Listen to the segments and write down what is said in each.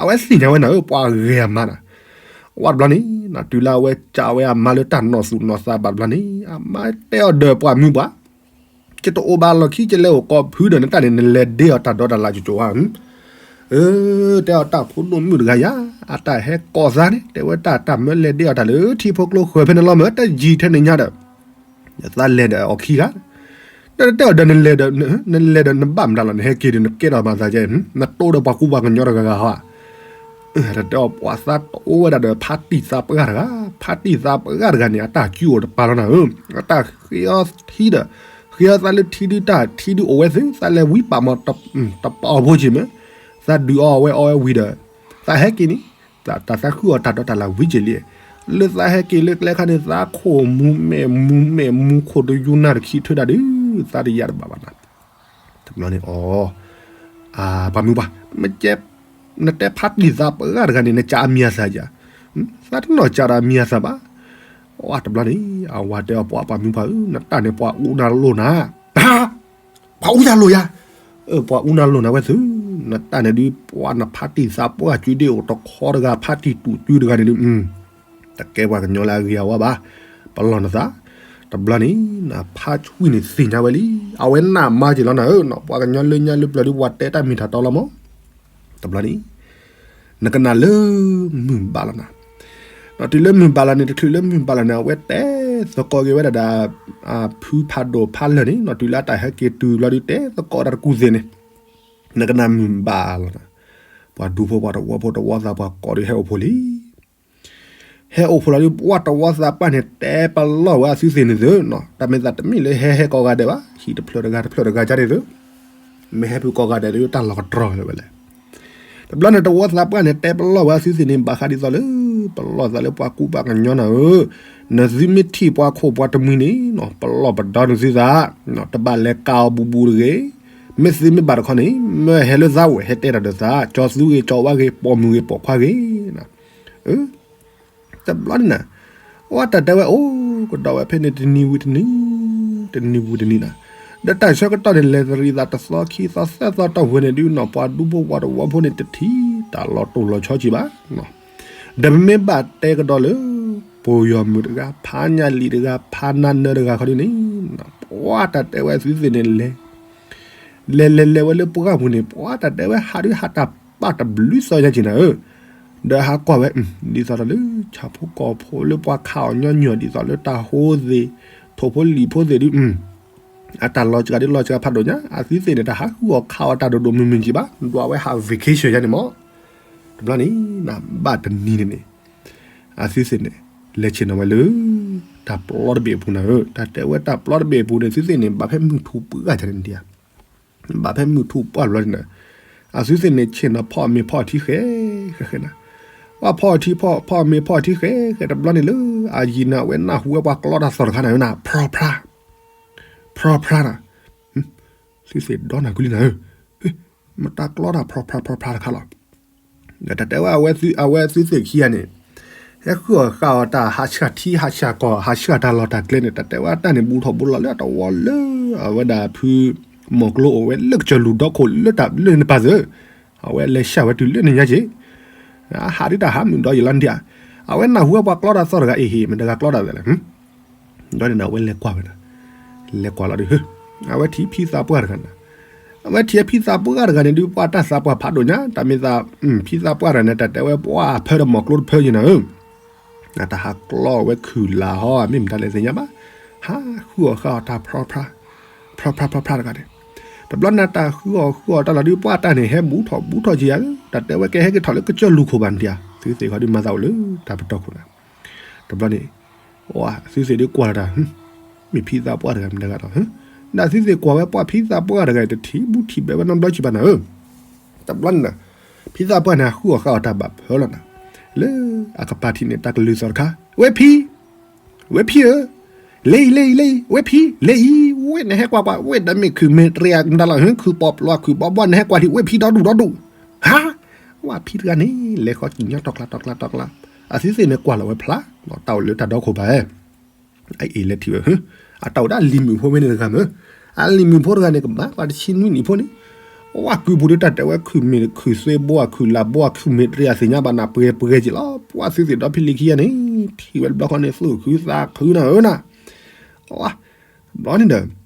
အဝဲသ့ၣ်ညါဝဲနၤဧၢ ပှၤဂ့ၤအမါနၤ. ဝဲတဘျီန့ၣ် တုၤလၢအဝဲစံးဝဲအမါလၢတၢ်နီၢ်သူၣ်နီၢ်သးဘၣ်တဘျီန့ၣ် အမါတဲအီၤဒီးပှၤမုၢ်ပှၢ် ယတအိၣ်ဘၣ်လီၢ်ခံ ယလဲၤအိၣ်ကိးဖုဒီးနတၢ်န့ၣ် နလဲၤဒ့အီၤတၢ်ဒီးတၢ်လၢကၠိကၠိဧါ. အၢ တဲအီၤတၢ်ဖိဒိၣ်မုၣ်တဂၤယၤ အတၢ်ဟဲကိးသးန့ၣ် တဲဝဲတၢ်တၢ်မၢလဲၤဒ့အီၤတၢ်လၢ ထံဖိကျိဃၢၤဖဲန့ၣ်လီၤမၢ် တယံာ်ထဲန့ၣ်ညါဒီး သးလဲၤဒီးအီၤခံဂၤ ဒီးတဲအီၤဒီး နလဲၤဒီးနဘၣ်မတၤလီၤ နဟဲက့ၤဒီး နကဲထီၣ်မၤသးကဲ နတိဒီးပှၤကူပှၤကညီတဂၤဂၤဟီဧါ. တတဲအီၤ ပှၤသးတအိၣ်ဝဲဒၣ်ဒီး ဖါတံၢ်သးပှၢ်တဂၤ, ဖါတံၢ်သးပှၢ်တဂၤန့ၣ် အတၢ်စုအိၣ်တပၤလီၤနၤဧၢ, အတၢ်ဃ့အီထံဒီး ဃ့အီသးလၢထံဒု တၢ်ထံဒုအိၣ်ဝဲသု သးလဲၤဝံပာ်မီၤ တပာ်အီၤဖိက့ၤမ့ၢ်, သးဒုးအီအဝဲအီဝဲဝံၤဒီး သးဟဲက့ၤန့ၣ် တၢ်သးခုအီၤတၢ်ဒီးတၢ်လၢဝံက့ၤလံ, လၢသးဟဲက့ၤလၢကျဲခါန့ၣ် သးခိၣ်မူမဲာ်မူမဲာ်မူခိၣ်တယူနၢ်တခံထွဲဒၣ်ဒုး သးတယါတဘၣ်ဘၣ်နၤ. တဘျီန့ၣ်အီၤ ပှၤမုၢ်ပှၢ် မ့ၢ်ကဲ နတဲဖါတံၢ်သးပှၢ်တဂၤန့ၣ် နစံးအမံၤအသၣ်ဧါ, သးတနီၢ်စံးဒီးအမံၤအသၣ်ဘၣ်. အတဘျီန့ၣ် အဝၤတဲအီၤ ပှၤပှၤမုၢ်ပှၢ်ဧၢ နတၢ်န့ၣ်ပှၤအူနၤလိာ်နၤ, ပှၤအူတၢ်လိာ်ယၤ, ပှၤအူနၤလိာ်နၤဝဲသု, နတၢ်န့ၣ်ဒုး ပှၤနဖါတံၢ်သးပှၢ်ကၠုဒ့အိၣ်တခီတဂၤ ဖါတံၢ်တူာ်ကၠုတဂၤန့ၣ်ဒုး တကဲပှၤကညီလၢအဂ့ၤအဝါဘၣ်, ပလီၢ်နသး. တဘျီန့ၣ် နဖါဆွံန့ၣ်သ့ၣ်ညါဝဲလံ, အဝဲနးမါက့ၤလီၤနၤဧၢ, ပှၤကညီလၢညါလၢပျၢၤဒုး ပှၤတဲတၢ်မ့ၢ်တၢ်တီလီၤမး. တဘျီန့ၣ် နကနၣ်လၢမုၢ်ဘၣ်လီၤနၤ. နီၢ်တုၤလၢမုၢ်ဘၣ်လီၤန့ၣ် တချုးလၢမုၢ်ဘၣ်လီၤန့ၣ် အဝဲတဲသကိးက့ၤဝဲဒၣ်ဒီး ဖုဖးဒိၣ်ဖးလၢာ်န့ၣ် နီၢ်တုၤလၢအတၢ်ဟဲက့ၤတုၤဘျီဒုး တဲသကိးတၢ်တကူၣ်သ့ၣ်န့ၣ် နကနၣ်မုၢ်ဘၣ်လီၤနၤ. ပှၤဒူဖိပှၤတဝီဖိတဝီသးပှၢ်ကိးဒုးဟဲအိၣ်ဖိလံ ဟဲအိၣ်ဖိလီၤဒုး ပှၤတဝီသးပှၢ်န့ၣ် တဲပလီၢ်ဝဲအသုသ့ၣ်န့ၣ်သု, တၢ်မ့ၢ်သးတမ့ၢ်လၢဟဲဟဲကိးဂၤဒဲးဘၣ်, ဟံၣ်တဖျၢၣ်တဂၤတဖျၢၣ်တဂၤကန့ၣ်သု, မ့ၢ်ဟဲဖုးကိးဂၤဒဲးဒုး တၢ်လီၤကတြီၤလၢၤဝဲလဲၣ်. တဘျီန့ၣ် တဝီသးပှၢ်န့ၣ် တဲပလီၢ်ဝဲအသုသ့ၣ်န့ၣ် ဘၣ်ဃးဒ်သိးလၢ ပလီၢ်သးလၢပှၤကူပှၤကညီနၤဧၢ, နသုမ့ၢ်ထံၣ်ပှၤခိၣ်ပှၤတမှံၤန့ၣ် ပလီၢ်ပဒီနသုသး, တဘၣ်လဲၤကးအီၤဘူးဘူးတဂ့ၤ, မ့ၢ်သုမ့ၢ်ဘၣ်တခီန့ၣ် မ့ၢ်ဟဲလၢသးအိၣ် ဟဲတဲတၢ်ဒီးသး, ကၠီသူဂ့ၤကၠီဝါဂ့ၤ ပိာ်မုၣ်ဂ့ၤပိာ်ခွါဂ့ၤ တဘျီန့ၣ်နၤ, အဝဲတၢ်တဲဝဲအိၣ်ကဒီးဝဲဖဲန့ၣ် တနံၤဝံၤတနံၤ, တနံၤဝံၤတနံၤနၤ, ဒီးတၢ်ဆၢကတီၢ်န့ၣ် လဲၤတရံးသးတသီခံသီသၢသီတီၢ်ဝဲန့ၣ်ဒုးနီၤ ပှၤဒူဖိပှၤတဝီဖိန့ၣ် တထံၣ်တၢ်လီၤတိၢ်လီၤဆီက့ၤဘၣ်, ဒီးမ့ၢ်ဘၣ်တဲကဒီးလၢ ပယီၤမုၣ်တဂၤ ဖးညၣ်လံာ်တဂၤ ဖးနါနၢတဂၤခီဒုးန့ၣ်, ပှၤတၢ်တဲဝဲအသုသ့ၣ်န့ၣ် လဲၤ လဲၤလဲၤလဲၤဝဲလၢပှၢ်ပူၤန့ၣ် ပှၤတၢ်တဲဝဲဟးဒုးဟးတၢ်ပာ်တဘျုးသီညါက့ၤနၤဧၢ, ဒီးဟးကွၢ်ဝဲ ဒ်သိးဒီးလၢ ဆၣ်ဖိကီၢ်ဖိလၢပှၤခးအီၤ ညီညီ ဒ်သိးလၢတၢ်ဟိသ့ၣ် ထိၣ်ဖိလံၣ်ဖိသ့ၣ်ဒုး အတၢ်လီၤစှၤဒုးလီၤစှၤဖးဒိၣ်ညါ အသုသ့ၣ်န့ၣ် တၢ်ဟးဃုအီၣ်ခးအီၣ်တၢ်ဒိၣ်ဒိၣ်မုၢ်မုၢ်က့ၤဘၣ် ဒွးဝဲဟး vacation ယါန့ၣ်မး, တဘျီန့ၣ် နဘၣ်တနံၤန့ၣ်န့ၣ် အသုသ့ၣ်န့ၣ် လဲၤဆ့ၣ်နီၤဝဲလၢ တၢ်ပျီတဘ့ၣ်အပူၤနၤဧၢ, တၢ်တဲဝဲတၢ်ပျီတဘ့ၣ်အပူၤန့ၣ် သုသ့ၣ်န့ၣ် ဘၣ်ဖဲမုၢ်ထူၣ်ပှၢ်န့ၣ်ဒံးဧါ, ဘၣ်ဖဲမုၢ်ထူၣ်ပှၢ်ဘျီန့ၣ် အသုသ့ၣ်န့ၣ် ဆ့ၣ်နီၤဖီၣ်မ့ၤဖီၣ်ထံဃဲ ဃဲဃဲနၤ, ပှၤဖီၣ်ထံဖီၣ် ဖီၣ်မ့ၤဖီၣ်ထံဃဲဃဲတဘျီန့ၣ်လၢ အယံၤန့ၣ် အဝဲနၢ်ဟူဝဲပှၤကျီတၢ်သီၣ်တခါနၤဧၢနၤ ဖြီဖြါ ဖြီဖြါနၤ, သုသ့ၣ်ဒီနၤကွံာ်လံနၤဧၢ, မတၤကျီတၢ်ဖြီဖြါဖြီဖြါတခါလီၤ. တၢ်တဲဝဲအဝဲသုသ့ၣ်ခံဂၤန့ၣ် ဟဲဃုအီၣ်ဃုအီတၢ် ဟးဆှၣ်ထံဟးဆှၣ်ကီၢ် ဟးဆှၣ်တၢ်လီၢ်တၢ်ကျဲန့ၣ် တၢ်တဲဝဲတၢ်န့ၣ် ဘူးထီၣ်ဘူးလီၤလၢအတဝီလၢ အဝဲဒၣ်ဖု မီၢ်ကျိအိၣ်ဝဲလၢကစၢၢ်လူၢ်ဒီခိၣ်လၢတၢ်လၢန့ၣ်ပၢ်သၢ, အဝဲလဲၤဆှၣ်ဝဲတုၤလၢန့ၣ်ညါက့ၤ, ဟးဒုးတၢ်ဟးမုၢ်ဒီယံာ်လီၤဒံးဧါ, အဝဲနၢ်ဟူဝဲပှၤကျီတၢ်သီၣ်တဂၤ အ့ဟ့ၣ် မတၤတဂၤကျီတၢ်သဲလဲၣ် ဒီးန့ၣ် အဝဲလဲၤကွၢ်ဝဲဒၣ်, လဲၤကွၢ်လီၤဒုး, အဝဲထံၣ်ဖံသးပှၢ်တဂၤနၤ, အဝဲထံၣ်ဖံသးပှၢ်တဂၤန့ၣ်ဒုး ပှၤတၢ်သးပှၢ်ဖးဒိၣ်ညါ တၢ်မ့ၢ်သး, ဖံသးပှၢ်တဂၤန့ၣ် တၢ်တဲဝဲပှၤဖၢဒီးမီၢ်ကျိတဖၢက့ၤနၤဧၢ, တၢ်ဟးကျီဝဲခုၣ်လၢ်ဟီ မ့ၢ်မတၤလဲၣ်သ့ၣ်ညါဘၣ်, ဟးဃုအီၣ်ဃုအီတၢ်ဖြီဖြါ, ဖြီဖြါဖြီဖြါတဂၤန့ၣ်, တဘျီန့ၣ် တၢ်ဃုအီၣ်ဃုအီတၢ်လီၤဒုး ပှၤတၢ်န့ၣ် ဟဲဘူးထီၣ်ဘူးထီၣ်က့ၤယၤဧၢ, တၢ်တဲဝဲကဲဟဲက့ၤထီၣ်လၢကစၢၢ်လူၢ်ခိၣ်ဘၣ်နဒံးဧါ, သုသ့ၣ်ခီဒုးမၤသးအိၣ်လၢတၢ်ပတီၢ်ခိၣ်နၤ တဘျီန့ၣ်, သုသ့ၣ်ဒုးကွၢ်လီၤတၢ်, မ့ၢ်ဖံသးပှၢ်တဂၤမတၤတဂၤဒီး, ဒီးသုသ့ၣ်ကွၢ်ဝဲပှၤဖံသးပှၢ်တဂၤအံၤ တထံၣ်ဘူးထံၣ်ဘဲဝဲနီတဘျီကံဘၣ်နၤဧၢ, တဘျီန့ၣ်, ဖံသးပှၢ်န့ၣ် ဟးဃုအီၣ်ဃုအီတၢ်ဘၣ်ဖၢလီၤနၤ, လၢအကပၤထံးန့ၣ် တၢ်ကလုၢ်သီၣ်တခါ, ဝဲၢ်ဖံ ဝဲၢ်ဖံဧၢ, လဲၤအံၤ လဲၤအံၤ လဲၤအံၤ ဝဲၢ်ဖံ လဲၤအံၤ, ဝဲၢ်နဟဲကွၢ်ကွၢ် ဝဲၢ်ဒီးမ့ၢ်ခုၣ်မ့ၢ်တရံးမတၤလီၤ ခုၣ်ပီၣ်ပျီခုၣ်ဘီဘီ နဟဲကွၢ်ထံး ဝဲၢ်ဖံဒီဒူၣ်ဒီဒူၣ်, ဟါ, ဝဲၢ်ဖံတဂၤန့ၣ် လဲၤဃီကံညီတီကျါတီကျါတီကျါ, အသုသ့ၣ်န့ၣ်ကွၢ်လီၤဝဲဖျါ, တၢ်အိၣ်လၢတၢ်ဒီခိၣ်ဘၣ်ဧဲ, အအ့ၣ်လဲၤထံၣ်ဝဲ, အတၢ်အိၣ်ဒၣ်လံၤမုၣ်ဖိဝဲန့ၣ်တဂၤမ့ၢ်, အလံၤမုၣ်ဖိတဂၤန့ၣ် ကဘၣ်ပှၤတဆံနွံနံၣ်ဖိန့ၣ်, ပှၤကုၢ်ပူၤဒုးတၢ်တဲဝဲခုၣ်မ့ၣ်ခုၣ်သ့ဘိ ခုၣ်လၢ်ဘိ ခုၣ်မ့ၣ်တရံးအသ့ၣ်ညါဘၣ်နၤ ပှဲၤပှဲၤက့ၤလီၤ. ပှၤသုသ့ၣ်ဒီဖံလံၤခံဂၤန့ၣ် ထံၣ်ဝဲတဘျီဃီန့ၣ် သူၣ်ခုသးခုနၤဧၢနၤ. တဘျီန့ၣ်ဒီး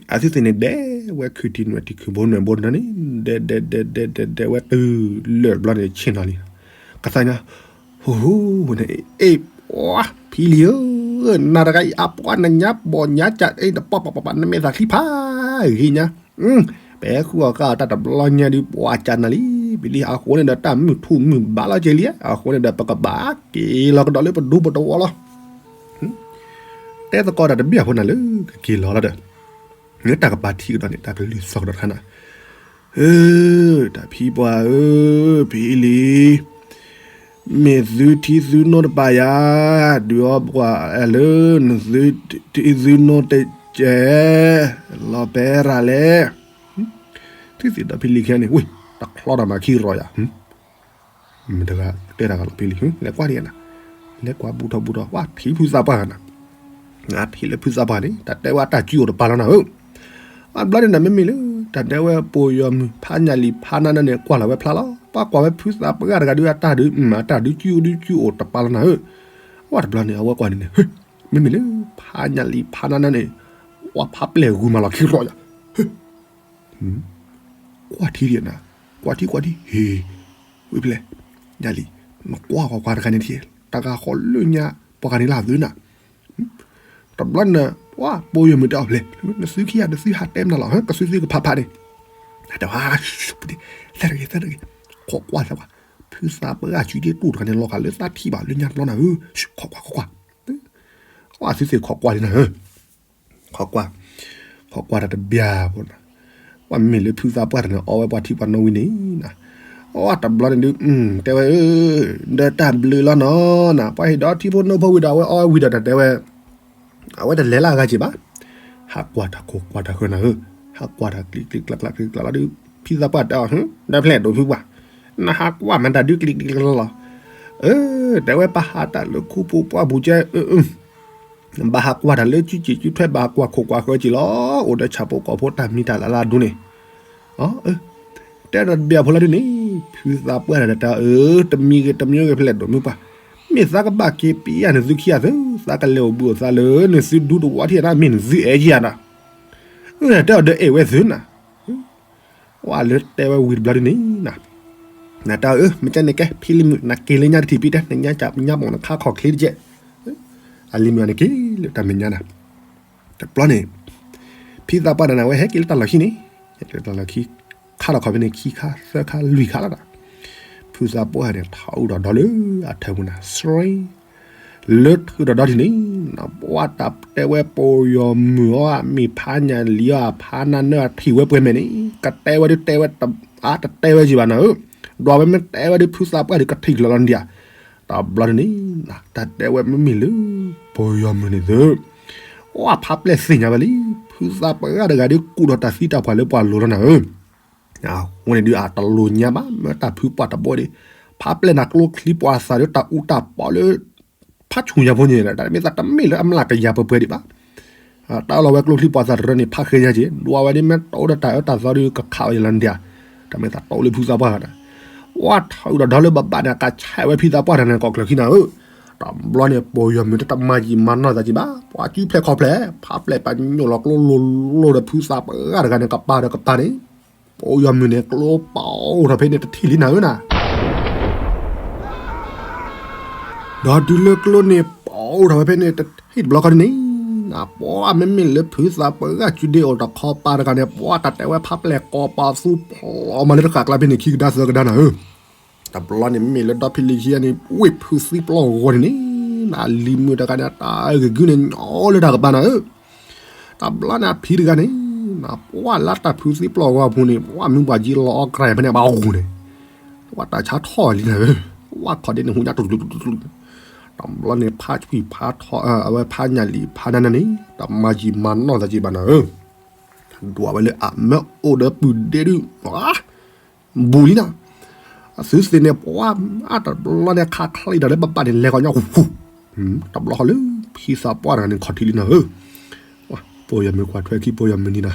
အသုသ့ၣ်န့ၣ် ဒဲဝဲခုၣ်ထံနွဲၣ်ထံခုၣ်ဘိနွဲၣ်ဘိတနီၤန့ၣ် ဒဲဒဲဒဲဒဲဒဲဒဲဝဲတုၤလၢာ်တဘျီန့ၣ် ဆ့ၣ်နီၤလံ. ကသါညါ ဟူဟူန့ၣ် အ့ၣ် ပှၤဖံလံၤဧၢ, နၤတဂၤအံၤအပှၤနညါဘီၣ်ညါကၢ်အ့ၣ် နပီၢ်ပီၢ်ပီၢ်ပီၢ် နမဲာ်သးချံဖးဂ့ၤညါ, ပဟဲဃုအီၣ်ဃာ်အီၣ်တၢ်တဘျီညါဒုး ပှၤကၢ်နၤလံ, ပလံအဃိန့ၣ်ဒီး တၢ်မုၢ်ထူၣ်မုၢ်ဘၣ်လီၤက့ၤလံ, အဃိန့ၣ်ဒီး ပကဘၣ်က့ၤလီၤကဒီးလၢပဒူပတဝီလီၤ. တဲသကိးတၢ်တဘ့ၣ်အဖိနၤလၢကက့ၤလီၤလီၤဒီး လၢတၢ်ကပၤထံကဒီးန့ၣ် တၢ်ကလုၢ်သီၣ်ကဒီးတခါနၤ, ဧၢ, တၢ်ဖံပှၢ်ဧၢ, ဖံလံၤ, မ့ၢ်သုထံသုနိတပာ်ယၤ, ဒုးအီပှၤလၢနသုထံသုနိတကဲ, လီၤပဲရၤလဲၣ်. သုသ့ၣ်ဒီဖံလံၤခံဂၤန့ၣ် ဝ့ၢ် တချီတၢ်မၤခံရီယၤ မတၤတဂၤတဲတၢ်ဂၤလီၤဖံလံၤ, လဲၤကွၢ်ဒံးနၤ, လဲၤကွၢ်ဘူးထီၣ်ဘူးထီၣ် ပှၤထံၣ်ဖုသးပှၢ်ဂၤနၤ, ထံၣ်လၢဖုသးပှၢ်န့ၣ် တၢ်တဲဝဲအတၢ်စုအိၣ်တပာ်လီၤနၤဧၢ, အဘျီန့ၣ်နၤမ့မ့ၢ်လၢ တၢ်တဲဝဲပိာ်ယီၤမုၢ်ဖးညၣ်လံၤဖးနါနၢန့ၣ် ကွၢ်လီၤဝဲဖျါလီၤ, ပှၤကွၢ်ဝဲဖုသးပှၢ်တဂၤဒုးအတၢ်ဒုး အတၢ်ဒုးစုအိၣ်ဒုးစုအိၣ်တပာ်လီၤနၤဧၢ, အဝဲတဘျီန့ၣ် အဝဲကွၢ်န့ၣ်န့ၣ် မ့မ့ၢ်လၢ ဖးညၣ်လံၤဖးနါနၢန့ၣ် ပှၤဖးပျဲၢ်ဂုၤမၤလီၤခံရီယၤ ကွၢ်ထံဒံးနၤ, ကွၢ်ထံကွၢ်ထံ ဟ့ၣ်, ဝံၤဖဲလဲၣ်, ညါလံ, နကွၢ်ကွၢ်ကွၢ်တဂၤန့ၣ်ထံၣ်, တဂၤဃီလၢညါ ပှၤဂၤန့ၣ်လၢအသုနၤ, တဘျီနၤ ပှၤပိာ်ယီၤမုၢ်တဲအီၤဖဲလဲၣ်, နသုခံဂၤ နသုဟးတဲမနုၤလီၤ ကသုသုကဖးဖးန့ၣ်, တဲဝဲ, သၢတဂ့ၤ သၢတဂ့ၤ, ခိးကွၢ်သးကွၢ်, ဖုသးပှၢ်စုဒ့တူၢ်တဂၤန့ၣ် လီၤဃာ်လၢသးထံၣ်ဘၣ်လၢညါတဘျီနၤဧၢ, ခိးကွၢ်ခိးကွၢ်, အသုသ့ၣ်ခိးကွၢ်လံနၤဧၢ ခိးကွၢ်, ခိးကွၢ်တၢ်တဘျီဖိနၤ, ပှၤမ့မ့ၢ်လၢဖုသးပှၢ်တဂၤန့ၣ် အီဝဲပှၤထံပှၤနိဝံၤန့ၣ်နၤ, အီတဘျီန့ၣ်ဒုး တဲဝဲဧၢ, ဒီးတၢ်ဘျုးလီၤနီၤနၤ, ပှၤဟ့ၣ်ဒီးထံဖိနိဖိဝံၤဒီး အဝဲအီဝံၤဒီးတၢ်တဲဝဲ, အဝဲတလဲၤလၢအဂၤက့ၤဘၣ်, ဟးကွၢ်တၢ်ခိးကွၢ်တၢ်ဃၢနၤဧၢ, ဟးကွၢ်တၢ်ကျံးကျံးကျါကျါကျံးကျါလီၤဒုး, ဖုသးပှၢ်တဲအီၤ ဒီဖျဲၣ်ဒိၣ်ဖုပှၢ်, နဟးကွၢ်မၤတၢ်ဒုးကျံးကျံးကျါလီၤ, အၢ, တဲဝဲပဟးတၢ်လၢခူပူၤပှၢ်ပူၤကဲ ဘၣ်ဟးကွၢ်တၢ်လၢစုစ့ၣ်စုထွဲ ဘၣ်ဟးကွၢ်ခိးကွၢ်ဃၢက့ၤလီၤ, အိၣ်ဒီးဆၣ်ဖိကီၢ်ဖိတၢ်မံၤတၢ်လၤလၢအဒိန့ၣ်, တဲဒီးတဘျီဖိလီၤဒုးန့ၣ်, ဖုသးပှၢ်တၢ်တၢ်အၢ တမံၤဂ့ၤတမံၤဂ့ၤဖဲလဲၣ်ဒိၣ်မုၢ်ပှၢ်, မ့ၢ်သးကဘၣ်က့ၤပံးယၤနသုခံဂၤသု, သးကလဲၤအိၣ်ဘှံးအိၣ်သးလၢနသုဒူတဝီထံၣ်နၤ မ့ၢ်နသုအဲၣ်ယၤနၤ, တဲအီၤဒီးအဲၣ်ဝဲသုနၤ ဝဲလၢတဲဝဲဝံၤတဘျီဒုးန့ၣ်, နတဲအီၤအၢ မ့ၢ်ကဲန့ၣ်ကဲ ဖံလံၤမုၣ် နက့ၤလၢညါတထံၣ်ဖံတဲ နညါကညါပိာ်နခါခီၣ်ချ့တကဲ, အလံၤမုၣ်အန့ၣ်က့ၤလၢတၢ်မဲာ်ညါနၤ, တဘျီန့ၣ်, ဖံသးပှၢ်တၢ်န့ၣ် အဝဲဟဲက့ၤလၢတၢ်လီၢ်ခံန့ၣ်, ဟဲက့ၤလၢတၢ်လီၢ်ခံ, ခါထီၣ်ခီၣ်ဖဲန့ၣ် ခံခါသၢခါလွံၢ်ခါလီၤဒီး, ဖုသးပှၢ်န့ၣ် ထီၣ်အုၣ်ဒီးဒီလၢအထၢၣ်ပူၤနၤ စရ့ လၢထုးဒီးဒီထံၣ်န့ၣ်, ပှၤတၢ်တဲဝဲပိာ်ယီၤမုၢ်အီၤ မ့ၢ်ဖးညၣ်လံၤအီၤ ဖးနါနၢအထံၣ်ဝဲပှဲၤမဲာ်န့ၣ် ကတဲဝဲဒုးတဲဝဲ အတတဲဝဲက့ၤဘၣ်နၤဧၢ, ဒွးဝဲမ့ၢ်တဲဝဲဒုးဖုသးပှၢ်ဒုးကထံၣ်လီၤလီၤဒံးဧါ, တဘျီန့ၣ်, တၢ်တဲဝဲမ့မ့ၢ်လၢ ပိာ်ယီၤမုၢ်န့ၣ်သု, အိၣ်ဖးပျဲၢ်သ့ၣ်ညါဝဲလံ, ဖုသးပှၢ်တဂၤဒုးကူၣ်ဒီးတၢ်သံတၢ်ပှၢ်လၢပှၤလိၤလီၤနၤဧၢ အဃိန့ၣ်ဒုးအတလိၤညါဘၣ် မ့ၢ်တၢ်ဖုပှၢ်တဘိဒံး, ဖးပျဲၢ်နၤကျိချံပှၤသးဒီးတၢ်အူတၢ်ပီလၢ ဖးဆူၣ်ညါဖိန့ၣ် တၢ်မ့ၢ်သးတမ့ၢ်လၢအမျးကယၤပှဲၤပှဲၤဒံးဘၣ်, တၢ်လီၤဝဲကျိချံပှၤသးတရၢန့ၣ် ဖးဃဲညါက့ၤ ဒွးဝဲဒ်မ့ၢ်တအိၣ်ဒီးတၢ်အၢတၢ်သီဒုးကခးဝဲယလီၤန့ၣ်ဒံး, တၢ်မ့ၢ်သးတအိၣ်လၢဖုသးပှၢ်ဂၤန့ၣ်, ဝဲထီၣ်အုၣ်ဒီးဒီလၢဘၣ်ဘၣ်န့ၣ် ကဆဲးဝဲဖုသးပှၢ်တဂၤန့ၣ် ကီၢ်ချၢခံနၤဧၢ, တဘျီန့ၣ် ပိာ်ယီၤမုၢ်တတမၤယံာ်မၤနီၢ်သးက့ၤဘၣ် ပှၤစုဖျဲၣ်ခီၣ်ဖျဲၣ် ဖးပျဲၢ်ပညိၣ်လီၤကျိလိၤလိၤဒီးဖုသးပှၢ်တဂၤန့ၣ် ကပၤဒီးကပၤန့ၣ် ပိာ်ယီၤမုၢ်န့ၣ် ကျိပအိၣ်ထီၣ်ဖဲန့ၣ်တထံၣ်လံနၤဧၢနၤ, ဒီးတုၤလၢကျိန့ၣ် ပအိၣ်ထီၣ်ဝဲဖဲန့ၣ်တထံၣ်တဘျီဃီန့ၣ်, နပှၤမ့မ့ၢ်လၢဖုသးပှၢ်ဂၤစုဒ့အိၣ်တခီပၤတဂၤန့ၣ် ပှၤတၢ်တဲဝဲဖးပျဲၢ်ကိးပသူဖျိမၤလၢတဃၣ်ကျါဖဲန့ၣ် ခံကဒါသၢကဒါနၤဧၢ, တဘျီန့ၣ်မ့မ့ၢ်လၢဒီဖံလံၤခံဂၤန့ၣ် ဝ့ၢ်ဖုသံပျီၢ်ဂီၤန့ၣ်န့ၣ်, နလံၤမုၣ်တဂၤန့ၣ် တၢ်ဂ့ၤဂုၢ်န့ၣ် ညီလၢတၢ်ကပၤနၤဧၢ တဘျီန့ၣ်အဖံတဂၤန့ၣ်, နပှၤလၢတၢ်ဖုသံပျီၢ်ဂီၤအပူၤန့ၣ် ပှၤမုၢ်ပှၢ်ကံလီၤအီၣ်ကြၢးဖဲန့ၣ် ဘၣ်ဂူၤန့ၣ်, ဝဲတၢ်ဆါထီၣ်လံနၤဧၢ, ဝဲခီၣ်ဒ့န့ၣ်ဟူညါတူၢ်တူၢ်တူၢ်တူၢ်, တဘျီန့ၣ်ဖးကွံာ်ဖးထီၣ် အဝဲဖးညၣ်လံၤဖးနါနၢန့ၣ် တမၤယံာ်မၤနီၢ်သးက့ၤဘၣ်နၤဧၢ, ဒွးဝဲလၢအမၢအိၣ်ဒီးပုၢ်ဒ့ဒုး ဘူးလံနၤ, အသုသ့ၣ်န့ၣ် ပှၤအတဘျီန့ၣ် ခးချံဒီးလၢပပာ်န့ၣ် လဲၤကီၢ်ညီ တဘျီဃီလၢ ဖံသးပှၢ်တဂၤန့ၣ် ခီၣ်ထံးလံနၤဧၢ, ပိာ်ယီၤမုၢ်ကွၢ်ထွဲခံ ပိာ်ယီၤမုၢ်နံၤနၤ,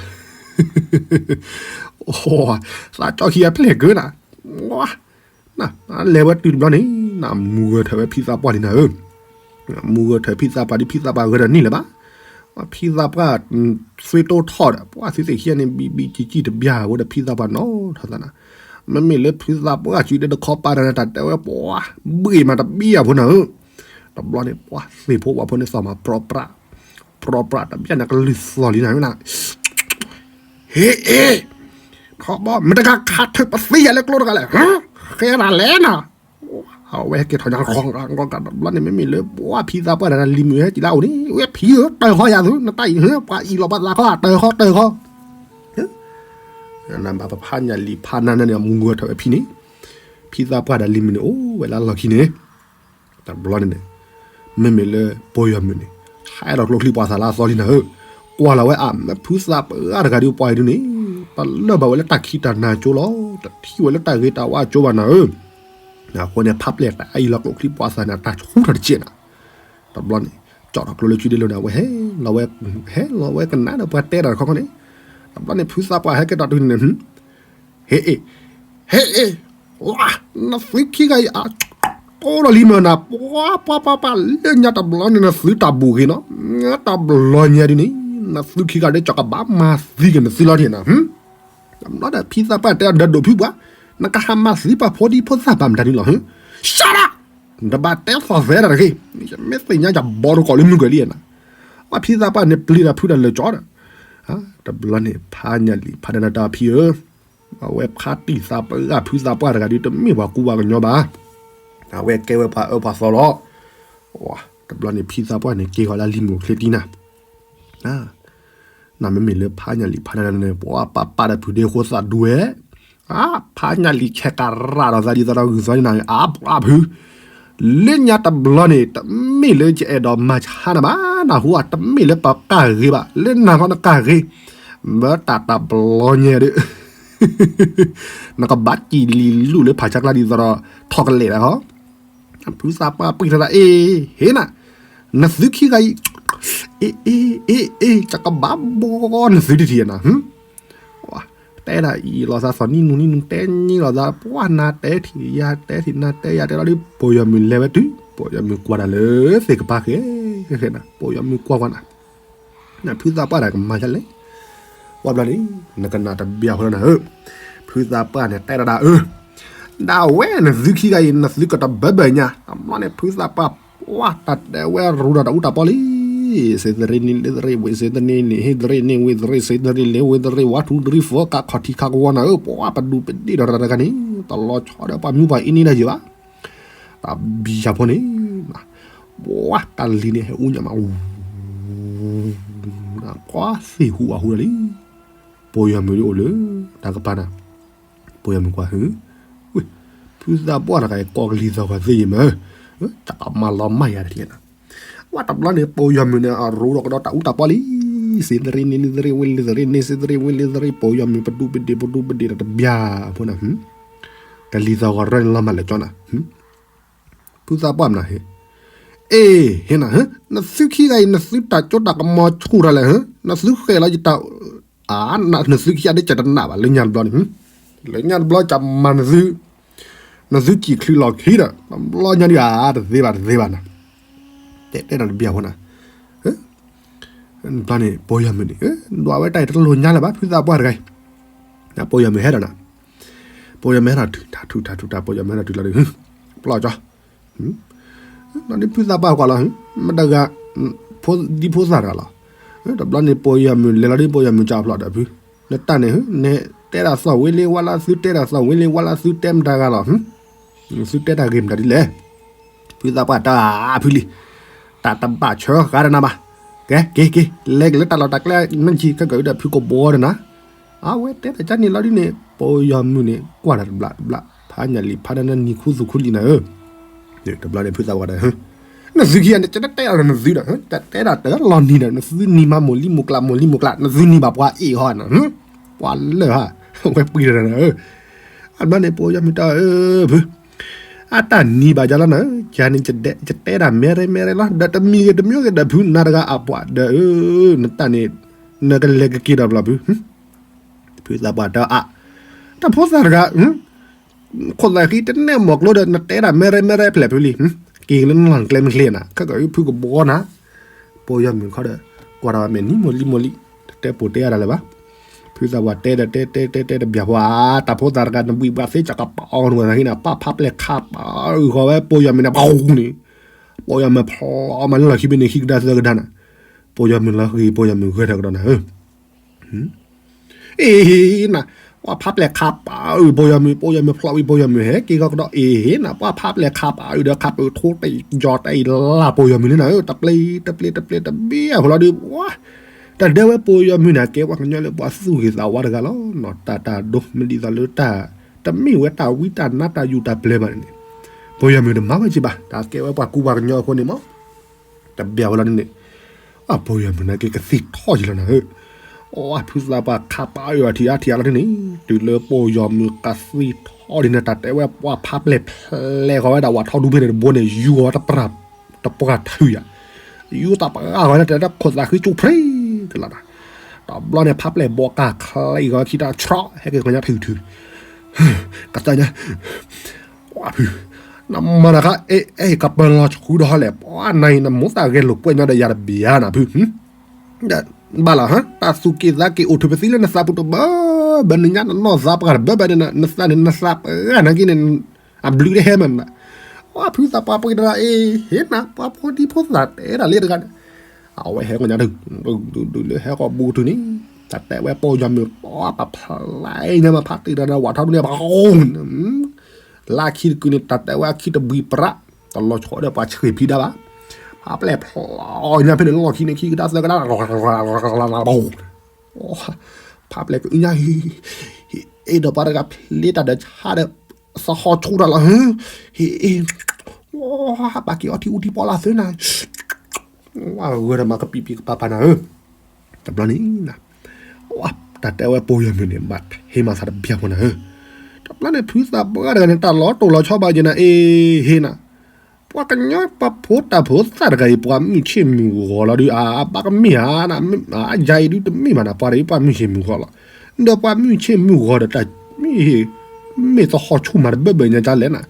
သးကၠီခံဂၤပျဲၢ်ကၢနၤ, လဲၤဝဲတုၤတဘျီန့ၣ် နမူဂၢၢ်ထၢၣ်ဝဲဖံသးပှၢ်လံနၤဧၢ, မူဂၢၢ်ထၢၣ်ဖံသးပှၢ်ဒီး ဖံသးပှၢ်ဂၢၢ်ဒီးန့ၣ်လၢၤဘၣ်, ဖံသးပှၢ် သွ့တိၢ်ထီၣ်ဒီး ပှၢ်သုသ့ၣ်ခံဂၤန့ၣ် ဘံဘံကံကံတဘျီဝဲဒီး ဖံသးပှၢ်နီၢ်ထီၣ်သးနၤ, မ့မ့ၢ်လၢဖံသးပှၢ်စုဒဲတခီပၤတၢ်တၢ်တဲဝဲပှၤ ဘှ့ၣ်မးတဘံၣ်အဖိနၤဧၢ, တဘျီန့ၣ် ပှၤသ့ၣ်ဖိပှၤဖိန့ၣ်သီၣ်မး ပြီပြး ပြီပြးတဘျီန့ၣ်ကလုၢ်သီၣ်လံနၤ, ဟ့ၣ်အ့ၣ် ထီဘီ မ့ၢ်တဂၤခးထုးပသံယၤလၢကျိတဂၤလဲၣ်, ဃဲတၢ်လဲၣ်နၤ, အဝဲဟဲက့ၤထီၣ်ညါ တဘျီန့ၣ် မ့မ့ၢ်လၢပှၤဖံသးပှၢ်တၢ်လံၤမုၢ်ဟဲက့ၤလၢအအိၣ်န့ၣ် ဝဲဖံဧၢ တၢၢ်ဃီယၤသု နတၢ်အံၤ ပှၤအံၤလီၤပှၤသးခီ တၢၢ်ဃီ တၢၢ်ဃီ နဘၣ်ပဖးညၣ်လံာ်ဖးနၤန့ၣ် မူဂၢၢ်ထၢၣ်ဝဲဖံန့ၣ်, ဖံသးပှၢ်တၢ်လံၤမုၢ်န့ၣ် အိၣ်ဝဲလၢလီၢ်ခံန့ၣ်, တဘျီန့ၣ်န့ၣ် မ့မ့ၢ်လၢပီၢ်ယီၤမုၢ်န့ၣ် ဟဲဒီးကျိချံပှၤသးလၢအသီလံနၤဧၢ, ကွၢ်လီၤဝဲအါ မ့ၢ်ဖုသးပှၢ်တဂၤဒီးပှၤအံၤဒုန့ၣ် တလၢၢ်ဘၣ်ဝဲလၢတၢ်ခံးတၢ်နၤကၠိလီၤ, တထံၣ်ဝဲလၢတၢ်ဂ့ၤတၢ်ဝါကၠိဘၣ်နၤဧၢ, အဃိန့ၣ် ဖးပျဲၢ်တၢ်အံၤလီၤကျိချံပှၤသးန့ၣ် တၢ်ဆူၣ်ထီၣ်တကဲးနၤ, တဘျီန့ၣ် ကၠီၣ်ထီၣ်ကျိလၢစုဒဲလၢနၤ ဝဲဟဲလီၤဝဲ ဟဲလီၤဝဲကနၣ်ဒီးပှၤတဲတၢ်တခီခီန့ၣ်, တဘျီန့ၣ် ဖုသးပှၢ်ဟဲက့ၤဒီးတုၤန့ၣ် ဟ့ၣ်အ့ၣ် ဟ့ၣ်အ့ၣ် နသုခံဂၤအံၤ အတိၢ်ဒီးလံမ့ၢ်နၤ ပှၤပှၤပှၤပှၤ လၢညါတဘျီန့ၣ် နသုတၢ်ဘူၣ်ဂ့ၤနီၤ, တဘျီညါဒ်န့ၣ် နသုခံဂၤဒီးကၠီကဘၣ်မၤသံက့ၤနသုလီၤန့ၣ်နၤ, တဘျီဒီးဖံသးပှၢ်တဲဒီးဒိၣ်ဖုပှၤ နကဟးမၤသံပှၤဖိဒံဖိသၣ်ဘၣ်မတၤဒ်လီၤ, ရှဲဒၣ် နဘၣ်တဲသီၣ်သဲဒၣ်တဂ့ၤ, မ့ၢ်သ့ၣ်ညါယဘီတကိးလၢမုၢ်ကွဲၤလံနၤ, ပှၤဖံသးပှၢ်န့ၣ်ပျံၤတၢ်ဖုတၢ်လၢာ်ကၠီဒီး တဘျီန့ၣ် ဖးညၣ်လံာ်ဖးဒဲနၤတၢ်ဖံဧၢ, အဝဲဖးတံၢ်သးပှၢ်ဖုသးပှၢ်တဂၤဒုးတမ့ၢ်ပှၤကူပှၤကညီဘၣ်, အဝဲကဲဝဲပှၤအၢပှၤသီလီၤ, တဘျီန့ၣ် ဖံသးပှၢ်န့ၣ် က့ၤဃီၤလၢလံာ်မုၢ်ချ့တံၢ်နၤ နမ့မ့ၢ်လၢဖးညၣ်လံာ်ဖးဒဲနၤန့ၣ် ပှၤပာ်ပာ်ဒီးဖုဒ့ဃိသးဒူဝဲ, ဖးညၣ်လံာ်ဆဲးကရၣ်ဒီးသးဒ်သိးဒီးဂုာ်သီန့ၣ်နၤ အါပှၢ်ဖု, လၢညါတဘျီန့ၣ် တမ့ၢ်လၢယအဲၣ်ဒိးမၤဆါနၤဘၣ်, နဟူအတမ့ၢ်လၢပကၢ်ဂ့ၤဘၣ်, လၢနၤဃီနကၢ်ဂ့ၤ, မၢတၢ်တဘျီညါဒီး နကဘၣ်စံၣ်လံၤလူၢ်လၢဖးဆါကျါဒ်သိးဒီး ထီၣ်ကလဲာ်ဒၣ်ဃီ ဖုသးပှၢ်ပှံၢ်ထီၣ်ဒၣ် အ့ၣ် ဟ့ၣ်နၤ, နသုခံဂၤအံၤ အ့ၣ် အ့ၣ် အ့ၣ် အ့ၣ် ကဘၣ်ဘီနသုတထံၣ်နၤ, တဲဒၣ်အံၤလီၤသးသီၣ်နံၣ်နူနံၣ်နူတဲနံၣ်လီၤသး ပှၤနၤတဲထံၣ်ယၤတဲထံၣ်နၤတဲယၤတဲလီၤဒ် ပီၢ်ယီၤမုၢ်လဲၤဝဲတုၤ ပီၢ်ယီၤမုၢ်ကွၢ်တၢ်လၢသ့ၣ်ကပၤဃဲ ဃဲနၤ ပီၢ်ယီၤမုၢ်ကွၢ်ကွၢ်နၤ နဖုသးပှၢ်တၢ်ကမၤဒ်လဲၣ်, ဝဲဘျီန့ၣ် နကနၣ်တဘျီဃီလီၤနၤဧၢ, ဖုသးပှၢ်န့ၣ် တဲဒၣ်ဒၣ်အၢ, ဒၣ်ဝဲနသုခံဂၤအံၤ နသုကတဘၢဘၢညါ, အဘျီန့ၣ် ဖုသးပှၢ် ဝဲတၢ်တဲဝဲရူဒီးတၢ်အူတၢ်ပီလံ, စ့တရ့နံၤလ့တရ့ဝ့ၢ် စ့တရ့နံၤဟ့တရ့န့ၢ်ဝ့ၢ်တရ့ စ့တရ့လဲၤဝ့ၢ်တရ့ ဝါထူတရံး ဖီကးခီၣ်ထံးခးကဝီၤနၤဧၢ, ပှၤပဒူၣ်ပဒ့ၣ်ဒီးတၢ်တဂၤန့ၣ် တလီၤဆီဒီးပှၤမုၢ်ပှၤအ့န့ၢ်ဒၣ်ယဲဘၣ် တၢ်ဘံၣ်ယၤဖိန့ၣ်, ပှၤတၢ်လံၤန့ၣ် ဟဲအူညါမး, ပှၤသ့ၣ်ဟူးအဟူးဒီးလံ, ပီၢ်ယီၤမုၢ်ဒ်အိၣ်လၢ တၢ်ကပၤနၤ, ပီၢ်ယီၤမုၢ်ကွၢ်ဟု, ဖုသးပှၢ်တဂၤအံၤ ကိးကလံၤသီၣ်ဂီၤသ့ယမၢ, တၢ်ကမၤလီၤမၢ်ယၤတထံၣ်နၤ, ဝဲတဘျီန့ၣ် ပီၢ်ယီၤမုၢ်န့ၣ် အရူဒီးကဒီးတၢ်အူတၢ်ပီလံ, စ့တရ့နံၤလ့တရ့ဝ့ၢ်လ့တရ့န့ၣ် စ့တရ့ဝ့ၢ်လ့တရ့ ပီၢ်ယီၤမုၢ်ပဒူၣ်ပဒ့ၣ်ပဒူၣ်ပဒ့ၣ်ဒီးတဘျီဖိနၤ, ကလံၤသီၣ်ဂီၤရၢန့ၣ်လီၤမၢ်လၢကၠီနၤ ဖုသးပှၢ်မနုၤဟ့ၣ်, အ့ၣ် ဟ့ၣ်နၤ, နသုခံဂၤအံၤ နသုတၢ်ကၠိတၢ်ကမီၤဆူၣ်ထီၣ်လဲၣ်, နသုဃဲၤလီၤယတၢ်, နသုခံဂၤဒ်ကတနၣ်ဘၣ် လၢညါတဘျီန့ၣ်, လၢညါတဘျီကမၤနသု, နသုစံၣ်ချုးလီၢ်ခံဒီး တဘျီညါဒ်ဧါ တသ့ဘၣ်တသ့ဘၣ်နၤ, တဲတဲနၤတဘျီဖိနၤ ဘျီန့ၣ် ပီၢ်ယီၤမုၢ်န့ၣ် ဒွးဝဲတၢ်အံၤတလိၣ်ညါလၢၤဘၣ် ဖုသးပှၢ်တဂၤအံၤ, ပီၢ်ယီၤမုၢ်ဟဲဒီးနၤ, ပီၢ်ယီၤမုၢ်ဟဲဒီးထုးထးထုးထးထုးထး ပီၢ်ယီၤမုၢ်ဟဲဒီးတုၤလီၤဒီး ပျီကၠီ, လီၤဒ်ဖုသးပှၢ်ကွၢ်လီၤ, မတဂၤ, ဒ်ဖိသၣ်တဂၤလီၤ, တဘျီန့ၣ် ပီၢ်ယီၤမုၢ်လဲၤလီၤဒ်ပီၢ်ယီၤမုၢ်ကၠီဖျိးဒီးဖု, နတၢ်န့ၣ် နတဲဒၣ်သီၣ်ဝ့လ့ဝါလၢသုတဲဒၣ်သီၣ်ဝ့လ့ဝါလၢသုတဲမတၤဂၤလီၤ, သုတဲတၢ်ဂ့ၢ်မတၤဒ်လဲၣ် ဖုသးပှၢ်တၢ်ဖုလံ, တၢ်တဘၣ်ဆၢဃာ်ဒီးနၤဘၣ်, ကဲက့ၤက့ၤ လဲၤက့ၤလၢတၢ်လီၢ်တၢ်ကျဲ မ့ၢ်ကံခဲကၢဒီးဖုကဘီဒီးနၤ, အဝဲတဲတၢ်ကန့ၣ်လီၤဒ်န့ၣ် ပီၢ်ယီၤမုၢ်န့ၣ် ကွၢ်တၢ်တဘျီတဘျီ ဖးညၣ်လံာ်ဖးဒၣ်နၤနံၤခူသူၣ်ခူလံနၤဧၢ, တဘျီန့ၣ်ဖုသးပှၢ်ဒီး နသုခံဂၤန့ၣ် တတဲအီၤဒီးနသုဒီး တတဲဒၣ်တလီၤနံၤဒီး နသုနံၤမးမိၢ်လံမိၢ်ကျးမိၢ်လံမိၢ်ကျး နသုနံၤဘၣ်ပှၤအ့ၣ်ဟီနၤ, ပှၤလၢာ်ဟါ, ဝဲပှံၤတၢ်နၤဧၢ, အဘျီန့ၣ် ပီၢ်ယီၤမုၢ်တၢ်ဧၢ, ဖု အတၢ်နံၤဘၣ်ယၤလီၤနၤဧၢ, ယၤန့ၣ် ယတဲဒၣ်မဲရဲမဲရဲလီၤ, ဒီးတမံၤဂ့ၤတမံၤဂ့ၤဒီးဖုနၤတဂၤအပှၤဒီးဧၢ, နတၢ်န့ၣ် နကလဲၤကက့ၤဒီးဘျီဖု ဖုသးပှၢ်တဲအါ, တၢ်ဖိသၣ်တဂၤ, ခိၣ်သးဃံတနဲၣ်မီၤကျိဒီး နတဲဒၣ်မ့ၢ်ရဲမ့ၢ်ရဲဖျဲၣ်ဖုလံ, က့ၤနလီၢ်နကျဲမ့ၢ်ချ့နၤ, ခဲကဖုကဘီနၤ, ပိာ်ယီၤမုၣ်ခီဒီး ကွၢ်တၢ်ဝဲမဲာ်နံၤမိၢ်လံမိၢ်လံ, တတဲပိာ်တဲအါဒၣ်လၢၤဘၣ်. ဖုသးပှၢ်တဲဒီးတဲတဲတဲတဲတဘျီပှၤ, တၢ်ဖိသၣ်တဂၤ နဘှံးဘှးသ့ ကကပာ်အီၤနဝဲသးဟံနၤ, ပှၤဖးပျဲၢ်ခးပာ်အုးဃီၤဝဲပိာ်ယီၤမုၣ်န့ၣ် ပှၤနၤ, ပိာ်ယီၤမုၣ်ဖျီမၤလၢလီၢ်ခံဘ့ၣ်န့ၣ် ခံကဒါသၢကဒါနၤ, ပိာ်ယီၤမုၣ်လီၤဂ့ၤ ပိာ်ယီၤမုၣ်ဂဲၤထၢၣ်ကဒီးနၤဧၢ အ့ၣ်နၤ, ပှၤဖးပျဲၢ်ခးပာ်အုးပိာ်ယီၤမုၣ်, ပိာ်ယီၤမုၣ်ဖျီဝံၤ ပိာ်ယီၤမုၣ်ဟဲက့ၤကီကဒီး, အ့ၣ်နၤ, ပှၤဖးပျဲၢ်ခးပာ်အုးဒီး ခးပၢၢ်ထိတယီၤတအံၤလၢပိာ်ယီၤမုၣ်န့ၣ်နၤဧၢ, တပျ့ၤတပျ့ၤတပျ့ၤတဘ့ၣ်အဃိလီၤဒီး ပှၤ တၢ်ဒဲဝဲပိာ်ယီၤမုၣ်န့ၣ် ကဲပှၤကညီလၢပှၤသူၣ်ဂ့ၤသးဝါတဂၤလီၤ. တၢ်တၢ်ဒိ မ့ၢ်ဒ်သိးလၢတၢ် တမ့ၢ်ဝဲတၢ်ဝံတၢ်နါတၢ်ယူၢ်တၢ်ပျဲၢ်ဘၣ်န့ၣ်, ပိာ်ယီၤမုၣ်တမၤဝဲက့ၤဘၣ်, တၢ်ကဲဝဲပှၤကူပှၤကညီအဃိန့ၣ်မး တဘၣ်ဝဲလီၤန့ၣ်, အပိာ်ယီၤမုၣ်န့ၣ်က့ၤကသံၣ်ထီၣ်ယံၤလီၤနၤဧၢ, အီ ဖုသးပှၢ်ခးပာ်အုးအထံၣ်အါထံၣ်အါလီၤန့ၣ်, တုၤလၢပိာ်ယီၤမုၣ်ကသံၣ်ထီၣ်ဒ်န့ၣ် တၢ်တဲဝဲပှၤဖးပျဲၢ်ဖျဲးဃီၤဝဲဒၣ်ဝးထီဒူဖဲန့ၣ်တဘိန့ၣ် ယူၤဃီၤဝဲတပှၢ်ထုးယၤ, ယူၤတပှၢ်ဃီၤဝဲဒၣ်တဲတၢ်ခိၣ်သးဃံကၠူၣ်ဖြ့တလီၤနၤ, တဘျီန့ၣ် ဖးပျဲၢ်ဘီကၢ်ချံဃီၤခံတၢ်ဆီ ဟဲက့ၤကညါထုးထုး ကသၢညါ, ဝါဖု, နမၤတခါ အဲ အဲ ကပၢၤလီၤဆှူဒီးဟီလဲၣ်, ပှၤနၤအံၤ နမိၢ်သးဂဲၤလိာ်ကွဲညီဒီးယၤတဘၣ်နၤဖု, ဘၣ်လီၤ, တၢ်သူၣ်က့ၣ်သးက့ၣ်အိၣ်ထုးပသံလၢနသးပူၤတဘၣ်, ဘၣ်နညါနနီၢ်သးပှၢ်တဘၣ်ဘၣ်န့ၣ် နသးန့ၣ် နသးပှၢ်နာ်က့န့ၣ် အဘျုးတဟဲမးနၤ, ဝါဖုသးပှၢ်ပှ့ၤတရၣ်အ့ၣ် ဟ့ၣ်နၤ ပှၤဖိဒံဖိသၣ်တဲဒၣ်လၢတဂၤန့ၣ်, အဝဲဟဲကညါဒုး ဒုးဒုးလၢဟဲကီၢ်ဘူးကတုၤန့ၣ်, တၢ်တဲဝဲပိာ်ယီၤမုၣ်ပှၤပဖျါညါမးဖးတံၢ်တၢ်ဒီးဝးထီဒူန့ၣ် ပ လၢခံတကုာ်န့ၣ် တၢ်တဲဝဲအခံတဘှံးပြး, တလီၤဆီဒီးပှၤဆှ့ၣ်ဖံးဒၣ်ဘၣ်, ဖးပျဲၢ်ဖျီညါဖဲန့ၣ် လီၢ်ခံန့ၣ်ခံကဒါသၢကဒါ, ဖးပျဲၢ်ကအုညါ, ဟ့ၣ်ဒီးပှၤတဂၤဖျ့တၢ်ဒီးဆါဒီး, သဟီၣ်ဆူၣ်တၢ်လီၤ, ဟ့ၣ်, ပာ်က့ၤအီထံအူထံပီလၢသုနၤ, ဝဲဂဲၤဒီးမၤကပံာ်ပံာ်ကပၤပၤနၤဧၢ တဘျီန့ၣ်, တၢ်တဲဝဲပိာ်ယီၤမုၣ်န့ၣ် ဘၣ်ဟ့ၣ်မၤသးတဘၣ်ဖိနၤဧၢ, တဘျီန့ၣ် ဖုသးပှၢ်တဂၤန့ၣ် တၢ်လီၤတိၢ်လီၤဆီဘၣ်ယဲနၤ အ့ၣ်ဟ့ၣ်နၤ, ပှၤကညီပှၤဖိတၢ်ဖိသၣ်တဂၤအံၤ ပှၤမုၢ်ဆ့ၣ်မုၢ်ဂီၤလီၤဒုး အဘၣ်ကမ့ၢ်ဧါ, အယၤအံၤဒုးတမ့ၢ်ဘၣ်နၤ ပှၤတအံၤပှၤမုၢ်ဆ့ၣ်မုၢ်ဂီၤလီၤ, ဒီးပှၤမုၢ်ဆ့ၣ်မုၢ်ဂီၤဒီးတၢ်မ့ၢ်ဟ့ၣ်, မ့ၢ်သဟီၣ်ဆူၣ်မၤတဘၣ်ဘၣ်ညါကလဲၣ်နၤ,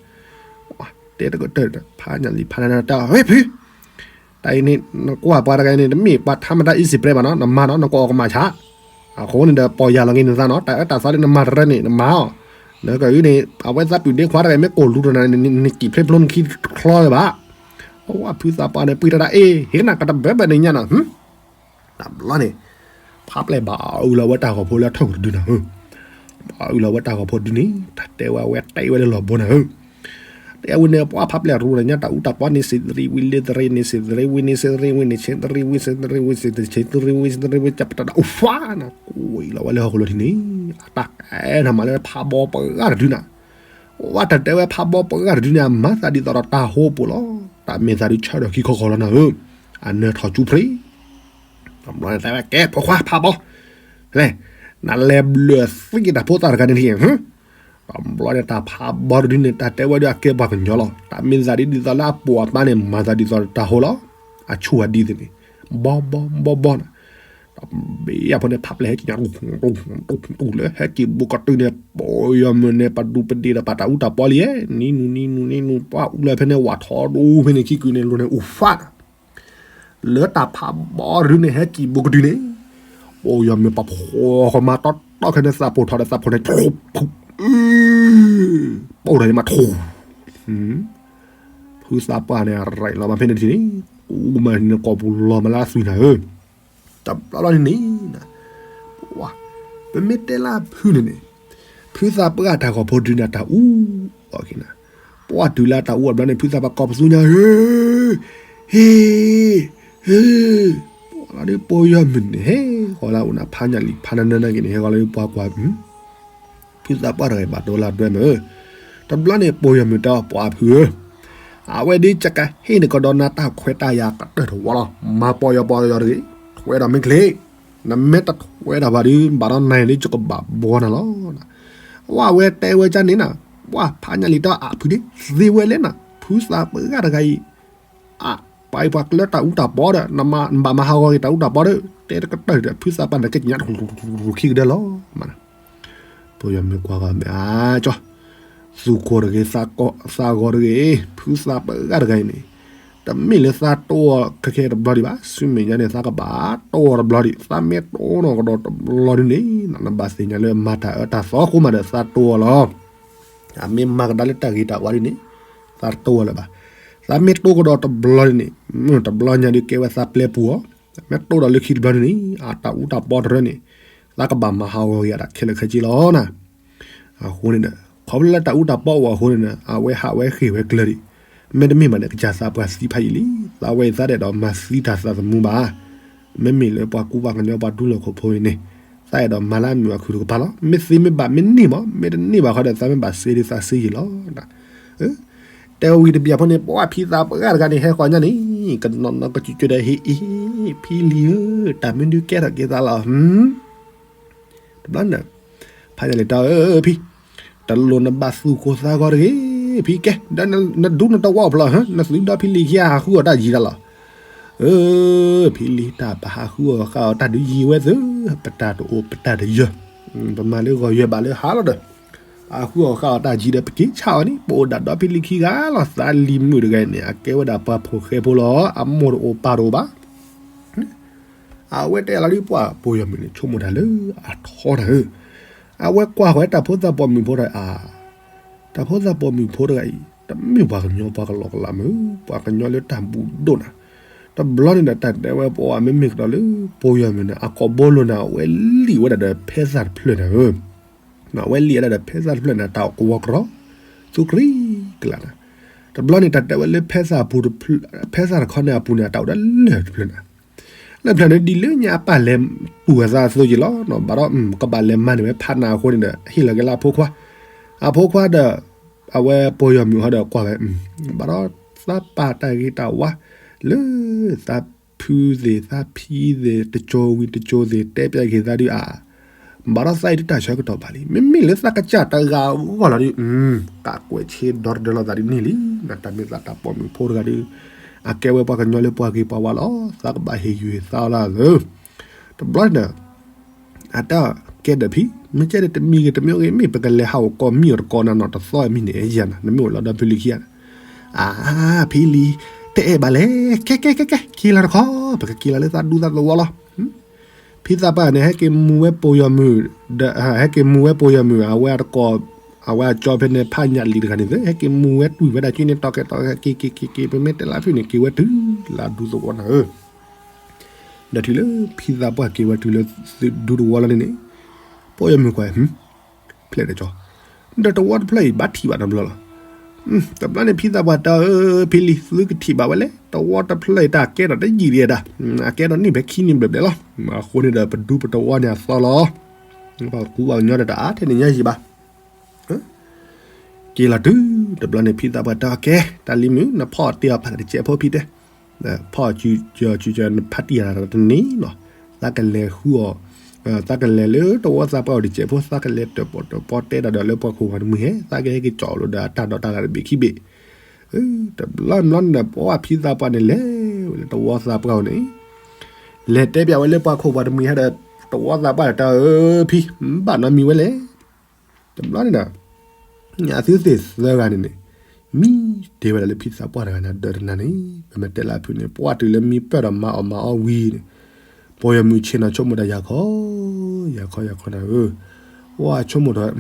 တဲတကတၢၢ် ဖးညၣ်လံၤဖးနၤနၤတၢ် ဝဲဖု တၢ်အံၤန့ၣ် နကွၢ်ပှၤတဂၤအံၤန့ၣ် တမ့ၢ်ပှၤထါမတၤအံၤစံးပြဲဘၣ်နီၤ နမၤနီၤ နကအီၣ်ကမၣ်ဆါ, အဃိန့ၣ်ဒီး ပီၢ်ယၢ်လီၤက့ၤနသးနီၤ တၢ်အၢတၢ်သီန့ၣ် နမၤတရၢန့ၣ် နမၤအီၤ, နကအုန့ၣ် အဝဲသးပုၢ်ဒ့ခွါတဂၤအံၤ မ့ၢ်ကိၢ်လူၤတနၤန့ၣ် နကံၣ်ဖျ့ဖျိနခံတချီလၢၤဘၣ်, အဝဲဖုသးပှၢ်န့ၣ် ပှ့ၤတၢ်ဒၣ်အ့ၣ် ဟ့ၣ်နၤကတဘၣ်ဘၣ်န့ၣ်ညါနၤ တဘျီန့ၣ် ဖးပျဲၢ်ဘၣ်အုးလီၤဝဲတၢ်ဂီၤဖိလၢအထီၣ်ကတဒုနၤဧၢ, ဘၣ်အုးလီၤဝဲတၢ်ဂီၤဖိဒုန့ၣ် တၢ်တဲဝဲဝဲတဲဝဲလၢလီၤဘိနၤဧၢ, တဲဝဲန့ၣ် ပှၤဖးပျဲၢ်ရူၤန့ၣ်ညါ တၢ်အူတၢ်ပီန့ၣ် စံးတရံးဝံၤလံတရံးန့ၣ် စံးတရံးဝံၤန့ၣ် စံးတရံးဝံၤန့ၣ် ဆံးတရံးဝံၤ စံးတရံးဝံၤ စံးတရံးဝံၤ စံးတရံးဝံၤ ကပတၢ်ဒၣ်အိၣ်ဖးနၤ ကွံာ်လီၤဝဲလၢဟီၣ်ခိၣ်လီၤထံန့ၣ်, အတၢ်ကဲနၤမးလၢဖးဘီပှၤတဒုနၤ, ဝဲတၢ်တဲဝဲဖးဘီပှၤတဒုန့ၣ် အမၤသးဒ်သိးဒီးတၢ်ဟိပူၤလီၤ, တၢ်မ့ၢ်သးဒုးဆၢထၢၣ်ခံခီဃီလီၤနၤဧၢ, အနၢၤထီၣ်ကၠူဖျ့ တဘျီန့ၣ်တဲဝဲ ကဲ ဖိခွါဖးဘီ, လဲၣ်, နလဲၤဘျၢသံက့ၤတၢ်ဖိသၣ်တဂၤန့ၣ်ထံၣ်, တဘျီန့ၣ်တၢ်ဖးဘီတဒုန့ၣ် တၢ်တဲဝဲဒုးအကဲပှၤကညီလီၤ, တၢ်မ့ၢ်သးဒ်သိးလၢအပိာ်အပၢ်န့ၣ် မၤသးဒ်သိးတၢ်ဟိလီၤ, အဆူၣ်အဒံသ့ၣ်န့ၣ်, ဘီဘီဘီဘီနၤ, တဘျီအဖိန့ၣ် ဖးပျဲၢ်ဟဲက့ၤညါ တူၢ်တူၢ်လၢဟဲက့ၤဘူးကတုၤန့ၣ် ပိာ်ယီၤမုၣ်န့ၣ် ပဒူပဒ့ဒီးပာ်တၢ်အူတၢ်ပီလံ, နံၤနုၤနံၤနုၤနံၤနုၤ ပှၤအူလၢဖဲန့ၣ် ဝးထီဒိဖဲန့ၣ် ခံကုာ်န့ၣ် လိၤန့ၣ် အိၣ်ဖးနၤ လၢတၢ်ဖးဘီတဒုန့ၣ် ဟဲက့ၤဘူးကတုၤန့ၣ်, ပိာ်ယီၤမုၣ်ပှၤဖှီၣ်ဃီမၤတီတီခဲန့ၣ်သးဖိထီၣ်ဒီးသးဖိန့ၣ်, ပိာ်ဒီးမၤထူ, ဖုသးပှၢ်န့ၣ် ရဲၣ်လီၤမးဖဲန့ၣ်ထံၣ်န့ၣ်, ကူမၤန့ၣ်ကိာ်ပူၤလီၤမးလၢအသွံၣ်နၤဧၢ, တဘျီဘျီန့ၣ်န့ၣ် ပမ့ၢ်တဲလၢဖုန့ၣ်န့ၣ်, ဖုသးပှၢ်တၢ်ဂီၤဖိဒုန့ၣ်တၢ်အူအီၤက့ၤနၤ, ပှၤတုၤလၢတၢ်အူအီၤဘျီန့ၣ် ဖုသးပှၢ်ကိးပသူညါဧၢ, ဟ့ၣ်, ဟ့ၣ်, ပှၤလီၤဒုးပိာ်ယီၤမုၣ်န့ၣ် ဟဲဃီၤလၢအအိၣ်နၤ ဖးညၣ်လံၤဖးနၤနၤနၤက့ၤန့ၣ် ဟဲဃီၤလၢပှၤကွၢ် ဖုသးပှၢ်တဂၤအံၤဘၣ်ဒိလၢဒွဲမုၢ်, တဘျီန့ၣ်ပိာ်ယီၤမုၣ်တဲအီၤ ပှၤဖုဧၢ, အဝဲဒ်ကကဟ့ၣ်နကဒီးနၤတၢ်ခွဲးတၢ်ယာ်ကတၢၢ်တဝီလီၤ, မၤပိာ်ယီၤပိာ်ယီၤတဂ့ၤ, ထွဲဒီးမ့ၢ်ချ့, နမ့ၢ်တထွဲဒီးဘၣ်ဒီး ဘၣ်ဒီးနၤန့ၣ်ဒ်ကဘၣ်ဘှီနၤလီၤ, ဝဲတဲဝဲကန့ၣ်နၤ, ပှၤဖးညၣ်လံၤတဲအီၤ အဖုဒ့, သ့ဝဲလဲၣ်နၤ, ဖုသးပှၢ်တဂၤအံၤ အပှၤအံၤပှၤကျၢၤတၢ်အူတၢ်ပီဒီး နဘၣ်မၤဟးဂီၤက့ၤတၢ်အူတၢ်ပီဒီး တဲတကတၢၢ်ဒီး ဖုသးပှၢ်န့ၣ်က့ၤညါ ခံကဒဲလီၤမးနၤ, ဖိယီၤမုၣ်ကွၢ်ဂီၤမ့ၢ်အါကၠီ, သူၣ်ကိၢ်တဂ့ၤ, သးဂီၤတဂ့ၤ, ဖုသးပှၢ်တဂၤအံၤန့ၣ်, တမ့ၢ်လၢသးတိၢ်အီၤခဲကဲတဘျီဒံးဘၣ်, ဆူမဲာ်ညါန့ၣ် သးကဘၣ်တိၢ်အီၤတဘျီဒံး, သးမ့ၢ်တိၢ်နီၢ်ကဒီးတဘျီဒုန့ၣ်, နဘၣ်သ့ၣ်ညါလၢမၤတၢ်အၢတၢ်သီအဃိမးဒီးသးတိၢ်အီၤလီၤ. အမ့ၢ်မၤကဒါလၢတၢ်ဂ့ၤတၢ်ဝါဒုန့ၣ်, သးတတိၢ်အီၤလၢၤဘၣ်. သးမ့ၢ်တိၢ်ကဒီးတဘျီဒုန့ၣ်, တဘျီညါဒုးကဲဝဲသးပျဲပူၤအီၤ, မ့ၢ်တိၢ်ဒီးလၢခံတဘျီဒုန့ၣ်, အတၢ်အူတၢ်ပီတရၢန့ၣ်, သးကဘၣ်မၤဟးဂီၤက့ၤအတၢ်ခဲလၢာ်ခဲဆ့လီၤနၤ. အဃိန့ၣ်ဒီး ခီဖျိလၢတၢ်အူတၢ်ပီအိၣ်အဃိန့ၣ်ဒီး အဝဲဟးဝဲဃ့ၢ်ဝဲကျၢၤဒံး, မ့တမ့ၢ်ဘၣ်န့ၣ် ကစၢ်သးပှၢ်သံဖးယံာ်လံ, သးဝဲအံၤသးတအဲၣ်ဒိးမၤသံတၢ်သးသမူဘၣ်. မ့မ့ၢ်လၢပှၤကူပှၤကညီပှၤဒူလီၢ်ခိၣ်ဖိအံၤန့ၣ်, သးအဲၣ်ဒိးမၤလၢအမုာ်အခုၣ်တကပၤလီၤ. မ့ၢ်သ့မ့ၢ်ဘၣ်မ့ၢ်န့ၢ်မး, မ့ၢ်တန့ၢ်ဘၣ်ဃီဒီး သးမ့ၢ်ဘၣ်စ့ဒုးသးစ့ယံာ်လီၤ. တဲဝံၤတဘျီဖိန့ၣ် ပှၤဖံသးပှၢ်တဂၤန့ၣ် ဟဲဃီၤညါန့ၣ်, ကနီၤနီၤကစူၤကၠိဒီးဟ့ၣ်အ့ၣ်, ဖံလံၤဧၢ, တၢ်မနုၤကဲထီၣ်က့ၤသးလီၤ. တဘျီန့ၣ်, ဖးယံာ်လံတၢ်ဧၢ ဖံ, တလိၣ်နဘၣ်သူၣ်ကိၢ်သးဂီၤတဂ့ၤ, ဖံကဲ, ဒီးနဒူနတဝီဖျီ, နသုဒီးဖံလံၤခံဂၤဟးဃုအီၣ်တၢ်ယံၤတၢ်လီၤ. ဧၢ, ဖံလံၤတၢ်ပဟးဃုအီၣ်ဃုအီၣ်တၢ်ဒုးယံၤဝဲသၢ, ပတၢ်တအိၣ်ပတၢ်တယၢၤ, ပမၤလၢဂီၤယၢၤဘၣ်လၢဟါလီၤဒီး ဟးဃုအီၣ်ဃုအီၣ်တၢ်ယံၤဒီး ပက့ၤဆါအီၤန့ၣ် ပအိၣ်ဒၣ်ဒီးဖံလံၤခံဂၤလီၤ. သးလံၤမုၣ်တဂၤန့ၣ် အကဲဝဲဒၣ်ပှၤဖိၣ်ဃဲဖိလီၤ, အမိၢ်တအိၣ်ပၢ်တအိၣ်ဘၣ်. အဝဲတဲလီၤဒ်ပှၤပိာ်ယီၤမုၣ်န့ၣ် ဆိကမိၣ်တၢ်လၢအထီတၢ်ဧၢ, အဝဲကွၢ်ဃီၤတၢ်ဖိသၣ်ပိာ်မုၣ်ဖိတဂၤအံၤ, တၢ်ဖိသၣ်ပိာ်မုၣ်ဖိတဂၤအံၤ တမ့ၢ်ပှၤကညီပှၤကလီကလးမုၢ်, ပှၤကညီလၢတၢ်ဘူးဒိၣ်နၤ. တဘျီန့ၣ်ဒီး တၢ်တဲဝဲပှၤမ့မ့ၢ်ကဒီးလၢ ပိာ်ယီၤမုၣ်န့ၣ် အကိာ်ဘိလိၤန့ၣ် အဝဲလံၣ်ဝဲဒၣ်ဒီးဖဲသၣ်တဖျၢၣ်နၤဧၢ, အဝဲလံၣ်ဝဲဒၣ်ဒီးဖဲသၣ်တဖျၢၣ်န့ၣ် တၢ်ကဝီၤကရီ, သူကရံကလးနၤ. တဘျီန့ၣ် တၢ်တဲဝဲလၢ ဖဲသၣ်တခီန့ၣ်အပူၤန့ၣ် အတၢ်အိၣ်ဒီးလၢၢ်တဖျၢၣ်နၤ, လၢၢ်တဖျၢၣ်န့ၣ် ဒ်လၢညါအပၢ်လဲၤတူၢ်အသးအသိးက့ၤလီၤ, ဘၣ်ဒီး ကဘၣ်လဲၤမၤန့ၢ်ဝဲဖးနၤအဃိန့ၣ်ဒီး ဟ့ၣ်လီၤက့ၤလၢအဖိခွါ, အဖိခွါဒီး အဝဲပိာ်ယီၤမုၣ်ဟီဒီးကွၢ်ဝဲ, ဘၣ်ဒီးသးပာ်တၢ်ဂ့ၤတၢ်ဝါ လၢသးဖုသ့ၣ် သးဖံသ့ၣ် တစိၤဝံၤတစိၤသ့ၣ် တဲပျဲက့ၤသးဒုးအါ, ဘၣ်ဒီးသးအံၤဒုးတၢ်ဆၢကတီၢ်ဘၣ်လံ, မ့မ့ၢ်လၢသးကစၢ်တဂၤအဂီၢ်လီၤဒုး, ကးကွဲးဆ့ဒီတဒၢလီၤသးဒုးန့ၢ်လံ, တၢ်မ့ၢ်သးတၢ်ပိာ်မုၣ်ဖိတဂၤဒုး, အကဲဝဲပှၤကညီလၢပှၤဂ့ၤပှၤဝါလီၤ, သးကဘၣ်ဟ့ၣ်ယုၢ်သးအီၤလၢအသၢ. တဘျီန့ၣ် အတၢ်ကဲဒီးဖံ, မ့ၢ်ကဲဒီးတမံၤဂ့ၤတမံၤဂ့ၤ မ့ၢ်ပကလဲၤဟးအိၣ်ကိးမံၤအီၤတကိးနၤနီၤ တသီအမံၤန့ၣ် ယၤနၤ နမ့ၢ်အိၣ်လီၤဒီးဖံလံၤခံဂၤ, အါ, ဖံလံၤ, တအဲၣ်ဘၣ်လဲၣ်, ကဲကဲကဲကဲ က့ၤလီၤတခီ, ပကက့ၤလီၤလၢသးဒူသးသဝီလီၤ. ဖံသးပှၢ်န့ၣ် ဟဲက့ၤမူဝဲပိာ်ယီၤမုၣ်, ဟဲက့ၤမူဝဲပိာ်ယီၤမုၣ် အဝဲအတကိး, အဝဲအကၠီဖဲန့ၣ် ဖးညၣ်လံၤတဂၤန့ၣ်သ့, ဟဲက့ၤမူဝဲတွံၢ်ဝဲဒၣ်က့န့ၣ် တီၢ်ကဲတီၢ်ကဲ က့ၤက့ၤက့ၤက့ၤ ပမ့ၢ်တဲလၢဖုၣ်န့ၣ် က့ၤဝဲတုၤလၢအဒူသဝီနၤဧၢ. ဒီးတုၤလၢဖံသးပှၢ်က့ၤဝဲတုၤလၢဒူသဝီလီၤန့ၣ်န့ၣ်, ပိာ်ယီၤမုၣ်ကွၢ်, ဖျဲၣ်တကၠီ, ဒီးတဝီတဖျၢၣ်အံၤ ဘၣ်ထံၣ်ဘၣ်နီတဘျီလီၤ. တဘျီန့ၣ်ဖံသးပှၢ်တဲအီၤ, ဖံလံၤ သုကထံၣ်ဘၣ်ဝဲလဲၣ်, တဝီတဖျၢၣ်အံၤတၢ်ကဲထီၣ်တယံာ်ဒံးဒၣ်, အကဲထီၣ်န့ၢ်ဖဲခံနံၤဘျဲၣ်ဘျဲၣ်လီၤ. အဃိန့ၣ်ဒီး ပဒူပတဝီန့ၣ်အသီလီၤ. ပှၤကူပှၤကညီဒီးတအါထဲန့ၣ်ညါယံာ်ဘၣ်. က့ၤလီၤတုၤ, တဘျီန့ၣ်ဖံသးပှၢ်တဲအီၤကဲ, တၢ်လံၤမုၣ် နဖီၣ်တ့ၢ်အီၤဖးတကဲးဖိဖံတဲ, ဖီၣ်စုကၠီစုကၠီ နဖးတ့ၢ်အီၤတန့ၢ်နီၤ, သးကလဲၤဃုအီၤ, သးကလဲၤလၢတဝီသးပှၢ်အိၣ်တကဲးဖိ သးကလဲၤတၢၣ်ပီၣ်တၢၣ်ပီတဲဒီးဒီးလၢပှၤခိၣ်ပှၤတမှံၤဟဲ, သးကဟဲက့ၤကၠီၣ်လိာ်ဒီးအတၢ်ဒီးတၢ်ဂၤတဘ့ၣ်ခံဘ့ၣ်. တဘျီဘျီန့ၣ်ဒီး ပှၤဖံသးပှၢ်န့ၣ်လဲၤဝဲလၢတဝီသးပှၢ်အိၣ်န့ၣ်, လဲၤတဲပျးဝဲလၢပှၤခိၣ်ပှၤတမှံၤဟဲဒီး တဝီသးပှၢ်ဒီးတဲအီၤ, ဖံ, ဘၣ်နီတမံၤဝဲလဲၣ်. တဘျီန့ၣ်ဒီး အသုသ့ၣ်သၢဂၤန့ၣ်န့ၣ် မံတ့ၢ်ဝဲဒၣ်လၢဖံသးပှၢ်တဂၤန့ၣ် ဒၢးတနၤန့ၣ်, ပမ့ၢ်တဲလၢအဖုၣ်န့ၣ် ပှၢ်တုၤလၢမံပၢၢ်ဒီးမၤအီၣ်မၤအီဝံၤန့ၣ်, ပိာ်ယီၤမုၣ်ဆ့ၣ်နီၤဆိကမိၣ်တၢ် ယၤခီ, ယၤခီယၤခီနၤဧၢ, ပှၢ်ဆိကမိၣ်ထီၣ်,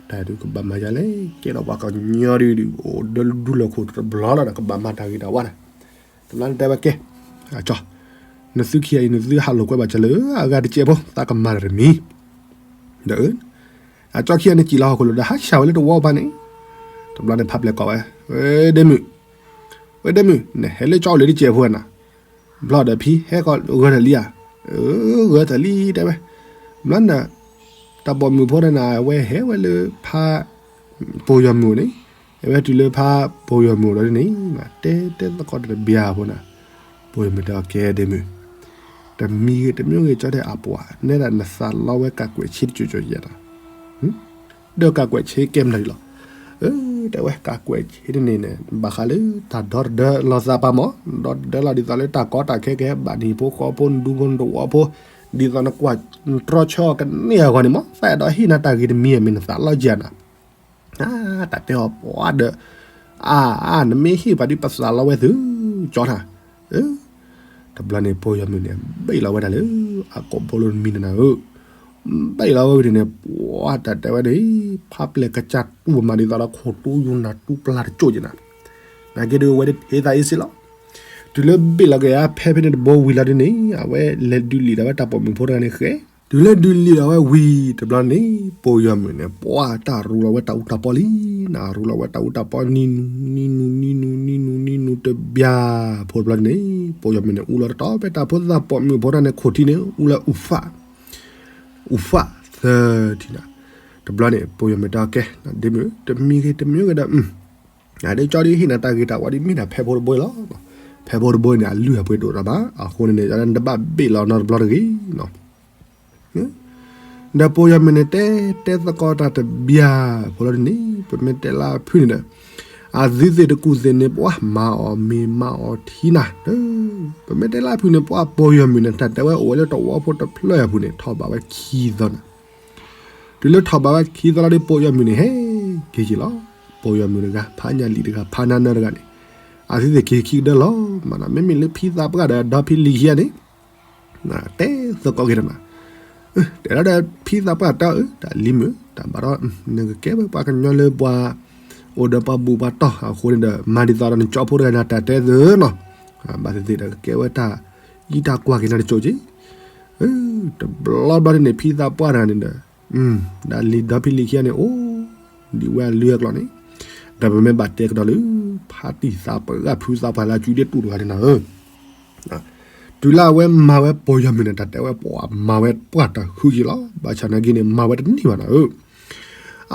တၢ်ဒုးကဘၣ်မၤယၤလဲၣ်, ကဲဒီးပှၤကညီဒုး အိၣ်ဒီးဒူလီၢ်ခိၣ်တဘျီလီၤဒီး ကဘၣ်မၤတၢ်ဂ့ၤတၢ်ဝါန့ၣ်, တဘျီန့ၣ်တဲဝဲကဲ, အကၠီ, နသုခံဂၤအံၤ နသုဟးလိာ်ကွဲဘၣ်စၢၤလၢအဂၤတကဲးဖိ သးကမၤတၢ်တမံၤ, ဒီး အကၠီခံဂၤန့ၣ်စံၣ်လီၤဟီၣ်ခိၣ်လိၤဒီး ဟးဆှၢဝဲလၢတဝီဘၣ်န့ၣ်, တဘျီန့ၣ်ဖးပျဲၢ်ကိးဝဲ, ဝဲဒ့မုၣ်, ဝဲဒ့မုၣ် နဟဲလၢကၠီအိၣ်လၢတကဲးဖိနၤ, ဘျီဒီးဖံဟဲကီးဂၢၢ်တၢ်လံဧါ, ဂၢၢ်တၢ်လံတဲဝဲ, ဘျီန့ၣ် တၢ်ပိာ်မုၣ်ဖိတဂၤန့ၣ် အဝဲဟဲဝဲလၢဖါ ပိာ်ယီၤမုၣ်န့ၣ်, အဝဲတုၤလၢဖါပိာ်ယီၤမုၣ်ဒီးန့ၣ်, တဲတဲသကိးတဘျီဖိနၤ, ပိာ်ယီၤမုၣ်တဲအီၤကဲဒ့မုၣ်, တမံၤဂ့ၤတမံၤဂ့ၤ ကၠီတဲအပှၤ နဲဒၣ်နသးလီဝဲကးကွဲးဆ့တကၠိကၠိယဲၢ်နၤ, ဒီးကးကွဲးဆ့ကဲမနုၤဒ်လီၤ, တဲဝဲကးကွဲးဆ့တန့ၣ်န့ၣ် ဘၣ်ဃးလၢတၢ်ဒီတဒၢလီၤသးပာ်မး, ဒီတဒၢလီၤဒ်သိးလၢတၢ်ကီတၢ်ခဲကဟဲဘၣ်နံၤဖိဃီဖိ နဒူဖိနတဝီဖိ, ဒ်သိးနကွၢ်တြီဆၢအီၤကန့ၢ်အဂီၢ်န့ၣ်မး သးအဲၣ်ဒိးဟ့ၣ်နၤတၢ်ဂ့ၤတမံၤအမ့ၢ်နသးလီၤယၤနၤ တၢ်တဲအီၤပှၤဒီး အါ အါ နမ့ၢ်ဟ့ၣ်ပှၤဒ် ပသးလီဝဲသု ကၠီနၤ တဘျီန့ၣ် ပိာ်ယီၤမုၣ်န့ၣ် ဘ့ၣ်လီၤဝဲဒၣ်လၢ အကိာ်ဘိလိတမံၤန့ၣ်နၤဧၢ, ဘ့ၣ်လီၤဝဲဝံၤန့ၣ် ပှၤတၢ်တဲဝဲန့ၣ် ဖးပျဲၢ်ကစၢ်တူၢ်မးဒ်သိးဒီးခိၣ်တူယိၤနၤတူၢ်ပျၢ်တကၠိၣ်က့နၤ, နာ်က့ဒုးဝဲဟ့ၣ်သးအ့ၣ်စ့လီၤ. တုၤလၢဘ့ၣ်လီၤက့ၤအဖဲဖဲန့ၣ်တဘိဝံၤလီၤဒ်န့ၣ် အဝဲလဲၤဒုးလံာ်ဒီးဝဲတၢ်ပိာ်မုၣ်ဖိတဂၤန့ၣ်ဃဲ, တုၤလၢဒုးလံာ်ဒီးဝဲဝံၤတဘျီန့ၣ် ပိာ်ယီၤမုၣ်န့ၣ် ပှၤတၢ်ရူလီၤဝဲတၢ်အူတၢ်ပီလံ, နရူလီၤဝဲတၢ်အူတၢ်ပီ နံၤနူၤ နံၤနူၤ နံၤနူၤ နံၤနူၤ နံၤနူၤတဘျီဖိတဘျီန့ၣ် ပိာ်ယီၤမုၣ်န့ၣ် အူလီၤတတီၤဖဲတၢ်ဖိသၣ်ပိာ်မုၣ်ဖိတဂၤန့ၣ် ခိၣ်ထံးန့ၣ် အူလၢအူဖး အူဖးသၢထံၣ်နၤ, တဘျီန့ၣ် ပိာ်ယီၤမုၣ်တဲအီၤကဲ ဒ့မုၣ် တမံၤဂ့ၤတမံၤဂ့ၤဒီး အဒ်ကၠီဒ်ဟ့ၣ်နၤတၢ်ဂ့ၤတၢ်ဝါဒ်မ့ၢ်ဒၣ်ဖဲဖိတဘိလီၤ, ဖဲဖိတဘိန့ၣ် အလုၢ်အပှ့ၤဒိၣ်ဒီးဘၣ် အဃိန့ၣ်န့ၣ် နတဘၣ်ဘ့ၣ်လီၤနီတဘျီတဂ့ၤနီၤ ဒီးပိာ်ယီၤမုၣ်န့ၣ် တဲတဲသကိးတၢ်တဘျီဖိလီၤဒ်န့ၣ် ပမ့ၢ်တဲလၢအဖုၣ်န့ၣ်ဒီး အသုသ့ၣ်တကူၣ်သ့ၣ်န့ၣ် ပှၤမၤအီၤမ့ၤမၤအီၤထံနၤ, ပမ့ၢ်တဲလၢအဖုၣ်န့ၣ် ပှၤပိာ်ယီၤမုၣ်န့ၣ် တၢ်တဲဝဲအိၣ်ဝဲလၢတဝီဖိတဖျၢၣ်အပူၤန့ၣ် ထီၣ်ဘးဝဲခံသီနၤ, တုၤလၢထီၣ်ဘးဝဲခံသီလီၤဒီး ပိာ်ယီၤမုၣ်န့ၣ် ဟဲက့ၤက့ၤလီၤ, ပိာ်ယီၤမုၣ်တဂၤ ဖးညၣ်လံာ်တဂၤ ဖးနါနၢတဂၤန့ၣ် အသုသ့ၣ်က့ၤခံကဒၢလီၤမးနီၤ, မ့မ့ၢ်လၢဖံသးပှၢ်ဒီးဒီဖံလံၤခံဂၤန့ၣ် တဲသကိးက့ၤတနၤ, တဲလီၤဒီးဖံသးပှၢ်တဲအီၤ တၢ်လံမုၣ် တၢ်ဘၣ်ဒီး နကကဲဝဲပှၤကညီလၢပှၤ အိၣ်ဒီးပှၤဘူၣ်ပှၤတီၢ်အဃိန့ၣ်ဒီး မၤဒ်သိးဒီးနကၠီဖိတဂၤန့ၣ် တၢ်တဲသုနီၤ, ဘၣ်သ့ၣ်သ့ၣ်ဒီးကကဲဝဲတၢ်အံၣ်တၢ်ကွၢ်က့ၤနၤတကၠိၣ်က့ၤ, တဘျီဘျီန့ၣ် ဖံသးပှၢ်တဂၤန့ၣ်ဒီး ဒီးလံာ်ဒီဖံလံၤခံဂၤန့ၣ်အိၣ်ဒံးဝဲအလုၢ်အကျိၤန့ၣ်, ဒီးပမ့ၢ်ဘၣ်တဲကဒီးလၢ ဖါတံၢ်သးပှၢ်ဖုသးပှၢ်လၢအစုဒ့တူၢ်တဂၤန့ၣ်နၤဧၢ တုၤလၢအဝဲမၤဝဲပိာ်ယီၤမုၣ်န့ၣ် တၢ်တဲဝဲပှၤမၤဝဲပှၢ်တၢ်ဃုက့ၤလီၤ, ဘၣ်ဆၣ်နာ်က့န့ၣ် မၤဝဲတန့ၢ်ဘၣ်နၤဧၢ,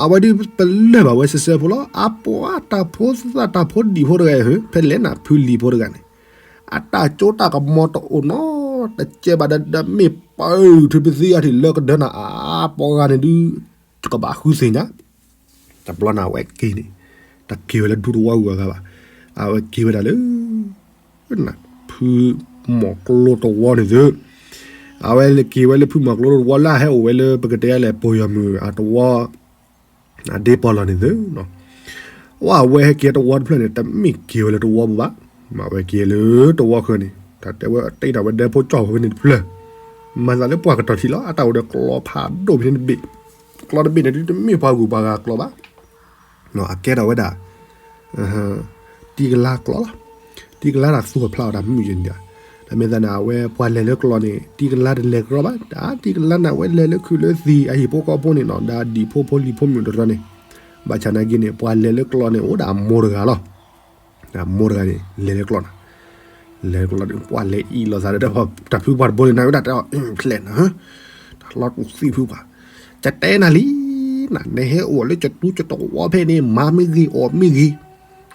အဝဲဒုးပလၢၢ်ဘၣ်ဝဲစဲစဲဖိလီၤ, အပှၤတၢ်ဖိသၣ်တၢ်ဖိဒံးဖိတဂၤအံၤ ဖဲလဲၣ်နၤဖုလံၤဖိတဂၤန့ၣ်, အတၢ်ကၠိတၢ်ကမီၤတအိၣ်နီတစဲးဘၣ်ဒီး ဒီးမ့ၢ်ပၢၢ်ထူပသံအထံၣ်လၢကဒၢနၤအါပှၤဂၤန့ၣ်ဒုး ကဘၣ်ဃုသ့ၣ်ညါ တဘျီန့ၣ်အဝဲက့ၤန့ၣ် တက့ၤဝဲလၢဒူသဝီဂုၤအဂၤဘၣ်, အဝဲက့ၤဝဲဒၣ်လၢ ဖုမီၢ်ကျိတဝီန့ၣ်သု, အဝဲက့ၤဝဲလၢဖုမီၢ်ကျိတဝီလၢအဟဲအိၣ်ဝဲလၢပကတဲလဲၣ် ပိာ်ယီၤမုၣ်အတဝီ အဒ့ပီၢ်လီၤန့ၣ်သု, အဝဲဟဲက့ၤတဝီတဖျၢၣ်န့ၣ် တမ့ၢ်က့ၤဝဲလၢတဝီပူၤဘၣ်, အဝဲက့ၤလၢတဝီဃၢၤန့ၣ် တၢ်တဲဝဲတ့ထီၣ်ဝဲဒဲဖိကၠီၣ်ဖိဖဲန့ၣ်တဖျၢၣ်, မၤသးလၢပှၢ်ကတီၢ်ထံးလီၤ, အတၢ်အိၣ်ဒီးကျီဖးဒိၣ်ဖဲန့ၣ်တဘ့ၣ်, ကျီတဘ့ၣ်န့ၣ်ဒုး တမ့ၢ်ပှၤဂုၤပှၤဂၤကျီဘၣ် အကဲထီၣ်ဝဲဒၣ် တံကလါကျီလီၤ, တံကလါတၢ်သူၣ်အဖျါအီၤတၢ်မုာ်ယဲၢ်န့ၣ်, တၢ်မ့ၢ်သးန့ၣ် အဝဲပှၤလဲၤလၢကျီန့ၣ် တံကလါတလဲၤကရီဘၣ်, တၢ်တံကလါန့ၣ် အဝဲလဲၤလၢခုၣ်လၢသံၣ် အဟံၣ်ဖိဃီဖိန့ၣ်နီၤ ဒီးဒံၣ်ဖိဖိလံၤဖိမုၣ်တရီန့ၣ်, ဘၣ်ဆၣ်နာ်က့န့ၣ် ပှၤလဲၤလၢကျီန့ၣ် အိၣ်ဒၣ်အမိၢ်တဂၤလီၤ, အမိၢ်တဂၤန့ၣ် လဲၤလၢကျီန့ၣ် လဲၤကျီန့ၣ် ပှၤလဲၤအံၤလိာ်သးဒီး တၢ်ဖုပှၢ်တဘိန့ၣ် နဝဲဒၣ်တဲအီၤ ဖျဲၣ်နၤ တၢ်လီၤတူၢ်သံဖုပှၢ်, ကတဲနၤလံ, နၤ နဟဲအိၣ်လၢကတူကတဝီဖဲန့ၣ် မၤမ့ၢ်ဂ့ၤအီၣ်မ့ၢ်ဂ့ၤ,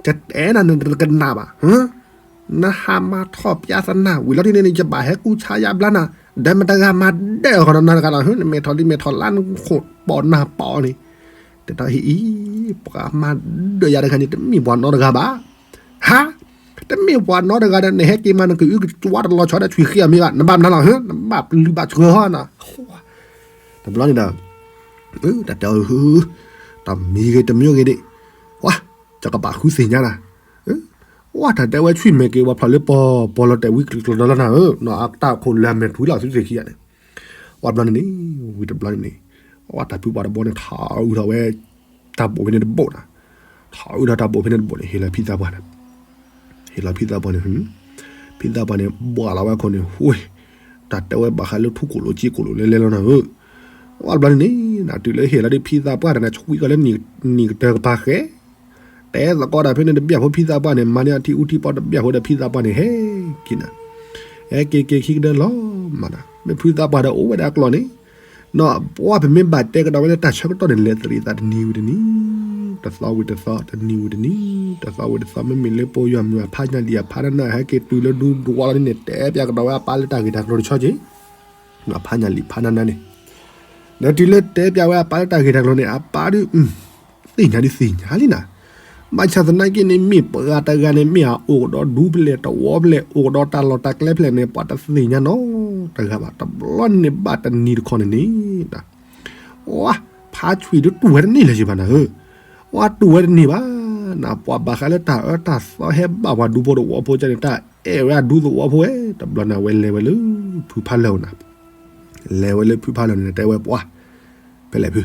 ကတဲနၤ နတကနၣ်ဘၣ်, နဟးမၤထီၣ်ပျါသနၢ်ဝံၤလီၤဒ်န့ၣ်န့ၣ် ယဘၣ်ဟဲကူၣ်ဆါယါဘျါနၤ, ဒီးမတဂၤမၤဒၢၣ်ဃီနၤတဂၤဒီး နမဲာ်ထီၣ်လံမဲာ်ထီၣ်လါ နခိၣ်ပီၣ်နၢ်ပီၣ်န့ၣ်, တဲဒီးဟ့ၣ်အံၤ ပှၤမၤဒၢၣ်ယၤတဂၤန့ၣ် တမ့ၢ်ပှၤနီတဂၤဘၣ် ဟါ, တမ့ၢ်ပှၤနီတဂၤဒီး နဟဲက့ၤမး နကအုကစွါတလီၤဆီဒီး ဆွံၣ်ဃ့အီၤမ့ၢ်ဘၣ်, နဘၣ်မနုၤလီၤ, နဘၣ်ပျုၢ်ဘၣ်ဆှၢဟီနၤ, တဘျီန့ၣ်ဒီး တၢ်တဲအီၤ, တမံၤဂ့ၤတမံၤဂ့ၤဒၣ်, ဝါ, ယကဘၣ်ဃုသ့ၣ်ညါနၤ, ဝါ တၢ်တဲဝဲဆွံၣ်မဲာ်က့ၤဝဲဖျိးလၢပီၢ်, ပီၢ်လီၤတဲာ်ဝံကျီၤလီၤနၤဧၢ, အတၢ်ခိၣ်လၢအမဲာ်ထူလီၤသုသ့ၣ်ခံဂၤန့ၣ်, ဝါ တဘျီန့ၣ်န့ၣ်, ဝံၤတဘျီန့ၣ်န့ၣ်, ဝါ တၢ်ဖုပှၢ်တဘိန့ၣ် ထီၣ်အုးထီၣ်ဝဲ တၢ်ဘိၣ်ဖဲန့ၣ်တဘိၣ်နၤ, ထီၣ်အုးထီၣ်တၢ်ဘိၣ်ဖဲန့ၣ်တဘိၣ်န့ၣ် ဟ့ၣ်လီၤဖံသးပှၢ်န့ၣ်, ဟ့ၣ်လီၤဖံသးပှၢ်န့ၣ်, ဖံသးပှၢ်န့ၣ် ဘှၣ်လီၤဝဲခိၣ်န့ၣ် ဝ့ၢ်, တၢ်တဲဝဲဘၣ်ဃးလၢထူကိၣ်လိာ်က့ကိၣ်လိာ်လဲလဲလီၤနၤဧၢ, ဝါ တဘျီန့ၣ်န့ၣ်, တုၤလၢဟ့ၣ်လီၤဒ်ဖံသးပှၢ်တဂၤန့ၣ် ဆွံကီၢ်လၢနံၣ်ကတၢၢ်ကပၤဃဲ တဲသကိးတၢ်ဖဲန့ၣ်တဘျီဖိ ဖံသးပှၢ်န့ၣ် မၤန့ၢ်အထံအူထံပီတဘျီဖိဒီး ဖံသးပှၢ်န့ၣ် ဟဲက့ၤနၤ, ဟဲက့ၤက့ၤခံကဒၢလီၤမးနၤ, မ့ၢ်ဖံသးပှၢ်ဒီးအိၣ်ဝဲဒၣ်ကျီၢ်န့ၣ်, ဒီးပှၤပမ့ၢ်ဘၣ်တဲကဒီးဝဲလၢတၢ်ဆၢကတီၢ်န့ၣ် လဲၤသရံးသးတနံၤဝံၤတနံၤ, တသီဝံၤတသီ တနံၤဝံၤတနံၤ, တသီဝံၤတသီ မ့မ့ၢ်လၢပိာ်ယွၤမုၣ် အဖးညၣ်လံာ်အဖးနါနါ ဟဲက့ၤတုၤလၢဒူဒွးလီၤန့ၣ် တဲပျးကဒီးဝဲအပၢ်လၢတၢ်ဂ့ၢ်တၢ်ကျိၤတဆီက့ၤ အဖးညၣ်လံာ်ဖးနါနါန့ၣ်, ဒီးတုၤလၢတဲပျးဝဲအပၢ်လၢတၢ်ဂ့ၢ်တၢ်ကျိၤန့ၣ် အပၢ်ဒုး သ့ၣ်ညါဒုးသ့ၣ်ညါလံနၤ, ဘၣ်ဆၣ်သနာ်က့န့ၣ် မ့ၢ်ပှၤတဂၤန့ၣ် မ့ၢ်အအိၣ်ကဒီးဒူဖျဲၣ်တဝီဖျဲၣ် အိၣ်ကဒီးတၢ်လီၢ်တၢ်ကျဲဖျဲၣ်န့ၣ် ပှၤတသ့ၣ်ညါနီတဂၤဘၣ်. တဘျီန့ၣ်ဘၣ်တနံၤတခီန့ၣ်န့ၣ် ဝါ ဖါဆွံၣ်ဒုးတူၢ်ဝဲတန့ၢ်လၢၤဘၣ်နၤဧၢ, ဝါတူၢ်ဝဲတန့ၢ်ဘၣ်နၤ. ပှၤဘၣ်ဃးလၢတၢ်အၢတၢ်သီဟဲဘၣ်ပှၤဒူဖိတဝီဖိကန့ၣ် တၢ်အဲၣ်ဝဲအဒူသဝီဖိဝဲ. တဘျီန့ၣ် အဝဲလဲၤဝဲလၢဖုဖးလၢာ်အအိၣ်နၤ, လဲၤဝဲလၢဖုဖးလၢာ်န့ၣ် တဲဝဲပှၤ ဖဲလဲၣ်ဖု,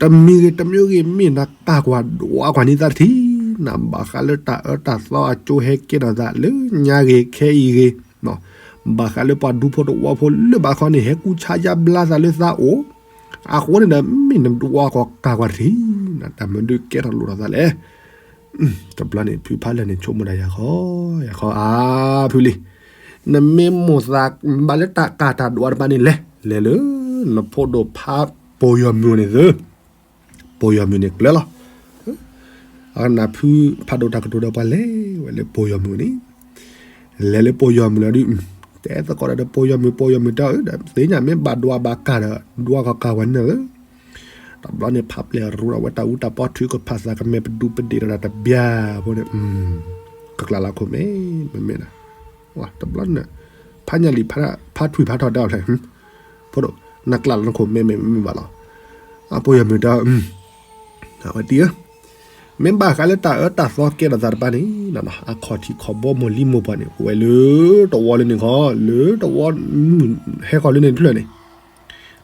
တမံၤဂ့ၤတမံၤဂ့ၤ မ့ၢ်နၤကးကွၢ်ဒွးကွၢ်န့ၢ်သးတထံၣ်နၤ, ဘၣ်ဃးလၢတၢ်အၢတၢ်သီအကၠိဟဲကဲထီၣ်သးလၢညါဂ့ၤခဲအံၤဂ့ၤ, ဘၣ်ဃးလၢပှၤဒူဖိတဝီဖိလၢဘၣ်ခီန့ၣ် ဟဲကူဆါယါဘျါသးလၢသးအိၣ်, အဃိန့ၣ်ဒီး မ့ၢ်နဒွးကွၢ်ကးကွၢ်တထံၣ်နၤ, တၢ်မနုၤကဲထီၣ်လိၣ်ထီၣ်သးလဲၣ်. တဘျီန့ၣ် ဖုဖးလၢာ်န့ၣ် ဆိကမိၣ်ဒၣ်ယၤဃီ, ယၤဃီအါဖုလံ, နမ့ၢ်မိၣ်သးဘၣ်လၢတၢ်ကးတၢ်ဒွးတဖၣ်န့ၣ်လဲၤ, လဲၤလၢ နဖိဒိၣ်ဖးပိာ်ယီၤမုၢ်န့ၣ်သၢ, ပိာ်ယီၤမုၢ်န့ၣ်ကျၢၤလီၤ. အနၢ်ဖုဖးဒိၣ်တၢ်ကတိၤဒီးပှၤလဲၤဝဲလၢပိာ်ယီၤမုၢ်န့ၣ်, လဲၤလၢပိာ်ယီၤမုၢ်လီၤဒုး, တဲသကိးဒီးပိာ်ယီၤမုၢ် ပိာ်ယီၤမုၢ်တဲအီၤဒီး သ့ၣ်ညါမ့ၢ်ဘၣ်ဒွးဘၣ်ကးဒီး ဒွးကီကးဝဲန့ၣ်လၢ တဘျီန့ၣ် ဖးပျဲၢ်ရူဒီးဝဲတၢ်အူတၢ်ပီ ထုကဖၣ်သးကမဲာ် ပဒူပဒ့ၣ်ဒီးတၢ်တဘျၣ်ဖိန့ၣ်, ကကျးလၢခိၣ်မဲာ် မ့မ့ၢ်နၤ, တဘျီန့ၣ် ဖးညၣ်လံၤ ဖးထွံၣ်ဖးထီၣ်တဲအီၤဖျဲၣ်, ဖိဒိၣ် နကျးလၢနခိၣ်မဲာ်မ့မ့ၢ်ဘၣ်လီၤ. အပိာ်ယီၤမုၢ်တဲအီၤ အဝဲတံၤဧၢ, မ့ၢ်ဘၣ်ဃးလၢတၢ်အၢတၢ်သီကဲထီၣ်သးတဖၣ်န့ၣ်, အခီၣ်ထံးခီၣ်ဘီမိၢ်လံမိၢ်ပှၢ်န့ၣ် အိၣ်ဝဲလၢတဝီလၢန့ၣ်ခီ, လၢတဝီမုၢ်ဟဲဃီၤလၢန့ၣ်တဖျၢၣ်န့ၣ်,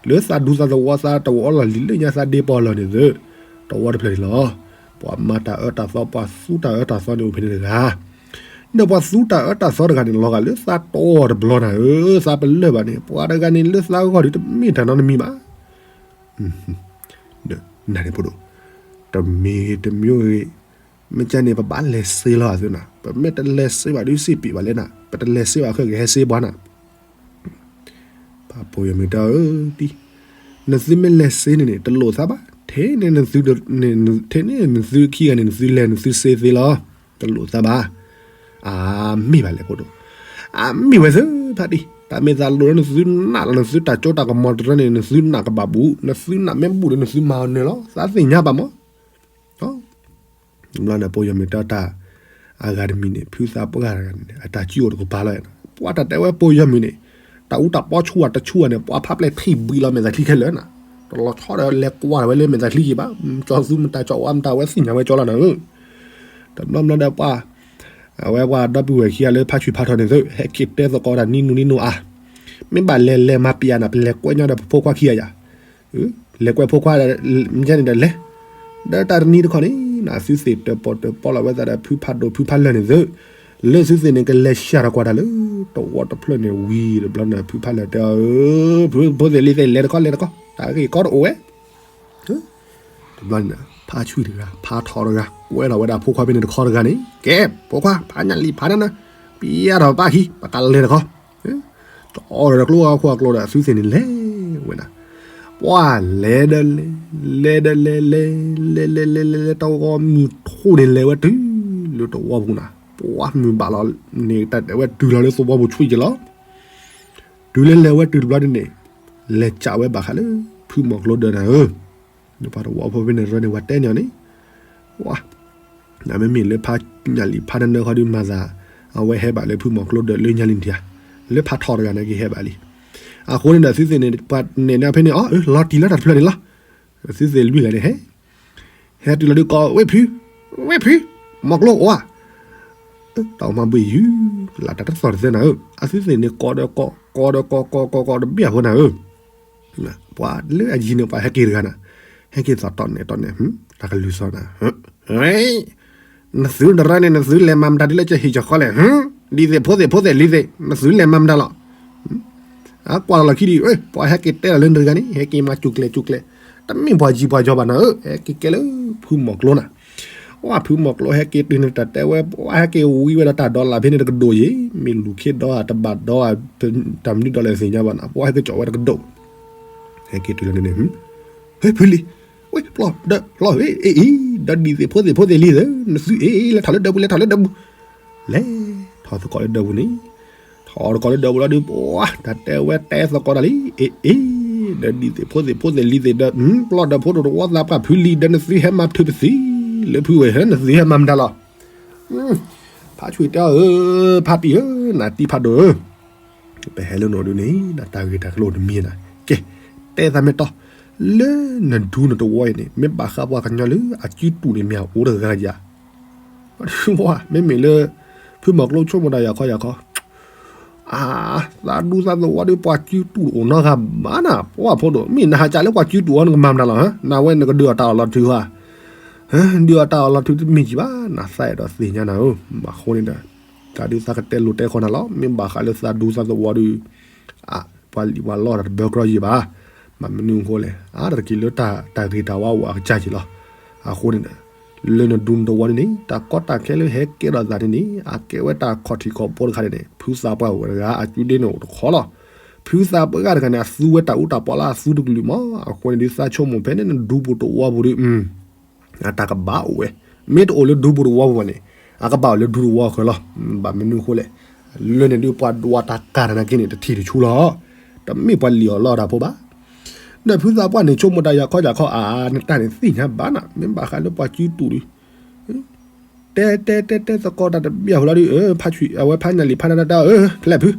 လၢသးဒူသးသဝီသးတဝီလီၢ်လံၤလၢညါသးဒ့ပီၢ်လီၢ်န့ၣ်သၢ, တဝီတဖျၢၣ်န့ၣ်လီၤ. ပှၤမၤတၢ်အၢတၢ်သီ ပှၤသူတၢ်အၢတၢ်သီန့ၣ်အိၣ်ဖဲန့ၣ်တဂၤ ဒီးပှၤသူတၢ်အၢတၢ်သီတဂၤန့ၣ် လီၤဂာ်လၢသးတီတဘျီနၤဧၢ, သးပလၢၢ်ဘၣ်န့ၣ် ပှၤတဂၤန့ၣ်လၢသးဂီၢ်ဒုးတမ့ၢ်တၢ်နီတမံၤဘၣ်. ဒီးနၤန့ၣ်ဖိဒိၣ်, တမံၤဂ့ၤတမံၤဂ့ၤ, မ့ၢ်ကန့ၣ် ပဘၣ်လဲၤစ့လီၤအသးနၤ, ပမ့ၢ်တလဲၤစ့ဘၣ်ဒုးစ့ပံးဘၣ်လဲၣ်နၤ, ပတလဲၤစ့ဘၣ်ခဲကဟဲစ့ပှၤနၤ ပှၤပိာ်ယီၤမုၢ်တဲအီၤ, တံၤ, နသုမ့ၢ်လဲၤစ့န့ၣ်န့ၣ် တလိၣ်သးဘၣ်, ထဲန့ၣ်နသု, ထဲန့ၣ်နသုခံဂၤန့ၣ် နသုလဲၤနသုစ့သ့လီၤ, တလိၣ်သးဘၣ်. အမ့ၢ်ဘၣ်လဲၣ်ဖိဒိၣ်, အမ့ၢ်ဝဲသ့ဖးတံၤ, တၢ်မ့ၢ်သးလိၣ်လၢနသုနာ်လီၤ နသုတၢ်ကၠိတၢ်ကမီၤတရၢန့ၣ် နသုနာ်ကဘၣ်ဘူး, နသုနာ်မ့ၢ်ဘူးဒီး နသုမၤအီၤနၢၤလီၤ, သးသ့ၣ်ညါဘၣ်မး တဘျီန့ၣ် ပိာ်ယီၤမုၢ်တဲတၢ်, အဂၤတမံၤန့ၣ် ဖုသးပှၢ်တဂၤန့ၣ် အတၢ်စုအိၣ်တကပၤလီၤ, ပှၤတၢ်တဲဝဲပိာ်ယီၤမုၢ်န့ၣ်, တၢ်အူတၢ်ပီဆူၣ်ဝဲတဆူၣ်ဝဲန့ၣ် ပှၤဖးပျဲၢ်ထံၣ်ဘှံးလီၤမဲာ်သးချံခဲလၢာ်နၤ, တလီၤဆီဒီးလဲၤကွၢ်ဝဲလၢမဲာ်သးချံက့ၤဘၣ်, ကၠီသူမတၤကၠီဝါမတၤဝဲသ့ၣ်ညါဝဲကၠီလီၤနၤဧၢ, တဘျီဘျီဒီးပှၤ အဝဲပှၤဒီပုၢ်ဝဲၢ်ခံဂၤလၢဖါဆွံဖးထီၣ်န့ၣ်သ့ ဟဲက့ၤတဲသကိးတၢ်နံၤနုၤနံၤနုၤအါ, မ့ၢ်ဘၣ်လဲၤလဲၤမၤပျံၤနၤ ပလဲၤကွဲးညီဒီးပဖိခွါခံဂၤယၤ, လဲၤကွဲးဖိခွါ, မ့ၢ်န့ၣ်ဒီးလဲၤ, ဒီးတၢ်တနံၤတခီန့ၣ် နသုသ့ၣ်တၢၣ်ပီၣ်တၢၣ်ပီလီၤဝဲသးဒီးဖုဖးဒိၣ်ဖုဖးလၢာ်န့ၣ်သ့, လၢသုသ့ၣ်န့ၣ် ကလဲၤဆှၢတၢ်ကွၢ်တၢ်လၢ တဝီတဖျၢၣ်န့ၣ်ဝံၤတဘျီန့ၣ် ဖုဖးလၢာ်တဲအီၤ, ဖိသ့ၣ်လံၤသ့ၣ် လဲၤတခီလဲၤတခီ, တၢ်ဂ့ၢ်ကီတအိၣ်ဝဲ တဘျီန့ၣ် ဖါဆွံတဂၤ ဖးထီၣ်တဂၤ ကွဲထီၣ်ဝဲဒၣ်ဖိခွါဖဲန့ၣ်တခီတဂၤန့ၣ် ကဲ ဖိခွါ ဖးညၣ်လံၤဖးနၢနၢ ပျဲထီၣ်ပၣ်ခံ ပကလဲၤတခီ, တအီၣ်ဒီးကျိအခိၣ်အကျိဒီး အသုသ့ၣ်န့ၣ်လဲၤဝဲဒၣ်, ပှၤလဲၤဒီးလဲၤ, လဲၤဒီးလဲၤ လဲၤ လဲၤ လဲၤ လဲၤ လဲၤ လဲၤလဲၤတဝီမုၢ်ထူၣ်န့ၣ် လဲၤဝဲတုၤလၢတဝီပူၤနၤ, ပှၤမုၢ်ဘၣ်လီၤန့ၣ် တၢ်တဲဝဲတုၤလီၤလၢသဝီပူၤဆူၣ်က့ၤလီၤ တုၤလၢလဲၤဝဲတုၤတဘျီန့ၣ်န့ၣ်, လဲၤကးဝဲဘၣ်ဃးလၢ ဖုမီၤကျိဒၢးနၤဧၢ, ပှၤတဝီဖိဖဲန့ၣ်ရၢန့ၣ် ပှၤတဲန့ၢ်အီၤန့ၣ်, ပှၤ, နမ့မ့ၢ်လၢဖးညၣ်လံၤဖးနၢနၢခီဒုးမၤသး, အဝဲဟဲဘၣ်လၢဖုမီၤကျိဒၢးလၢညါလံၤနထံၣ်ဧါ, လၢဖးထီၣ်တဂၤန့ၣ်က့ၤဟဲဘၣ်လံ, အဃိန့ၣ်ဒီးသုသ့ၣ်န့ၣ် ပှၤနဲၣ်န့ၢ်ဖဲန့ၣ်အီၤ လီၤတံၢ်လၢတၢ်တဖျၢၣ်န့ၣ်လီၤ, သုသ့ၣ်လွံၢ်ဂၤန့ၣ်ဟဲ ဟဲတုၤလီၤဒုးကိး ဝ့ၢ်ဖု, ဝ့ၢ်ဖု, မီၤကျိအိၣ်ဧါ, တၢ်အိၣ်မးဘှံးယုၢ်, လၢတၢ်တသီၣ်တသဲနၤဧၢ, အသုသ့ၣ်န့ၣ်ကိးဒီးကိး, ကိးဒီးကိး ကိးကိးကိးတဘ့ၣ်အဃိနၤဧၢ, ပှၤလၢအယံၤန့ၣ် ပှၤဟဲက့ၤတဂၤနၤ, ဟဲက့ၤသီၣ်တီၢ်နဲၣ်တီၢ်နဲၣ်, တၢ်ကလုၢ်စီနၤ နသုတရၢန့ၣ် နသုလဲၤမၤမတၤဒ်လၢကဟ့ၣ်ကီၤဃီလဲၣ်, ဒ်သိးဖိသ့ၣ်ဖိသ့ၣ်လံၤသ့ၣ် နသုလဲၤမၤမတၤလီၤ, အကွၢ်လီၤလီၤခံဒံး, ပှၤဟဲက့ၤတဲလီၤလၢနတဂၤန့ၣ် ဟဲက့ၤမၤစူၢ်ကျဲၤစူၢ်ကျဲၤ, တမ့ၢ်ပှၤယံၤပှၤယီၤဘၣ်နၤဧၢ, ဟဲက့ၤကဲလၢဖုမီၤကျိနၤ, ပှၤဖုမီၤကျိဟဲက့ၤတုၤန့ၣ် တၢ်တဲဝဲ ပှၤဟဲက့ၤဝံဝဲဒီးတၢ်ဒီလၢ်ဖဲန့ၣ်တကဒိၣ်ယံၤ, မ့ၢ်လူၤခ့ဒီဧါ တဘၣ်ဒီဧါ, တၢ်မနုၤဒီလၢသ့ၣ်ညါဘၣ်နၤ, ပှၤဟဲက့ၤကၠီဝဲတကဒိၣ်, ဟဲက့ၤတုၤလီၤန့ၣ်န့ၣ်, ဟ့ၣ်ဖုလံၤ, ဝ့ၢ်ပျီၢ်ဒီးပျီၢ် အ့ၣ်အ့ၣ်, ဒီးဒ်သိးဖိသ့ၣ်ဖိသ့ၣ်လံၤသ့ၣ် နသုအ့ၣ်အ့ၣ် လဲၤထီၣ်လၢဒၢးပူၤ လဲၤထီၣ်လၢဒၢးပူၤ, လဲၤထီၣ်သကိးလၢဒၢးပူၤန့ၣ်, ထီၣ်သကိးလၢဒၢးပူၤလီၤဒုး ပှၤတၢ်တဲဝဲတဲသကိးတၢ်လံ, အ့ၣ်အ့ၣ်, ဒီးဒ်သိးဖိသ့ၣ်ဖိသ့ၣ်လံၤသ့ၣ်ဒီး ပျီၢ်ဒီးဖိဒိၣ်တဝီသးပှၢ်ဖုလံၤဒီး နသုဟဲမၤထုးပသံ လၢဖုဝဲၢ်ဧၢ နသုဟဲမၤမတၤလီၤ. ဖးဆွံတဲအီၤဧၢ, ဖးတံၢ်ဧၢ, နတံၢ်ဖးဒိၣ်ဧၢ, ပဟဲလၢနအိၣ်ဒုးန့ၣ် နတၢ်ဂ့ၢ်တၢ်ကျိၤတမံၤနၤ, ကဲ, တဲသးမ့ၢ်တီ, လၢနဒူနတဝီအံၤန့ၣ် မ့ၢ်ဘၣ်ဃးပှၤကညီလၢအစုတူာ်န့ၣ် မ့ၢ်အအိၣ်တဂၤဧါ. မ့မ့ၢ်လၢ ဖုမီၤကျိဆိကမိၣ်တၢ်ယၤခီယၤခီ, အါ, သးဒူသးသဝီဒီးပှၤစုတူာ်အိၣ်နီတဂၤဘၣ်နၤ, ပှၤဖိဒိၣ်, မ့ၢ်နဟးကးလၢပှၤစုတူာ်အီၤ နကမၤမတၤလီၤ, နဝဲနကဒုးအီၣ်တၢ်အီၣ်လီၤထုဧါ, ဒုးအီၣ်တၢ်အီၣ်လီၤထုတမ့ၢ်ကံဘၣ်, နသးအဲၣ်ဒိးသ့ၣ်ညါနၤဧၢ, အဃိန့ၣ်ဒီး သးဒုးသးကတဲလိၤတဲခီနၤလီၤ, မ့ၢ်ဘၣ်ဃးလၢသးဒူသးသဝီဒီး ပှၤလံၣ်ပှၤလီၢ်တၢ်တဘၢကြီယံာ်ဘၣ်, မ့ၢ်မနုၤအဃိလဲၣ်, အါတက့ၢ်လၢတၢ်ဂ့ၤတၢ်ဝါအိၣ်အကစၢ်က့ၤလီၤ, အဃိန့ၣ်ဒီး လၢနဒူနတဝီန့ၣ်န့ၣ် တၢ်ကီတၢ်ခဲလၢဟဲကဲထီၣ်သးန့ၣ်န့ၣ် အကဲဝဲတၢ်ခီၣ်ထံးခီၣ်ဘိတခါန့ၣ်န့ၣ် ဖုသးပှၢ်ဝဲတဂၤ အစုဒ့န့ၣ်အိၣ်တခီလီၤ, ဖုသးပှၢ်တဂၤတဂၤန့ၣ် အသူဝဲတၢ်အူတၢ်ပီလၢအသူတကလုာ်မး, အဃိန့ၣ်ဒုးသးဆိကမိၣ်ဖဲန့ၣ် နဒူပူၤတဝီပူၤဒီး အတၢ်ကဘၣ်အိၣ်ဝဲ, မ့ၢ်တအိၣ်လၢဒူပူၤတဝီပူၤဘၣ်န့ၣ် အကဘၣ်အိၣ်လၢဒူတဝီဃၢၤလီၤ, ဘၣ်မနုၤအဃိလဲၣ်, လၢန့ၣ်ဒုးပှၤဒွးတၢ်ကၤတၢ်နာ်က့န့ၣ် တထံၣ်တဆူလီၤ, တမ့ၢ်ပှၤလံၣ်အီၣ်လီအီၣ်တၢ်ဖိဘၣ်, ဒီးဖုသးပှၢ်န့ၣ် ဆိကမိၣ်တၢ်ယၤခီယၤခီအါ, နတၢ်န့ၣ်သ့ၣ်ညါဘၣ်နၤ, မ့ၢ်ဘၣ်ဃးလၢပှၤစုတူာ်ဒီး တဲတဲတဲတဲသကိးတၢ်တဘျီဃီလီၤဒီး ဖးညၣ်လံာ်ဖးနၢ်တၢ်တၢ်ဧၢ, ဖျဲၣ်ဖု,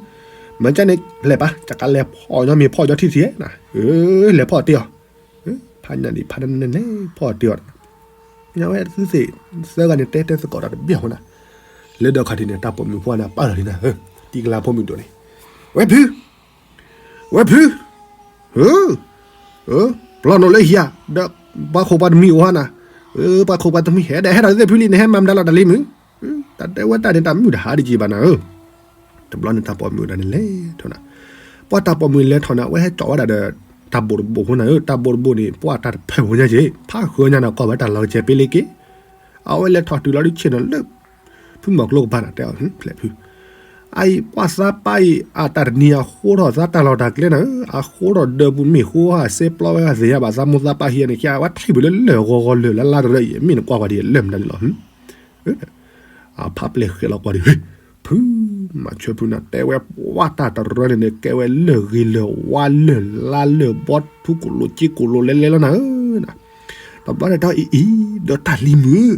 မ့ၢ်ကန့ၣ်လဲၤပာ် ကကလဲၤဖီၣ်ညီမ့ၤဖီၣ်ညီထံၣ်ထံၣ်, လဲၤဖီၣ်တ့ၢ်အီၤ, ဖးညၣ်လံာ်ဖးနၢ်န့ၣ်လဲၤဖီၣ်တ့ၢ်အီၤ, ဝဲသ့ၣ်သၢဂၤန့ၣ် တဲတဲသကိးတၢ်တဘျီဃီနၤ, လၢဒီးခီၣ်ထံးန့ၣ် တၢ်ပိာ်မုၣ်ဖိန့ၣ် ပာ်လီၤလံနၤ, တံၤကလါဖိမုၣ်ဒိၣ်န့ၣ်, ဝဲဖု ဝဲဖု, ပျီၢ်နီၣ်လၢဟံၣ်ဧါ, ဒီးပှၤခိၣ်ပှၤတမံၤအိၣ်ဟါနၤ, ပှၤခိၣ်ပှၤတမံၤဟဲဒီးဟဲဒီးသ့ၣ်ဖုလံ နဟဲမၤမတၤလီၤတၢ်လံမုၢ်, တၢ်တဲဝဲတၢ်န့ၣ် တၢ်မုၢ်တဟါတက့ၢ်ဘၣ်နၤဧၢ, တဘျီန့ၣ်တၢ်ပိာ်မုၣ်ဒၣ်န့ၣ်လဲၤထီၣ်နၤ, ပှၤတၢ်ပိာ်မုၣ်လဲၤထီၣ်နၤ အဝဲဟဲကၠီၣ်ဝဲဒၣ်ဒီး တၢ်ဘိၣ်တဘိၣ်ဖိနၤဧၢ, တၢ်ဘိၣ်တဘိၣ်န့ၣ် ပှၤတၢ်တဖၢၣ်ဖိညါက့ၤ ဖးဃၢညါနၤ ကီၢ်ဝဲတၢ်လီၤကစဲးပ့လ့က့ၤ, အဝဲလဲၤထီၣ်တုၤလီၤဒုးဆ့ၣ်နီၤလၢ ဖုမီၤကျိကပၤနၤ တဲအီၤ ဖျဲၣ်ဖု, အအံၤ ပှၤသးပှၢ်အံၤ အတၢ်တနံၤအဃိထီၣ်သးတၢ်လီၢ်တၢ်ကျဲနၤဧၢ, အဃိထီၣ်ဒၢးပူၤမ့ၢ်ဃိဟးစဲပျီဝဲဟးသ့ၣ်ညါဘၣ်သးမိၢ်သးပၢ်ဟံးန့ၣ် ကဝဲထံၣ်ပူၤလၢလၢၢ်ဂီၤဂီၤလၢၢ်လၢလါတရၢအံၤ မ့ၢ်နကွၢ်ကွၢ်ဒ်လၢၢ်မတၤလံလီၤ, အဖးပျဲၢ်ဃဲးလီၤကွၢ်ဒ်, ဖု, မၤဆၢဖုနၤ တဲဝဲပှၤတၢ်တရၢန့ၣ်န့ၣ် ကဲဝဲလၢၢ်ဂ့ၤလၢၢ်ဝါလၢၢ်လါလၢၢ်ဘီထူကိၣ်လိာ်က့ကိၣ်လိာ်လဲလဲလီၤနၤဧၢ, တဘျီန့ၣ်တၢ်အံၤအံၤ ဒီးတၢ်လံၤမုၣ်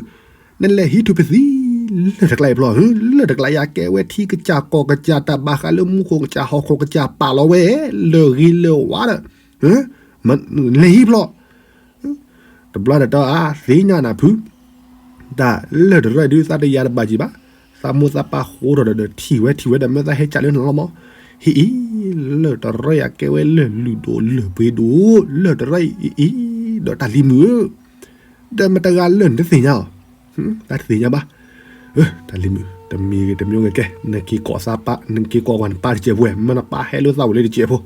နလဲၤဟံးထူၣ်ပသံ လၢၢ်တကျါအံၤဖျီၣ်, လၢၢ်တကျါအံၤ အကဲဝဲထံကစၢ်ကီၢ်ကစၢ် တၢ်ဘၣ်ဃးလၢမူခိၣ်ကစၢ်ဟီၣ်ခိၣ်ကစၢ်ပာ်လီၤဝဲ လၢၢ်ဂ့ၤလၢၢ်ဝါဒီး လဲၤဟံးဖျီၣ်, တဘျီန့ၣ်တၢ်အသ့ၣ်ညါနၤဖု, တၢ်လၢၢ်တရၢဒုးသးတယၤတဘၣ်ကံဘၣ်, သးမိၢ်သးပၢ်ဃိထီၣ်ဒီးထံၣ်ဝဲထံၣ်ဝဲဒီးမ့ၢ်သးဟဲကၢ်လၢနလီၤမး, ဟံၣ်အံၤ လၢၢ်တရၢအံၤ အကဲဝဲလၢၢ်လုၢ်ဒိၣ်လၢၢ်ပှ့ၤဒိၣ် လၢၢ်တရၢအံၤအံၤ ဒီးတၢ်လံၤမုၣ်ဧၢ ဒီးမတၤတဂၤလၢၢ်နတသ့ၣ်ညါအီၤ, တၢ်တသ့ၣ်ညါဘၣ်, တၢ်လံၤမုၣ် တမံၤဂ့ၤတမံၤဂ့ၤကဲ နက့ၤကိးသးပၢ် နက့ၤကိးပှၤနပၢ်တစဲးဖိဝဲ မ့ၢ်နပၢ်ဟဲလၢသးအိၣ်လၢတစဲးဖိ,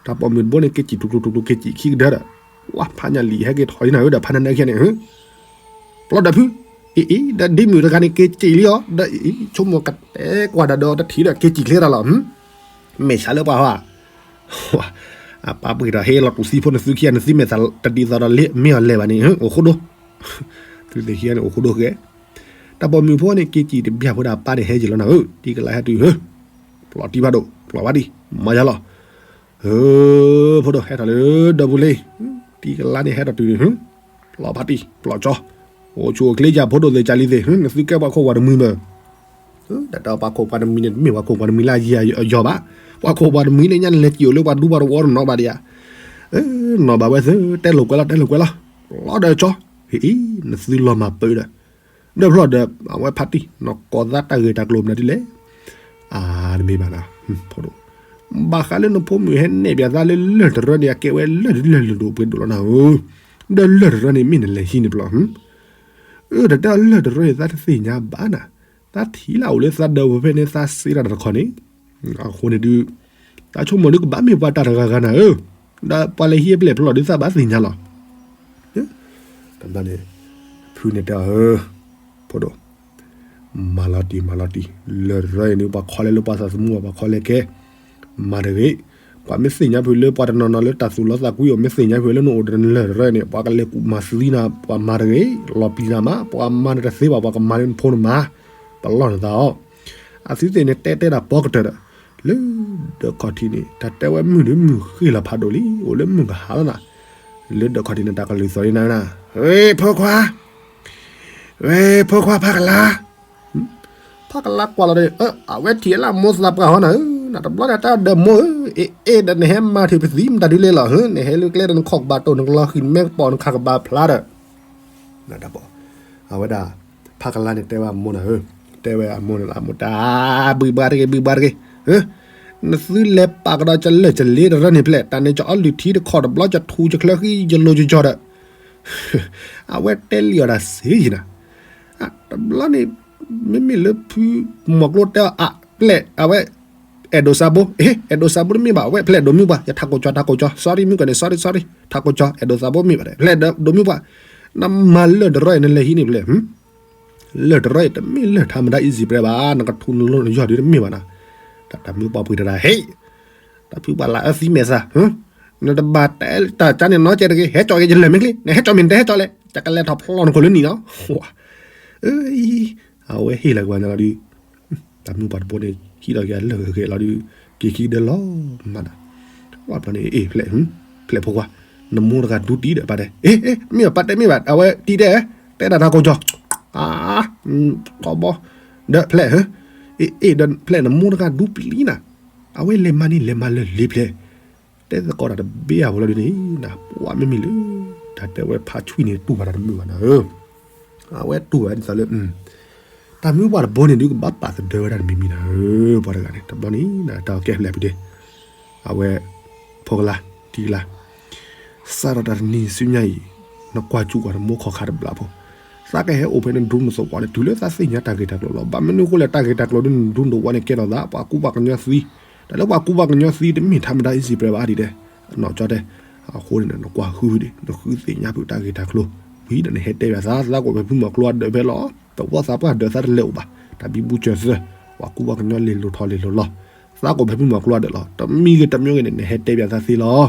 တၢ်ပိာ်မုၣ်တဘိန့ၣ် က့ၤစံၣ်ကျူကျူကျူကျူ က့ၤစံၣ်ခံကဒၢဒီး, ဝဲဖးညၣ်လံာ်ဟဲက့ၤထီၣ်လံနၤဧၢ ဒီးဖးနၢ်နၢ်ခံန့ၣ်, ပျီဒီးဖု, အံၤအံၤ ဒီးဒ့မုၣ်တဂၤန့ၣ် က့ၤစံၣ်လံအီၤ ဒီးအံၤ ဆိကမိၣ်ကတဲကွၢ်ဒီးဒီးတထံၣ်ဒီး က့ၤစံၣ်ချ့တၢ်လီၤ, မဲာ်ဆှးလၢပှၤဟီ အပၢ်ပှ့ၤဒီးဟ့ၣ်လီၤတူၢ်သံဖိနသုခံဂၤ နသုမဲာ်သးတဒ်သိးဒီးလၢမ့ၢ်အီၤလဲၤဘၣ်န့ၣ် အိၣ်ဃိဒိၣ်, သုသ့ၣ်ခံဂၤန့ၣ် အိၣ်ဃိဒိၣ်ဃဲ, တၢ်ပိာ်မုၣ်ဖိန့ၣ် က့ၤစံၣ်တဘျီဖိဒီးအပၢ်န့ၣ်ဟဲက့ၤလီၤနၤဧၢ, တံၤကလါဟဲတုၤဧၢ, ပျီတံၢ်ဖးဒိၣ် ပျီဘၣ်တံၢ် မၤယါလီၤ, ဧၢ, ဖိဒိၣ်ဟဲထီၣ်လၢဒီပူၤလံ, တံၤကလါန့ၣ်ဟဲထီၣ်တုၤန့ၣ် ပျီဘၣ်တံၢ် ပျီကၠီ, အိၣ်ဆူၣ်အိၣ်ချ့ယၤဖိဒိၣ်သ့ၣ်ကၢ်လံသ့ၣ် နသုကဲပှၤခိၣ်ပှၤတမှံၤမ့ၢ် ဒီးပှၤခိၣ်ပှၤတမှံၤန့ၣ် တမ့ၢ်ပှၤခိၣ်ပှၤတမှံၤလၢအယံာ်အယီၤဘၣ်, ပှၤခိၣ်ပှၤတမှံၤန့ၣ် ညါနလဲၤစံၣ်အိၣ်လၢပှၤဒူပှၤတဝီတနီၤဘၣ်ဒံးဧါ, နီၤဘၣ်ဝဲသ့ၣ် တဲလိာ်ကွဲလီၤ တဲလိာ်ကွဲလီၤ, ပျီဒီးကၠီ, ဟ့ၣ်အံၤ နသုလီၤမၢ်ပၢၢ်ဒီး, ဒီးဖျီၣ်ဒီး အဝဲဖးတံၢ် နကိးသးတၢ်ဂ့ၢ်တၢ်ကျိၤမနုၤဒ်လဲၣ်, အါ တမ့ၢ်ဘၣ်နၤ, ဖိဒိၣ်, ဘၣ်ဃးလၢနဖိမုၣ်ဟဲနဲၣ်ဘၣ်သးလၢလၢၢ်တရၢန့ၣ် အကဲဝဲလၢၢ်လၢၢ်လုၢ်ဒိၣ်ပှ့ၤဒိၣ်လီၤနၤဧၢ, ဒီးလၢၢ်တရၢန့ၣ် မ့ၢ်နလဲၤဟံးန့ၣ်ပျီ အၢ တၢ်တဲလၢၢ်တရၢန့ၣ် သးတသ့ၣ်ညါဘၣ်နၤ, သးထံၣ်လၢအိၣ်လၢသးဒၢးဝဲဖဲန့ၣ် သးစ့တၢ်တခီန့ၣ်, အဃိန့ၣ်ဒုး, သးဆိကမိၣ်ဒုးကဘၣ်မ့ၢ်ပှၤတၢ်တဂၤဂၤနၤဧၢ, ဒီးပှၤလဲၤဟံးအပျဲၢ်ဖျီၣ်ဒုးသးဘၣ်သ့ၣ်ညါလီၤ, တဘျီန့ၣ်, ဖုန့ၣ်တဲအီၤဧၢ, ဖိဒိၣ် မၤလီၤတံၢ် မၤလီၤတံၢ် လၢၢ်တရၢအံၤန့ၣ် ပှၤခီလဲလၢပှၤသးသမူဘၣ် ပှၤခီလဲကဲ, မၤတဂ့ၤ, ပှၤမ့ၢ်သ့ၣ်ညါဖုလၢပှၤတနီၤနီၤလၢတၢ်သူၣ်လီသးကွံအိၣ် မ့ၢ်သ့ၣ်ညါဖုလၢနအိၣ်ဒီးလၢၢ်တရၢန့ၣ် ပှၤကလဲၤကူၣ်မၤသံနၤ ပှၤမၤတဂ့ၤ, လီၤပျံၤနၤမး ပှၤမၤနတသ့ဘၣ် ပှၤကမၤလၢနဖိနမါ, ပလီၢ်နသးအီၤ, အသုသ့ၣ်န့ၣ်တဲတဲဒၣ်ပီကတၢၢ်ဒီး, လၢဒၢးခီၣ်ထံးန့ၣ် တၢ်တဲဝဲမုၢ်ဒုးမုၢ်ဃ့ၢ်လီၤဖးဒိၣ်လံ အိၣ်လၢမုၢ်ကဟါလီၤနၤ, လၢဒၢးခီၣ်ထံးန့ၣ် တၢ်ကလုၢ်သီၣ်လံနၤ, ဟ့ၣ်ဖိခွါ ဝဲဖိခွါဖးကလါ, ဖးကလါကွၢ်လီၤဒီး အဝဲထံၣ်လၢအမိၢ်သးပှၢ်ဟီနၤဧၢ, နတဘျီန့ၣ်တၢ်ဒီးမိၢ်ဧၢ, အ့ၣ်အ့ၣ်ဒီးနဟဲမၤထံၣ်ပသံမတၤဒုလဲၣ်လီၤဧၢ, နဟဲလၢကျဲဒီးနခီၣ်ကဘၣ်တိၢ် နကလီၤဃံၤမဲကပီၤ နခးကဘၣ်ဖျါဒီး အဝဲဒၣ် ဖးကလါန့ၣ်တဲဝဲအမိၢ်နၤဧၢ, တဲဝဲအမိၢ်န့ၣ်လၢအမိၢ်တၢ် ဘုၣ်ဘှါတဂ့ၤ ဘုၣ်ဘှါတဂ့ၤ, နသုလဲၤပာ်ကဒီးကလၢာ်ကလ့တရၢန့ၣ်ဖျဲၣ် တၢ်န့ၣ်ကအီလုၢ်ထံတခီၣ်တဘျီ ကထူကချၢဃံယလိၤယကီၤဒီး အဝဲတဲလံအီၤဒၣ်စ့ယံၤနၤ, တဘျီန့ၣ် မ့မ့ၢ်လၢဖုမီၤကျိတဲအီၤအဖျဲၣ် အဝဲ အဲၣ်ဒိးစးဘိ, အဲၣ်ဒိးစးဘိတမ့ၢ်ဘၣ် အဝဲဖျဲၣ်ဒိးမုၢ်ပှၢ် ယထးကိးကီ ထးကိးကီ sorry မုၢ်ကီၢ်န့ၣ် sorry sorry ထးကိးကီ အဲၣ်ဒိးစးဘိမ့ၢ်ဘၣ် ဖျဲၣ်ဒိးမုၢ်ပှၢ်, နမၤလၢၢ်တရၢအံၤ နလဲၤဟံးန့ၢ်ဖျဲၣ် လၢၢ်တရၢအံၤ တမ့ၢ်လၢၢ်ထးမတၤ easy ပြဲဘၣ် နကထူနလိနယီၢ်ဒုတမ့ၢ်ဘၣ်နၤ, တၢ်တၢ်မုၢ်ပှၢ်ပှ့ၤတရၢဟဲ တၢ်ဖုပှၢ်လၢအသံမဲာ်သး, နတဘၣ်တဲတၢ်ကါန့ၣ်နီတစဲးတဂ့ၤ ဟဲကၠီက့ၤယလၢာ်မ့ၢ်ချ့ နဟဲကၠီမ့ၢ်နတဟဲကၠီလဲၣ် ယကလဲၤထီၣ်ဖျီနခိၣ်လၢနံၤနီၤ, အဝဲဟ့ၣ်လီၤကွၢ်န့ၣ်လီၤဒုး တၢ်မုၢ်ပှၢ်တဘိန့ၣ် ဟံးထီၣ်က့ၤအလၢၢ်ဂ့ၤဂ့ၤလီၤဒုး က့ၤခံကဒၢလီၤမးဒီး ဝဲဖျီန့ၣ် အ့ၣ် ဖျဲၣ်, ဖျဲၣ်ဖိခွါ, နမိၢ်တဂၤဒူတံၢ်ဒီးပၢ်တဲ, အ့ၣ် မ့ၢ်ဘၣ်ပၢ်တဲမ့ၢ်ဘၣ် အဝဲတံၢ်တဲ, တဲဒၣ်တၢ်ကိးကီ, အါ, ထီဘီ, ဒီးဖျဲၣ်, အ့ၣ် ဒီးဖျဲၣ် နမိၢ်တဂၤဒူပျံၤနၤ, အဝဲလဲၤမၤန့ၣ် လဲၤမၤလၢလ့ဖျဲၣ် တဲသကိးတၢ်တဘ့ၣ်အဝဲလီၤဒုးန့ၣ် နပှၤမ့မ့ၢ်လၢ တၢ်တဲဝဲဖးဆွံန့ၣ် တူၢ်ဘၣ်တၢ်တမုာ်ဘၣ်နၤဧၢ, အဝဲတူၢ်ဘၣ်ဒ်သိးလၢ တၢ်မုၢ်ပှၢ်တဘိန့ၣ်ဒုးကဘၣ်ပာ်သဒၢဝဲဒၣ်တမံၤမံၤနၤဧၢ, ပှၤတဂၤန့ၣ် တဘျီန့ၣ် တၢ်ကဲဖျဲၣ်ဖုဒဲး, အဝဲ ဖိကလါ, ထံကလါ စးထီၣ်တၢ်တနံၤဆူညါအံၤ နကွၢ်စူၣ်ကွၢ်နမိၢ်ခီၣ်ခါတဘျီဖိ, သးကဟဲအိၣ်ဖဲနဒူနသဝီန့ၣ် တုၤလၢသးသ့ၣ်ညါတၢ်ဂ့ၢ်တၢ်ကျိၤလီၤ. ဘၣ်မနုၤအဃိလဲၣ် တၢ်ဂ့ၢ်တၢ်ကျိၤဒ်နဒူနသဝီန့ၣ် ကဲထီၣ်သး ပှၤကူပှၤကညီသံ, တၢ်လၢပှၤကူပှၤကညီသံ တမ့ၢ်ထးမတၤ easy ပြဲဘၣ်ဒ်တဲ, အနီၢ်ကၠီတဲ, အဃိန့ၣ် နကွၢ်ဃုဝံၤဒံး နဃုသ့ၣ်ညါဖုတၢ်ဂ့ၢ်တၢ်ကျိၤ, ဝံၤဒီးနဟဲတဲဘၣ်သး သးကအိၣ်ဖဲဖုမီၤကျိအဒၢးဖဲလီၤ, သဝီသးပှၢ်ဒၢးသးတလဲၤအိၣ်ဘၣ်, တၢ်ဘံဘူစၢၤသၢ, ပှၤကူပှၤကညီလဲၤလိၤထီၣ်လဲၤလိၤလီၤ, သးကအိၣ်ဖဲဖုမီၤကျိအဒၢးလီၤ, တမံၤဂ့ၤတမံၤဂ့ၤန့ၣ် နဟဲတဲဘၣ်သးသ့လီၤ.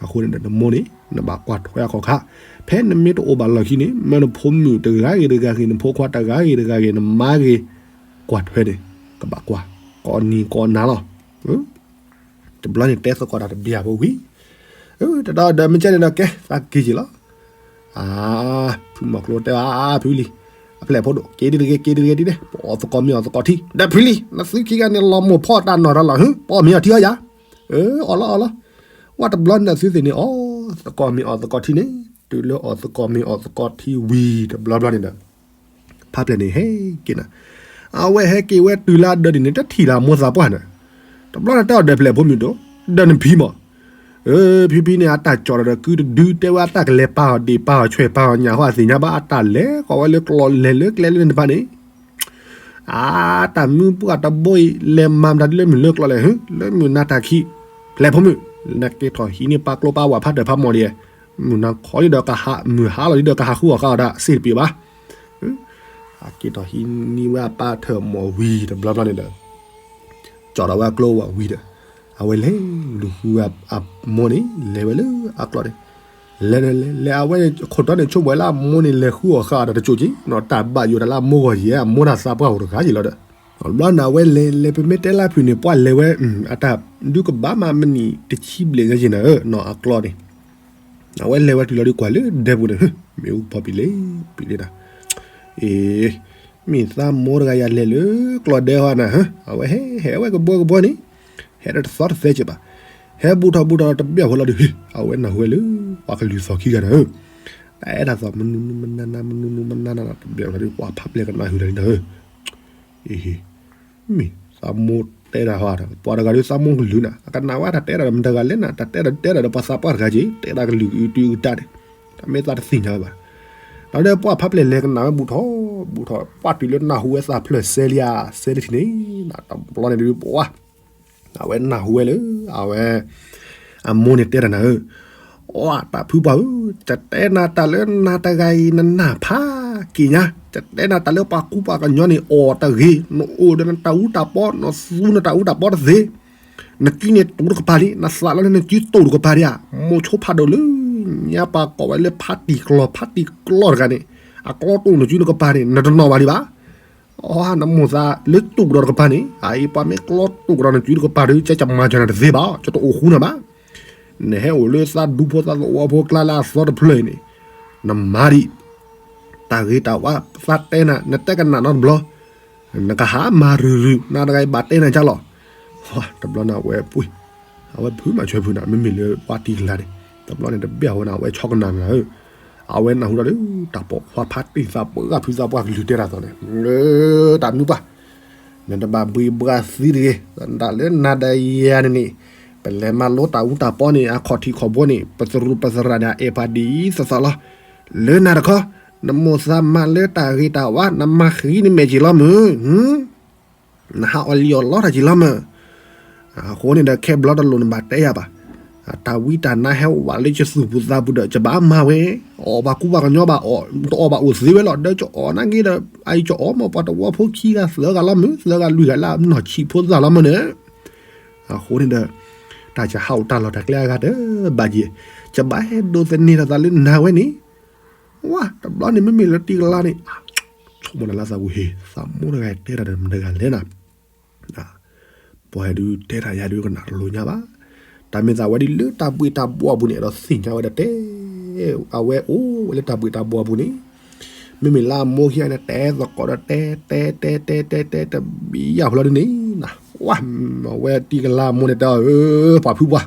အဃိန့ၣ်ဒီးနမိၢ်န့ၣ် နဘၣ်ကွၢ်ထွဲအခီၣ်ခါ, ဖဲနမ့ၢ်တအိၣ်ဘၣ်လီၢ်ခံန့ၣ် မ့ၢ်နဖိမုၣ်တဂၤဂ့ၤတဂၤဂ့ၤ နဖိခွါတဂၤဂ့ၤတဂၤဂ့ၤ နမါဂ့ၤ, ကွၢ်ထွဲန့ၣ် ကဘၣ်ကွၢ်, ကိးနံၤကိးနၤလီၤ. တဘျီန့ၣ်တဲသကိးတၢ်တဘျီဖိဝံၤ, တဒီးဒီးမ့ၢ်ကဲန့ၣ်ဒီးကဲ သးက့ၤက့ၤလီၤ. အါ, ဖုမီၤကျိတဲအါ ဖုလံၤ, အဖျဲၣ်ဖိဒိၣ် က့ၤဒ်တဂ့ၤ က့ၤဒ်တဂ့ၤဒ်န့ၣ် ပအီၣ်သကိးမ့ၤအီၣ်သကိးထံ ဒီးဖုလံၤ နသုခံဂၤန့ၣ် လီၤမိၢ်ဖီအတၢ်နီၢ်တၢ်လီၢ် ဟၢ ပအီၣ်မ့ၤအီၣ်ထံအီယၤ, အီၣ်လီၤအီၣ်လီၤ, ဝဲတဘျီနသုသ့ၣ်န့ၣ် အီၣ်သကိးမ့ၤအီၣ်သကိးထံန့ၣ် တုၤလၢအီၣ်သကိးမ့ၤအီၣ်သကိးထံဝံၤတဘျီဘျီန့ၣ်ဒီး ဖးဖျဲၣ်န့ၣ်ဟဲက့ၤနၤ, အဝဲဟဲက့ၤဝဲတုၤလၢအဒၢးဒ်န့ၣ် တထံၣ်လၢအမိၢ်သးပှၢ်န့ၣ်, တဘျီန့ၣ်တဲအီၤဒီးဖျဲၣ်ဖိမုၣ်ဒိၣ်, ဒီးနဖံမး, ဖံဖံန့ၣ် အတၢ်ကၠီၣ်ဒီးကုတဒု တဲဝဲအတၢ်ကလဲၤပာ်အီၤဒ့ၣ်ပာ်အီၤဆွဲၣ်ပာ်အီၤညၣ်ဃီအသ့ၣ်ညါဘၣ် အတၢ်လဲၤကီးဝဲလၢကျီၢ်လဲၤလၢကျဲလၢန့ၣ်တဖၣ်န့ၣ် အါ, တၢ်မုၢ်ပှၢ်တဘိအံၤ လဲၤမၤမတၤဒ်လၢမုၢ်လၢကျီၢ်လဲၣ် လၢမုၢ်နၤတၢ်ခံ, ဖျဲၣ်ဖိမုၣ်, နက့ၤထီၣ်ဟံးန့ၢ်ပာ်ကျိပာ်ဝဲဖးတၢၢ်ဖးမီၢ်ဒံး, မုၢ်နၤခီလံဒီးကဟး မုၢ်ဟါလီၤလံဒီးကဟးဃုအီၣ်ဃာ်အီၤဒၣ် စ့တပ့ၤဘၣ်. အက့ၤထီၣ်ဟံးန့ၢ်ဝဲအပာ်ထၢၣ်မီၢ်ဝံၤတဘျီဘျီန့ၣ်ဒီး ကၠီၣ်ထီၣ်ဝဲအကျိဝဲဝံၤဒီး အဝဲလဲၤလူၤဃုဝဲအမိၢ်န့ၣ် လဲၤဝဲလၢအကျီၢ်န့ၣ်, လဲၤလဲၤလဲၤလဲၤ အဝဲခိၣ်တီန့ၣ် ဆိကမိၣ်ဝဲလၢအမိၢ်န့ၣ် လဲၤဃုအီၣ်ဃာ်အီၤဒီးတစိၢ်က့ၤ နီၢ်တၢ်ဘၣ်ယိၣ်တၢ်လၢအမိၢ်ဂီၢ်ယဲၢ် အမိၢ်တၢ်သးပှၢ်အိၣ်တဂၤက့ၤလီၤဒီး, ဘျီန့ၣ်အဝဲလဲၤလဲၤ ပမ့ၢ်တဲလၢဖုၣ်န့ၣ် ပှၢ်လဲၤဝဲ အတၢ်ဒုးကဘၣ်မးမနံၣ်တဆံဘျဲၣ်ညါက့ၤနၤဧၢ နီၢ်အကျီၢ်န့ၣ် အဝဲလဲၤဝဲတုၤလီၤဒုးကွၢ်လၢဒဲပူၤန့ၣ် မ့ၣ်အူကဖီပံၤလ့ပံၤလ့တၢ်, အ့ မ့ၢ်သးမိၢ်တဂၤယၤလဲၤလၢကျီၢ်ဒဲဟီနၤ, အဝဲဟဲဟဲဝဲကဘီကဘီန့ၣ်, ဟဲဒီးတသီတသဲက့ၤဘၣ်, ဟဲဘူးထီၣ်ဘူးထီၣ်တဘျီဖိလီၤဒုး အဝဲနၢ်ဟူဝဲလၢ ပှၤကလုၢ်သီၣ်ခံဂၤနၤဧၢ, တၢ်အဲၣ်တၢ်သီၣ်မနုၤနုၤမနုၤနၤ မနုၤနုၤမနုၤနၤတဘျီလီၤဒုး ပှၤဖးဖျဲၣ်ကနၣ်ဟုၣ်တၢ်လံနၤဧၢ မ့ၢ်သးမိၢ်တဲတၢ်ဟီ ပှၤတဂၤဒုးသးမိၢ်ကလုၢ်နၤ အကနၣ်ဝဲတၢ်တဲဒၣ်ဒီးမတဂၤလဲၣ်နၤ တၢ်တဲဒၣ်တဲဒၣ်ဒီးပှၤသးပှၢ်တဂၤက့ၤ တဲဒၣ်ကလုၢ်အုးတုၤအုးတၢ်န့ၣ် တၢ်မ့ၢ်သးတသ့ၣ်ညါဝဲဘၣ်, ဒီးပှၤဖးဖျဲၣ်လဲၤကနၣ်ဝဲဘူးထီၣ်ဘူးထီၣ် ပှၤတုၤလၢနၢ်ဟူဝဲသးဖျၢၣ်စဲလံဧါ စဲလံထံၣ်န့ၣ် တဘျီန့ၣ်ဒုးပှၤ အဝဲနၢ်ဟူဝဲလၢ အဝဲ အမိၢ်န့ၣ်တဲတၢ်နၤဧၢ, အိ တၢ်ဖုပှၢ်ဧၢ, တတဲနၤတၢ်လၢနၤတဂၤအံၤ နနၢ်ဖးက့ၤညါ, တတဲနၤတၢ်လၢပှၤကူပှၤကညီန့ၣ် အီၣ်တဂ့ၤ, နအိၣ်ဒီးနတၢ်အူတၢ်ပီ နသူနတၢ်အူတၢ်ပီတသ့, နကုန့ၣ်တူာ်တကပၤလံ, နသးလီန့ၣ်နကုတိၢ်တကပၤဒံးဧါ, မိၢ်ဆိဖးဒိၣ်လၢ ညါပှၤကိးဝဲလၢဖးတံၢ်ကျီၢ် ဖးတံၢ်ကျီၢ်တဂၤန့ၣ်, အကျီတိၢ်နကုတကပၤန့ၣ် နတနီၣ်ဘၣ်ဒံးဘၣ် အိ နမိၢ်သးလၢတူၢ်ကဒီးတကပၤန့ၣ် အအံၤပှၤမ့ၢ်ကျီတူၢ်ကဒီးနကုတကပၤဒီး ကဲကမၤစၢၤနၤတသ့ဘၣ်, ကတအိၣ်ဃူနၤဘၣ်. နဟဲအိၣ်လၢသးဒူဖိသးသဝီဖိကျါလၢအသီတဖျၢၣ်အံၤန့ၣ် နမၤဒံး တၢ်ဂ့ၤတၢ်ဝါသးတဲနၤ နတဲကနၣ်နီတဘျီ, နကဟးမၤရုၢ်ရုၢ် နၤတဂၤအံၤဘၣ်တဲနၤကၢ်လီၤ. တဘျီန့ၣ်အဝဲပှ့ၤ, အဝဲဖုးမၤဆွဲဖုးနၤ မ့မ့ၢ်လၢပှၤတံၤကလၤန့ၣ် တဘျီန့ၣ်တဘၣ်ဝဲနၤ အဝဲဆီကနၣ်နၤဧၢ, အဝဲနၢ်ဟူဒီး တၢ်ပိာ်ခွါဖးတံၢ်သးပှၢ်ဂၤဖုးသးပှၢ်ကလုၢ်တဲတၢ်သီန့ၣ် တၢ်မနုၤပှၤ နတဘၣ်ဘှံးဘှါသံတဂ့ၤ, တၢ်လၢနၤဒီးယၤန့ၣ်န့ၣ် ပလဲၤမၤလိတၢ်အူတၢ်ပီန့ၣ် အခီၣ်ထံးခီၣ်ဘိန့ၣ် ပသရူးပသရၣ်န့ၣ် အအဲၣ်ပှၤဒ်သိးသိးလီၤ. လၢနၤတခီ နမိၣ်သးမၤလၢတၢ်ဂ့ၤတၢ်ဝါ နမၤဃံနမဲာ်က့ၤလီၤမုၢ်, နဟးအီၣ်လံာ်အီၣ်လီတၢ်က့ၤလီၤမုၢ်. အဃိန့ၣ်ဒီး ခဲဘျီတလိၣ်နဘၣ်တဲယၤဘၣ်. တၢ်ဝံတၢ်နါဟဲဝးလၢယသူၣ်ပူၤသးပူၤဒီး ယဘၣ်မၤဝဲ, အီၣ်ဘၣ်ကူဘၣ်ကညီဘၣ်, တအီၣ်ဘၣ်အိၣ်သ့ဝဲလီၤ. ဒီးယအီၣ်နာ်က့ဒီး အအံၤယအီၣ်မ့ၢ်ပှၤတဝီဖိခံဂၤသၢဂၤလီၤမုၢ်, သၢဂၤလွံၢ်ဂၤလၢအနီၢ်ဆံးဖိသၣ်လီၤမုၢ်န့ၣ်. အဃိန့ၣ်ဒီး တၢ်ယဟးအိၣ်တၢ်လီၢ်တၢ်ကျဲအဂၤတဘၣ်က့ၤ, ယဘၣ်ဟဲဒိးသန့ၤထီၣ်သးလၢနၤဝဲန့ၣ် ဝါ တဘျီန့ၣ်မ့မ့ၢ်လၢတံၤကလၤန့ၣ် ဆိကမိၣ်နၤလၢသးဝံၤဟ့ၣ် သးမိၢ်တဂၤတဲတၢ်ဒီးမတဂၤလဲၣ်နၤ, ပှၤဟဲဒုးတဲတၢ်ယၤဒုးကနၣ်တလိၤညါဘၣ်. တၢ်မ့ၢ်သးဝဲဒ်လၢတၢ်ဘှံးတၢ်ဘှီၣ်အပူၤန့ၣ် အဲၣ်ဒိးသ့ၣ်ညါဝဲဒီးတဲ, အဝဲအိၣ်ဝဲလၢတၢ်ဘှံးတၢ်ဘှီၣ်အပူၤန့ၣ်, မ့မ့ၢ်လၢအမိၢ်ခံဂၤန့ၣ် တဲသကိးဒီးတဲ တဲတဲတဲတဲတဲ တဘျီယၤဖျီဒ်န့ၣ်, ဝါ အဝဲတံၤကလၤအမိၢ်န့ၣ်တဲအီၤ ပှၤဖုပှၢ်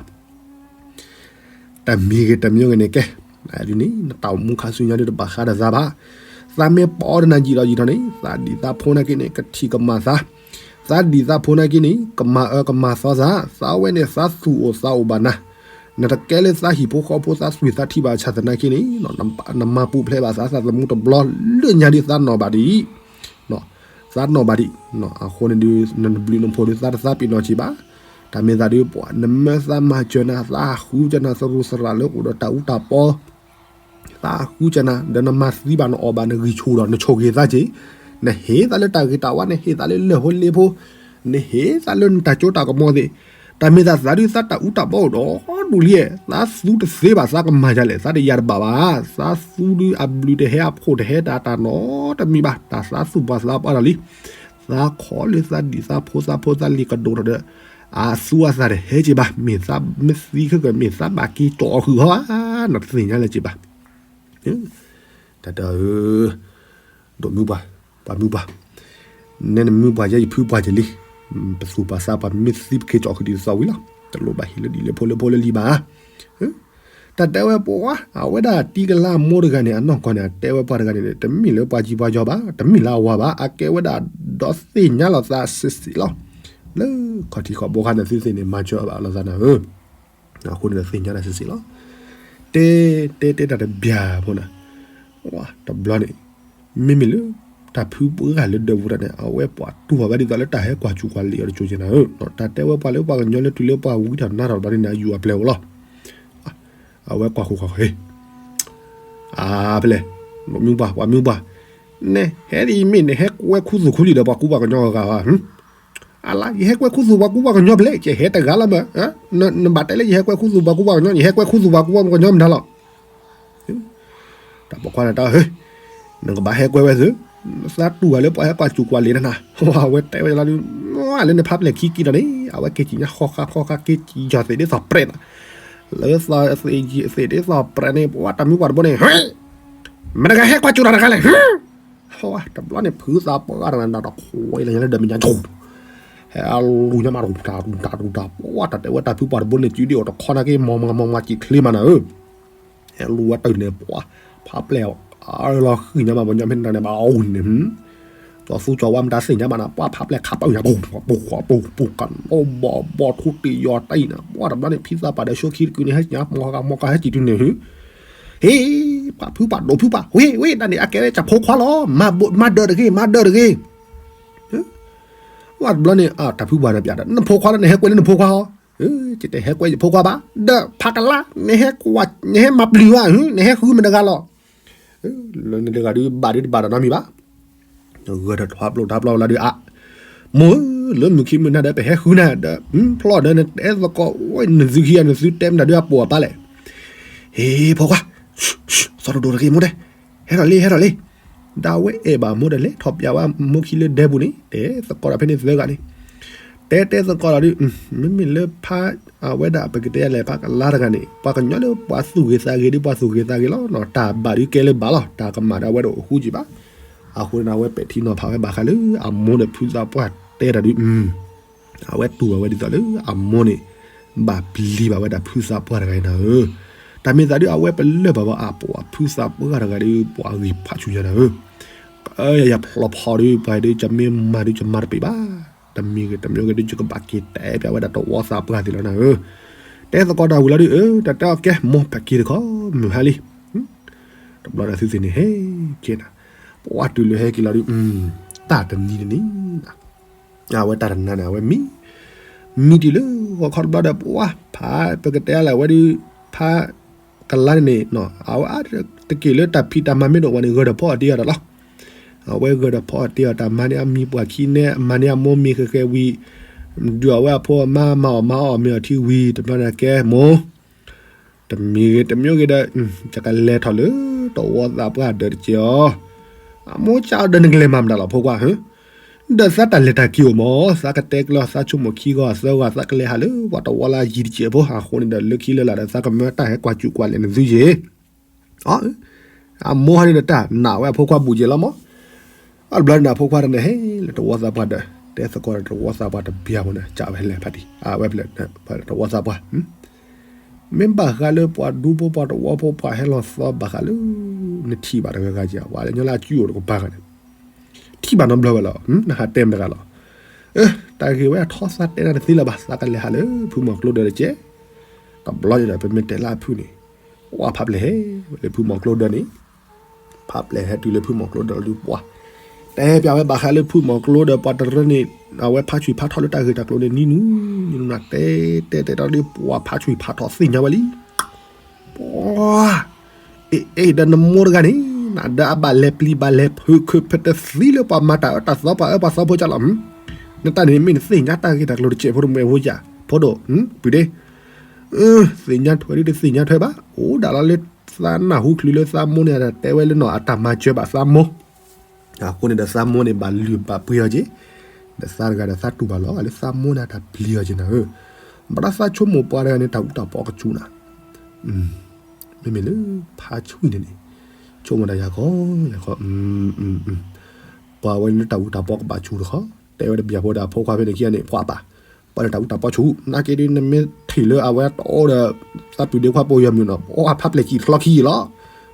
တမံၤဂ့ၤတမံၤဂ့ၤန့ၣ်ကဲ, ဒ်န့ၣ် နတၢ်အိၣ်မူခါဆူညါဒုးတဘၣ်ဃးဒီးသးဘၣ်. သးမ့ၢ်ပီအီၤဒီးနၤယံာ်ဒီးယံာ်ထီၣ်န့ၣ် သးဒံၣ်သးဖိနာ်က့န့ၣ် ကထံၣ်ကမၤသး, သးဒံၣ်သးဖိနာ်က့န့ၣ် ကမၤအၢကမၤသီသး, သးဝဲန့ၣ်သးသူၣ်အိၣ်သးအိၣ်ဘၣ်နၤ, နတကဲလၢသးဟံၣ်ဖိဃီဖိသးသွံၣ်သးထံဘၣ်ဆၣ်သနာ်က့န့ၣ် နမၤပူၤဖျဲးဘၣ်သးသးသမူတဘျီလၢညါဒ်သးနီၢ်ဘၣ်ဒ်အံၤ သးနီၢ်ဘၣ်ဒံး, အဃိန့ၣ်ဒုး နဘျုးနဖှိၣ်ဒုး သးတသးပ့ၤနီၣ်က့ၤဘၣ်. တၢ်မ့ၢ်သးဒုးပှၤ နမၢသးမၤစၢၤနၤ သးဟးဃုကနၤသရူးသရၣ်လၢအိၣ်ဒီးတၢ်အူတၢ်ပီ, သးဟးဃုကနၤ ဒီးနမၤသံဘၣ် နအီၣ်ဘၣ် နဂံၢ်ဆူၣ်ဒီး နဆိၣ်ဂ့ၤသးက့ၤ, နဟ့ၣ်သးလၢတၢ်ဂ့ၤတၢ်ဝါ နဟ့ၣ်သးလၢလၢၢ်ဖိလ့ဖိ, နဟ့ၣ်သးလၢနတၢ်စိတၢ်ကမီၤသ့ၣ်, တၢ်မ့ၢ်သးသးဒုး သးတၢ်အူတၢ်ပီအိၣ်ဒီးဒူၣ်လံ, သးသူတသ့ဘၣ် သးကမၤယၤလဲၣ်, သးတယၤတဘၣ်ဘၣ်, သးသူဒုးအဘျုးတဟဲအဖှိၣ်တဟဲတၢ်တၢ်နီတမံၤဘၣ်, တၢ်သးသူၣ်ပှၤသးပှၢ်ဒီးလံ, သးခီလၢသးဒံၣ်သးဖိသးဖိသးလံၤကဒိၣ်ထီၣ်ဒီး အသူအသၣ်တဟဲက့ၤဘၣ်, မ့ၢ်သးမ့ၢ်သံခဲကၢၣ် မ့ၢ်သးဘၣ်က့ၤကၠီၣ်အီၤဃုာ်ဟီဧါ, နတသ့ၣ်ညါလၢၤက့ၤဘၣ်. တၢ်တၢ်ဧၢ, ဒိၣ်မုၢ်ပှၢ်, ပှၤမုၢ်ပှၢ်, နဲနမုၢ်ပှၢ်ယဲယဖုပှၢ်က့ၤလံ, ပသူၣ်ပှၤသးပှၢ်မ့ၢ်သံပက့ၤကၠီၣ်ဃုာ်ဒ်သိးဝံၤလီၤ, တလိၣ်ဘၣ်ဟ့ၣ်လၢဒ်လၢဖိလၢဖိလၢလံၤဘၣ်. တၢ်တဲဝဲပှၤ အဝဲဒၣ်တံၤကလါအမိၢ်တဂၤန့ၣ် အနီၢ်ကီၢ်န့ၣ် အတဲဝဲပှၤတဂၤန့ၣ် တမ့ၢ်လၢပှၤကံပှၤယီၤဘၣ်, တမ့ၢ်လၢအဝၤဘၣ်, အကဲဝဲဒၣ်ဒီးသ့ၣ်ညါလီၤသးစ့ၢ်စ့ၢ်လီၤ. လၢခီၣ်ထံးခီၣ်ဘိခါန့ၣ် သုသ့ၣ်န့ၣ် မၤစၢၤအဘၣ်လိာ်သးနၤဧၢ, အဃိန့ၣ်ဒီးသ့ၣ်ညါတၢ်စ့ၢ်စ့ၢ်လီၤ. တဲတဲတဲတၢ်တဘျၢဖိနၤ, တဘျီန့ၣ် မ့မ့ၢ်လၢ တၢ်ဖုပှၢ်ဂၤလၢဒၢးပူၤတၢ်န့ၣ် အဝဲပှၤတူၢ်ဘၣ်ဝဲဒ်သိးလၢတၢ်ဟဲကွၢ်စူၣ်ကွၢ်လံၤအီၤတစိၤက့ၤနၤဧၢ, တၢ်တဲဝဲပှၤလၢပှၤကညီလၢတုၤလၢပှၤဝံထီၣ်နါထီၣ်တဘျီန့ၣ် အယူၢ်အပျဲၢ်အိၣ်လီၤ. အဝဲကွၢ်ဃုာ်ကွၢ်ဃုာ် အါဖဲလဲၣ်, မုၢ်ပှၢ် ပှၤမုၢ်ပှၢ်, နဟဲဒ်အံၤမ့ၢ်နဟဲကွဲခူသူၣ်ခူလံၤဒီးပှၤကူပှၤကညီအဂၤဧါ, အလါ ယဟဲကွဲခူသူၣ်ပှၤကူပှၤကညီဖဲလဲၣ်, ယဟဲတဂၤလီၤမး, နဘၣ်တဲလၢယဟဲကွဲခူသူၣ်ပှၤကူပှၤကညီ, ယဟဲကွဲခူသူၣ်ပှၤကူပှၤကညီမတၤလီၤ. တၢ်ပိာ်ခွါန့ၣ်တဲ, နကဘၣ်ဟဲကွဲဝဲသု, သးတူၢ်ဝဲလၢပှၤဟဲကွၢ်စူၣ်ကွၢ်လံၤနၤ, အဝဲတဲဝဲလီၤဒုး, လၢနဖးပျဲၢ်ခံက့ၤဒီးန့ၣ် အဝဲက့ၤကံၣ်ညါဃီဃါဃီဃါ က့ၤကံၣ်ယီၤသ့ၣ်ဒ်သိးပြဲးနၤ, လၢသးသ့ၣ်ဒ်သိးပြဲးန့ၣ် ပှၤတၢ်မုၢ်ပှၢ်တဘိန့ၣ်, မတဂၤဟဲကွၢ်စူၣ်တၢ်တဂၤလဲၣ်, တဘျီန့ၣ် ဖုသးပှၢ်ဂၤတဂၤန့ၣ်ဒီး ခွဲးလၢညါလၢဒီးမဲာ်ညါ ဟဲလူၤညါမး တၢ်တၢ်တၢ် ပှၤတၢ်တဲဝဲတၢ်ဖုပှၢ်တဘိန့ၣ် စုဒံးအိၣ်တခီနာ်က့ မၤမၤမၤမၤစံးချ့မးနၤဧၢ, ဟဲလူၤဝဲတၢ်န့ၣ် ပှၤ ဖးပျဲၢ် အလီၤဃံၣ်ညါမး ပှၤညီဖဲန့ၣ်တၢ်န့ၣ် ဘၣ်အိၣ်န့ၣ် ကၠီသူကၠီဝါမတၤသ့ၣ်ညါဘၣ်နၤ ပှၤဖးပျဲၢ်ခးပၢၢ်ညါ ပူၤပူၤပူၤ ကနီဘီဘီထူတ့ၢ်ယီၤတၢ်အံၤနၤ ပှၤတဘျီန့ၣ် ဖံသးပှၢ်ဒီးဆိခံတကုန့ၣ် ဟဲကညါ မီၤဃါမီၤဃါ ဟဲကံၣ်တုၤန့ၣ် ဟ့ၣ် ပှၤဖုပှၢ်ဒိၣ်ဖုပှၢ် ဝ့ၢ်ဝ့ၢ် တၢ်န့ၣ် အကဲဝဲကၠၣ်ဖိခွါလီၤ မၤဒၢးတဂ့ၤ မၤဒၢးတဂ့ၤ ပှၤတဘျီန့ၣ် တၢ်ဖုပှၢ်န့ၣ် ပျးဒီး နဖိခွါလီၤ နဟဲကွဲလၢနဖိခွါဟီ ယတဟဲကွဲယဖိခွါဘၣ် ဒီးဖးကလါ နဟဲကွၢ် နဟဲမၤပျုၤဘၣ် နဟဲဃုမတဂၤလီၤ လၢနတဂၤဒုးဘၣ်ဒုးတဘၣ်ဒီးနီတမံၤဘၣ် ဂၢၢ်ဒီးထီၣ်ဖျိထီၣ်ဖျိလၢဒုးအါ မိၢ်ဧၢ လၢမုၢ်ခံမုၢ်နၤဒီး ပဟဲဃုနၤဒီး ဖျီၣ်ဒီးနတဲသကိး နသုခံဂၤ နသုတဲမတၤဒုး အပိာ်အပၢ်လဲၣ် ဟ့ၣ် ဖိခွါ သီတဒိၣ်တဂ့ၤ မိၢ်တဲ ဟဲထီၣ်လံ ဟဲထီၣ်လံ ဒီးအဝဲအဲၣ်ဘၣ်မိၢ်ဒီး လဲၤထီၣ်ပျးဝဲမိၢ်ခံလၢဒဲပူၤန့ၣ် တဲသကိးဒီးဖဲန့ၣ်သၢဂၤန့ၣ် တဲ တဲတဲသကိးဒီးဒုး မ့မ့ၢ်လၢဖး အဝဲဒၣ်ပကတဲလဲၣ် ဖးကလါတဂၤန့ၣ် ပှၤကညီလၢပှၤသူၣ်ဂ့ၤသးဂ့ၤဒုး ပှၤသူၣ်ဂ့ၤသးဂ့ၤလီၤနီၤ, တၢ်ဘၣ်ဒုးကဲလၢဘၣ်လီၤ, တၢ်ကမၣ်ဒီးအဝဲတအိၣ်ဃူကံဘၣ်. အဃိန့ၣ် အဝဲပဲာ်ထံနီၤဖးဝဲဘၣ်ဃးလၢအမိၢ်ဒီးဖုသးပှၢ်တဲတၢ်ဒုး အဝဲတူၢ်ဘၣ်ဝဲဒ်သိးလၢအမိၢ်န့ၣ် ဘၣ်ပျံၤဘၣ်ဝဲဒၣ်ဖုသးပှၢ်တဂၤအံၤနၤဧၢ. တၢ်မ့ၢ်သးဒုး အဝဲပလၢၢ်ဘၣ်ဝဲအပှၤဖုသးပှၢ်တဂၤဒုး ပှၤဂ့ၤဖးဆူညါနၤဧၢ. ယဖျီဖီဒုး ပှၤဒုး ယမ့ၢ်မၤဒုး ယမၤတပံးဘၣ်. တမံၤဂ့ၤတမံၤဂ့ၤဒုး ယကဘၣ်က့ၤတဲပျးဝဲဒၣ်တဝီသးပှၢ်သ့ၣ်လီၤနၤဧၢ. တဲသကိးတၢ်ဝံၤလီၤဒုး အၢ တၢ်တဲအီၤကဲ မိၢ်ပက့ၤတခီ မုၢ်ဟါလံ. တဘျီန့ၣ်သုသ့ၣ်န့ၣ် ဟဲက့ၤနၤ ပှၤတုၤလၢဟဲက့ၤလီၤဒုး တၢ်တနံၤတနံၤ အဝဲတၢ်တနါန့ၣ် အဝဲမံ မံတုၤလၢဂီၤခီတဘျီဒီး ပှၤဖး ပကတဲလဲၣ် အဝဲဒုး ဖးကလါန့ၣ်န့ၣ် အဝဲတက့ၢ်လၢတၢ်ဖံးတၢ်မၤမ့ၢ်တအိၣ်ဘၣ်န့ၣ် ဂၢၢ်ဒီးဖီအီၣ်တ့ၢ်အီၤတၢ်လီၤ. အဝဲဂၢၢ်ဒီးဖီအီၣ်တ့ၢ်အီၤတၢ်မၤန့ၣ် အမံၤပှၢ်ခံန့ၣ် အမၤန့ၣ်အမိၢ်မံၤဃဲးဃဲးဝံၤ ဒုးအဝဲအဖိအမါမၤအီၣ်မၤအီၣ်မ့ၤအီၣ်ထံဝံၤ တဘျီန့ၣ်ကဲမိၢ် တမံၤဂ့ၤတမံၤဂ့ၤဒီး ယကလဲၤထီၣ်လၢတဝီသးပှၢ်ဒၢးတကဲးအီၤ, အမိၢ်ကၠီဒီးနကလဲၤမၤမတၤလီၤဖိခွါဧၢ, ဒီးသးတၢ်လဲၤတၢ်က့ၤအိၣ်မး သးကတဲကျၢၤသးဆိကမိၣ်ခံဂီၤသၢဂီၤ သးကလဲၤဟးလၢပှၤတဝီလၢယံၤတကဲးဖိ အဃိန့ၣ်ဒီးလၢခံလၢလာ်ဒီး သးကမၢတၢ်ဟဲကွၢ်စူၣ်ကွၢ်လဲၤနသုက့ၤ အမိၢ်ဟီန့ၣ်ဒီးတၢ်နာ်ဝဲအဖိခွါဘူးက့ၤလီၤမး. အဘျီန့ၣ်အဖိခွါတန့ၣ်ဟဲလၢတဝီသးပှၢ်ဒီး တဲသကိးဒီးတဝီသးပှၢ်တဘျီဖိန့ၣ် ကးဝဲလဲၤဖးတံၢ် အဝဲဖဲလဲၣ် တဝီသးပှၢ် မ့ၢ်ဘၣ်ဃးလၢပှၤဒူဖိပှၤတဝီဖိပှၤဟဲလီၤသီဘၣ်ဃးလၢ နထံၣ်ဘၣ်တဂၤဂၤက့ၤ ပှၤလၢညီလၢအစုအိၣ်တကပၤဂၤန့ၣ် ထံၣ်ဘၣ်နီတဘျီဝဲလီၤ နဟးတဲမတဂၤလီၤ. တၢ်ဂ့ၢ်ဝဲအထီသးတဲနၤတသ့လၢၤဘၣ် သးကလဲၤဟးလၢဖုမီၤကျိဒီးတကဲး, တဘျီန့ၣ်ဒီး ပမ့ၢ်တဲလၢအဖုန့ၣ် ပှၤဖးပျဲၢ်ဟဲဝဲလၢဖုမီၤကျိဒီးန့ၣ် ဖးပျဲၢ်ဟဲတုၤလၢဖုမီၤကျိဒီးဒုးပှၤ တဲပျးဝဲဘၣ်ဃးလၢဖုမီၤကျိဒီးပှၤတရၢန့ၣ် အဝဲဖးဆူၣ်ဖးထီၣ်လၢတၢ်ဂ့ၢ်တၢ်ကျိၤန့ၣ် နံၤနူၤ နံၤနူၤနၤ တဲတဲတဲဒီးဒုးပှၤဖးဆူၣ်ဖးထီၣ်သ့ၣ်ညါဝဲလံ ပှၤ အ့ၣ်အ့ၣ်ဒီးနမိၢ်တဂၤန့ၣ် နဒီးအဘၣ်လဲၤပျံၤဘၣ်လဲၤဖုးခုးဖဲတသံလၢပှၤမၤတၢ်အၢတၢ်သီပှၤအၢပှၤသီဖိကၢ်လီၤ. နတၢ်န့ၣ်မ့ၢ်နသ့ၣ်ညါတၢ်ဂ့ၢ်တၢ်ကျိၤတကဲးဖိတမံၤဖိယၤ ဖိဒိၣ် ပုၢ်ဒ့ သ့ၣ်ညါထွဲဒ်တသ့ၣ်ညါထွဲဘၣ် အိၣ်ဒၣ်လီၤလၢသးနၢ်ဟူချုးလၢသးမိၢ်န့ၣ် တဲဝဲလၢနီၢ်အတၢ်မၤစၢၤဘၣ်သးမိၢ် အဃိန့ၣ်ဒီးသးမိၢ်န့ၣ် ဘၣ်လုၢ်ဘၣ်ပှ့ၤအီၤက့ၤ, ဒီးသးတဂၤဒီးသးတူၢ်ဘၣ်လီၤလၢသးမိၢ်န့ၣ် အတၢ်ပျံၤအီၤက့ၤနၤဧၢ, ဘၣ်ဆၣ်သးဆိကမိၣ်ပှၤတဂၤန့ၣ် တၢ်အူတၢ်ပီကဆူၣ်နၤ, မ့မ့ၢ်လၢဖးဆှံန့ၣ်န့ၣ် ဆိကမိၣ်တၢ်ယၤခီ, ယၤခီ, ပှၤဝဲန့ၣ်လၢတၢ်အူတၢ်ပီကဘၣ်ဆူၣ်တခီ, တဲဝဲတဘျီဖိဒီးအဖိခွါဖဲန့ၣ်ခံဂၤန့ၣ် ပှၤပၢ်, ပှၤလၢတၢ်အူတၢ်ပီဆူၣ် နာ်က့ဒ်နမ့ၢ်ထံၣ်လၢအဝဲတအိၣ်ဒီး သးပုၢ်ဒ့ခွါပိာ်ယီၤမုၢ်နီၤ ပှၤဖးပျဲၢ်ကံၣ်ချီခံဂၤလီၤ,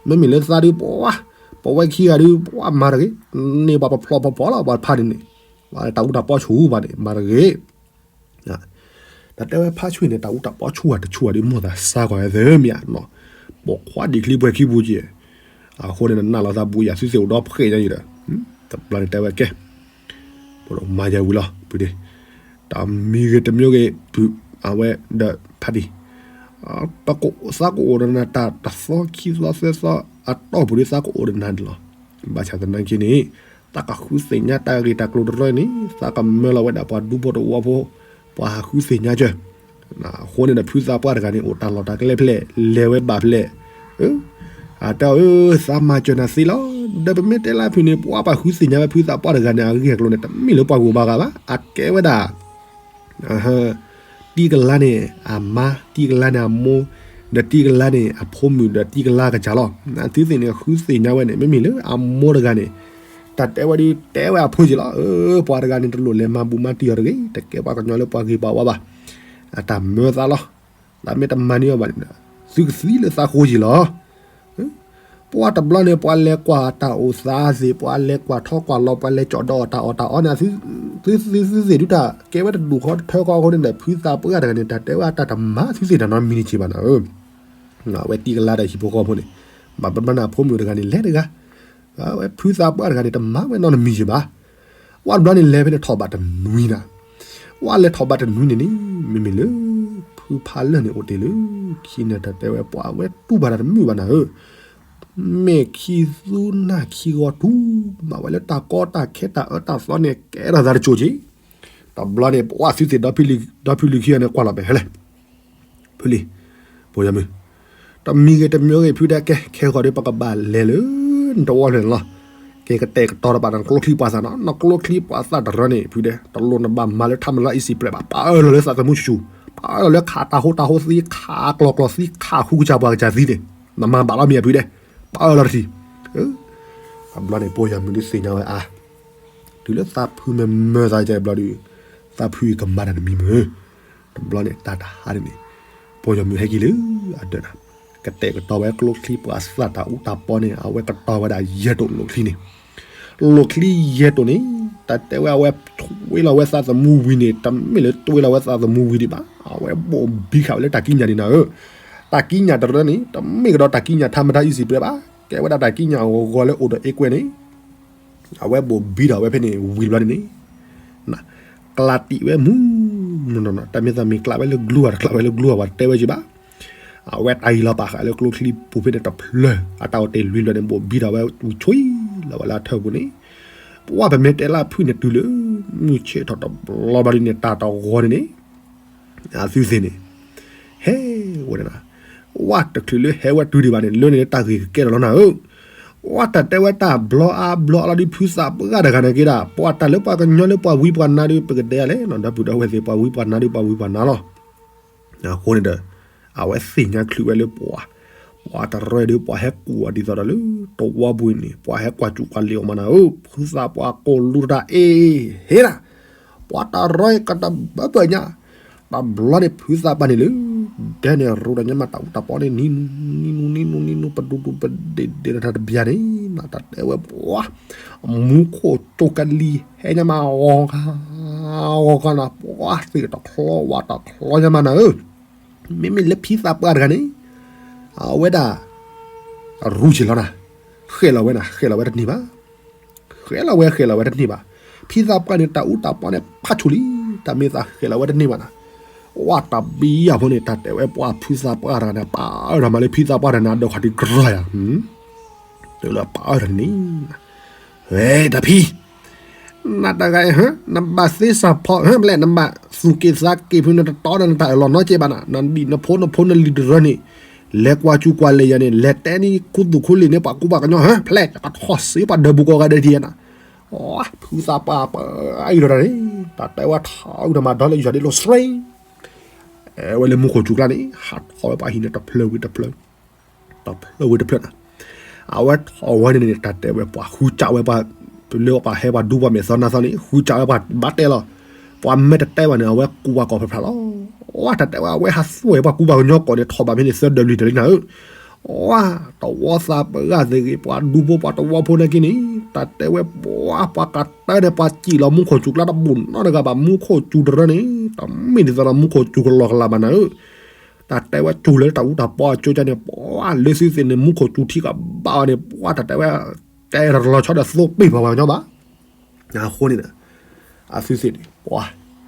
မ့မ့ၢ်လၢသးဒုးပှၤ, ပဝဲခံဂၤဒုး ပှၤမၤတဂ့ၤ, န့ၢ်ပှၤပဖျီၣ်ပဖီၣ်လီၤ ပှၤဖးန့ၣ်န့ၣ်, ပှၤတၢ်အူတၢ်ပီဆူၣ်ဘၣ်န့ၣ် မၤတဂ့ၤ တၢ်တဲဝဲဖးဆှံန့ၣ် တၢ်အူတၢ်ပီဆူၣ်ဧါတဆူၣ်ဧါဒ်မိၢ်သးစါကွၢ်ဝဲသ့ၣ်မ့ၢ်ဧါနီၤ, ပိာ်ခွါဒံးချံပှဲၤခံပူၤက့ၤ, အဃိန့ၣ် နနာ်လီၤသးဘူးယၤသုသ့ၣ်အိၣ်ဒီးဖှဲးညါယံၤဒီး, တဘျီန့ၣ်တဲဝဲကဲ, ပဒိၣ်မၤယၤဝံၤလီၤ ပုၢ်ဒ့, တၢ်မံၤဂ့ၤတမံၤဂ့ၤ ပုၢ်အဝဲဒီးဖးဒံၣ်, ပကအိၣ်သးကအိၣ်ဒီးနၤတၢ်တသီခံသီသၢသီအတီၢ်ပူၤဒ်သးကအိၣ်ဒီးနၤန့ၣ်လီၤ, ဘၣ်ဆၣ်သနာ်က့န့ၣ် သးကဃုသ့ၣ်ညါတၢ်ဂ့ၢ်တၢ်ကျိၤတရၢန့ၣ် သးကမၢလီၤဝဲဒၣ်ပှၤဒူဖိတဝီဖိ, ပှၤဟးဃုသ့ၣ်ညါစၢၤ, အဃိန့ၣ်ဒီးဖုသးပှၢ်တဂၤန့ၣ် အိၣ်တၢ်လီၢ်တၢ်ကျဲဖဲလဲၣ် လဲၤဝဲဘၣ်ဖဲလဲၣ်, အတဲအီၤ သးမၤစၢၤနၤသ့လီၤ, ဒီးပမ့ၢ်တဲလၢဖုန့ၣ် ပှၤပှၤဃုသ့ၣ်ညါဝဲဖုသးပှၢ်တဂၤန့ၣ် အဂ့ၢ်အကျိၤန့ၣ် တမ့ၢ်လၢပှၤဂိၢ်ဘၣ်ဂၤဘၣ်, အကဲဝဲဒၣ် တံၤကလါန့ၣ်အမါ, တံၤကလါန့ၣ်အမိၢ်, ဒီးတံၤကလါန့ၣ်အဖိမုၣ်ဒီးတံၤကလါကစၢ်လီၤ, သုသ့ၣ်န့ၣ် ဃုသ့ၣ်ညါဝဲန့ၣ် မ့မ့ၢ်လၢအမိၢ်တဂၤန့ၣ်, တၢ်တဲဝဲဒုးတဲဝဲအဖိက့ၤလီၤ, ပှၤတဂၤန့ၣ် တလိၣ်လဲၤမၤဘူးမၤတံၢ်အီၤတဂ့ၤ, တကဲပှၤကညီလၢပှၤဂ့ၤပှၤဝါဘၣ်, အတၢ်မၢသးလီၤ, သးမ့ၢ်တမၤန့ၢ်အီၤဘၣ်န့ၣ်, သုကသံလၢသးဃိက့ၤလီၤ ပှၤတဘျီန့ၣ် ပှၤလဲၤကွၢ်တၢ်အိၣ်သးသ့ၣ်, ပှၤလဲၤကွၢ်ထီၣ်ကွၢ်လီၤ, ပှၤလဲၤကၠီၣ်ဒီးအီၣ်တၢ်အီၣ်တၢ်အီန့ၣ်, သုသုသုသ့ၣ်ဒုးတၢ်ကဲဝဲတဒူၣ်ဃီတထၢဃီအဃိန့ၣ်ဒီး ဖုသးပှၢ်တဂၤန့ၣ် တၢ်တဲဝဲအတၢ်တမၤသုသ့ၣ်တၢ်နီတမံၤန့ၣ်က့ၤဘၣ်နၤဧၢ, အဝဲတံၤကလါဒီးဟံၣ်ဖိဃီဖိန့ၣ်, ဘၣ်ပဘၣ်န့ၣ်အဖိမုၣ်တဂၤန့ၣ်လဲၤတဂၤ, အဝဲဖုသးပှၢ်တဂၤန့ၣ် တမၤဝဲနီတမံၤက့ၤဘၣ် ဝဲတဘျီန့ၣ်လဲၤဖဲန့ၣ်ထီၣ်ဘးတနွံနၤ, ဝဲလဲၤထီၣ်ဘးတနွံန့ၣ်န့ၣ် မ့မ့ၢ်လၢ ဖုဖးလၢာ်န့ၣ်အိၣ်တ့ၢ်လၢ ခံန့ၣ်တၢ်တဲဝဲပှၤဝဲတူၢ်ဘၣ်တၢ်တမုာ်ဘၣ်နၤဧၢ, မ့ၢ်ခံသူနၢ်ခံဂီၤတူၢ်ဘၣ်ဝဲလၢတၢ်ကီတၢ်ခဲတၢ်အၢတၢ်သီန့ၣ် ကဲထီၣ်သးတစိၤက့ၤ, တဘျီန့ၣ် ပှၤသုသ့ၣ်ဒီဖုလံၤခံဂၤန့ၣ် ကွၢ်လီၤပဲာ်ဖဲလဲၣ် ဖုလံၤ, ပိာ်ယီၤမုၢ်, တမံၤဂ့ၤတမံၤဂ့ၤ ဖုတဲကဲ ခဲဂီၤဒီး ပကဘၣ်လဲၤလၢ နတဝီလၢာ်န့ၣ်လီၤ. က နတဲကတဲာ်ကတီၤတဘၣ် နကျိချံပှၤသၣ်နီၤ, နကျိချံပှၤသၣ်တရၢန့ၣ် ဖုဒဲး တလိၣ်နဘၣ်မၤလၢထးမလၢအံစံးပြဲးဘၣ်, ပာ်အၢၣ်လီၤလၢသးသမူဆူၣ်ဆူၣ်, ပာ်အၢၣ်လီၤလၢခးတၢ်ဟိတၢ်ဟိသံ ခးကျီၤကျီၤသံ ခးဃူကစၢ်ပှၤကစၢ်သံန့ၣ် နမၤဘၣ်လီၤမ့ၢ်ဧါဖုဒဲး, ပာ်အၢၣ်လီၤတထံၣ်. တဘျီန့ၣ် ပီၢ်ယီၤမုၣ်ဒုးသ့ၣ်ညါဝဲအါ, တုၤလၢသးဖုမ့ၢ်မၢသးကဲဘျီဒီး သးဖုအံၤကမၤတၢ်တမံၤမုၢ်, တဘျီန့ၣ် တၢ်တဟါန့ၣ်န့ၣ် ပီၢ်ယီၤမုၣ်ဟဲက့ၤလၢအဒၢးနၤ, ကတဲာ်ကတီၤဝဲကျိချံပှၤသၣ်တၢ်အူတၢ်ပီန့ၣ် အဝဲကတီၤဝဲဒၣ်ယဲၢ်တိာ်လိာ်ချံန့ၣ်, လိာ်ချံယဲၢ်တိာ်န့ၣ် တၢ်တဲဝဲအဝဲထွ့လီၤဝဲသးသမူဝံၤန့ၣ် တမ့ၢ်လၢထွ့လီၤဝဲသးသမူဝံၤဒံးဘၣ်, အဝဲဘိၣ်ဘံခးဝဲလၢတၢ်ကံးညာ်ဒံးနၤဧၢ, တၢ်ကံးညာ်တရၢန့ၣ် တမ့ၢ်ကဒီးတၢ်ကံးညာ်ထးမတၤအံစံးပြဲးဘၣ်, ကဲဝဲဒၣ်တၢ်ကံးညာ်အဂီၤလၢအိၣ်ဒီးအ့ကွဲန့ၣ် အဝဲဘိၣ်ဘံထီၣ်ဝဲဖဲန့ၣ်ဝံၤတဘျီန့ၣ်န့ၣ် ကျးတံာ်ဝဲမူနီၢ်နီၢ်နီၢ်, တၢ်မ့ၢ်သးမ့ၢ်ကျးဝဲလၢကျူဧါ တကျးဝဲလၢကျူဧါ ပှၤတဲဝဲက့ၤဘၣ်, အဝဲတၢ်အံၤလီၤပာ်ဃာ်လၢကျိချံပူၤဖဲန့ၣ်တဖျၢၣ် အတၢ်အိၣ်တ့ၢ်လွံၢ်လီၤန့ၣ် ဘိၣ်ဘံထီၣ်ဝဲဝံၤဆွံလီၤဝဲလၢအထၢၣ်ပူၤန့ၣ်, ပှၤပမ့ၢ်တဲလၢဖုန့ၣ်တုၤလၢ မုၢ်ဆ့ၣ်ထီၣ်တဘျီဘျီဒ်န့ၣ် တၢ်တဂီၤန့ၣ်န့ၣ် အသုသ့ၣ်န့ၣ် ဟဲဝဲဒၣ်, ဝဲတချုးလၢဟဲဝဲတုၤဒံးဘၣ်န့ၣ် လၢန့ၣ်လၢတၢ်ဂ့ၢ်ကကဲထီၣ်လီၤနၤဧၢ, ဝဲတၢ်တဲဝဲတၢ်ဘျီအါဘျီအါလီၤဒ်ဖုသးပှၢ်တဂၤန့ၣ်က့ဒၣ် ပှၤတၢ်လၢပှၤကညီလၢပှၤဝံပှၤနါဒုး ပကတဲလဲၣ်နီၤ ဒီပုၢ်ဒီဝဲၢ်သ့ၣ် ပှၤဝံပှၤနါဒုး ပှၤဝံပှၤနါလီၤ. အဃိန့ၣ်ဒီး အဝဲသ့ၣ်ညါချုးဝဲလၢပှၤ, ပှၤတရၢဒီးပှၤဟဲကူၣ်အီၤဒ်သိးဒီးလၢ တဝီပူၤန့ၣ် ပှၤဟဲကွၢ်စူၣ်ကွၢ်လ့ၤအီၤမးနၤဧၢ, ဖုသးပှၢ်ကိးလူတၢ်အ့ၣ်ဟ့ဒၣ် ပှၤတရၢကတဘၢဘၢညါ, တဘျီန့ၣ်ဖုသးပှၢ်န့ၣ်လၢ ဒဲန့ၣ်ရူးတၢ်ညါမးတၢ်အူတၢ်ပီန့ၣ် နံၤနူနံၤနူနံၤနူ ပဒူဒူပဒ့ဒ့တၢ်တဘျီန့ၣ် မးတၢ်တဲဝဲပှၤ, မူခိၣ်ကၠိကလံၤဟဲညါမး ဂီၤခါ, ဂီၤခါနၤ ပှၤသ့ၣ်တချီဝၣ်တချီညါမးနၤဧၢ, မ့မ့ၢ်လၢဖုသးပှၢ်တဂၤန့ၣ် အဝဲဒၣ် ရူးက့ၤလီၤနၤ, ဃဲးလီၤဝဲနၤ ဃဲးလီၤဝဲတန့ၢ်ဘၣ် ဃဲးလီၤဝဲဃဲးလီၤဝဲတန့ၢ်ဘၣ်, ဖုသးပှၢ်န့ၣ် တၢ်အူတၢ်ပီန့ၣ် ဖးဆူၣ်လံ, တၢ်မ့ၢ်သးဃဲးလီၤဝဲတန့ၢ်ဘၣ်နၤ, ဝဲတဘံယၤဖိန့ၣ် တၢ်တဲဝဲပှၤဖုသးပှၢ်တဂၤန့ၣ် ပာ်အၢၣ်ထီၣ်မးလၢဖုသးပှၢ်တဂၤန့ၣ် အဒိးခီၣ်တံၢ်ကြၢးယၤ, တလၢပာ်အၢၣ်ထီၣ်န့ၣ်, ဝဲတၢ်ဖံ နတဂၤ နဘၣ်သ့စၢ်ဖီ မလဲၣ် နဘၣ်သူၣ်က့ၣ်သးက့ၣ်ဖု နတတီဒီးနတၢ်အၢၣ်လီၤနီတကဲဘၣ်နၤ, နဒံၣ်နဖိနဖိနလံၤတရၢန့ၣ် လဲၤကွၢ်စူၣ်ကွၢ်လ့ၤယၤန့ၣ် လဲၤတဲန့ၢ်ခူသူၣ်ခူလံၤန့ၣ် ပှၤကူပှၤကညီ ဟၢ ဖဲလဲၣ် ယကထီၣ်စ့ပှၤဒၢးပူၤကိးဂၤဒဲးဒံးနၤ, ဖုသးပှၢ်ပှၤအံၤလီၤတၢ်န့ၣ် တၢ်တဲဝဲထီၣ်အုၣ်တၢ်မၤဒီလၢယွၤဒ့လိာ်စရ့ အဝဲလၢမူခိၣ်စူၤကျါန့ၣ် ဟးထီၣ်ဝဲပှၤဟံးန့ၢ်တဖျၢၣ်ဝံၤတဖျၢၣ် တဖျၢၣ်ဝံၤတဖျၢၣ်နၤ, အဝဲထီၣ်ဝဲန့ၣ်န့ၣ် တၢ်တဲဝဲပှၤဃုစးဝဲပှၤ, လၢပှၤဟဲပှၤဒူပှၤမဲာ်သီနါသီန့ၣ် ဃုစးဝဲပှၤဘၣ်တဲလီၤ, ပှၤမ့ၢ်တတဲဘၣ်န့ၣ် အဝဲကူပှၤကိးဖျါဖျါလီၤ, ဝဲတၢ်တဲဝဲ အဝဲဟးသူဝဲပှၤကူပှၤကညီကိးန့ၣ် ထီၣ်ဘၣ်ဖဲန့ၣ်သၢဒၢးလွံၢ်ဒၢးလံနၤဧၢ, ဝဲ တဝီသးပှၢ်ဂၤသ့ၣ်ဂ့ၤ ပှၤဒူဖိပှၤတဝီဖိနာ်က့န့ၣ် တၢ်တဲဝဲပှၤ ပှၤကတၢၢ်န့ၣ် ပှၤစံၣ်လီၤမူခိၣ်စူၤကျါတဘူၣ်နီတဂၤဘၣ် မူခိၣ်စူၤတရၢန့ၣ် တမ့ၢ်ဒ်သိးဒီးမူခိၣ်စူၤကလီကလးဘၣ်နၤဧၢ တၢ်တဲဝဲစူၤလၢတၢ်အူတၢ်ပီအကၠိကၠၢန့ၣ် ပှၤလၢသုသ့ၣ်န့ၣ် မူခိၣ်စူၤထံကဘၣ်အီၤန့ၣ် ပှၤတၢ်တဲဝဲ တဲတလီၤဆီဒီးသိပ့ၢ်ပှၤပှၤကညီဘၣ်. အဃိန့ၣ်ဒီး အသုသ့ၣ်န့ၣ် ပှၤ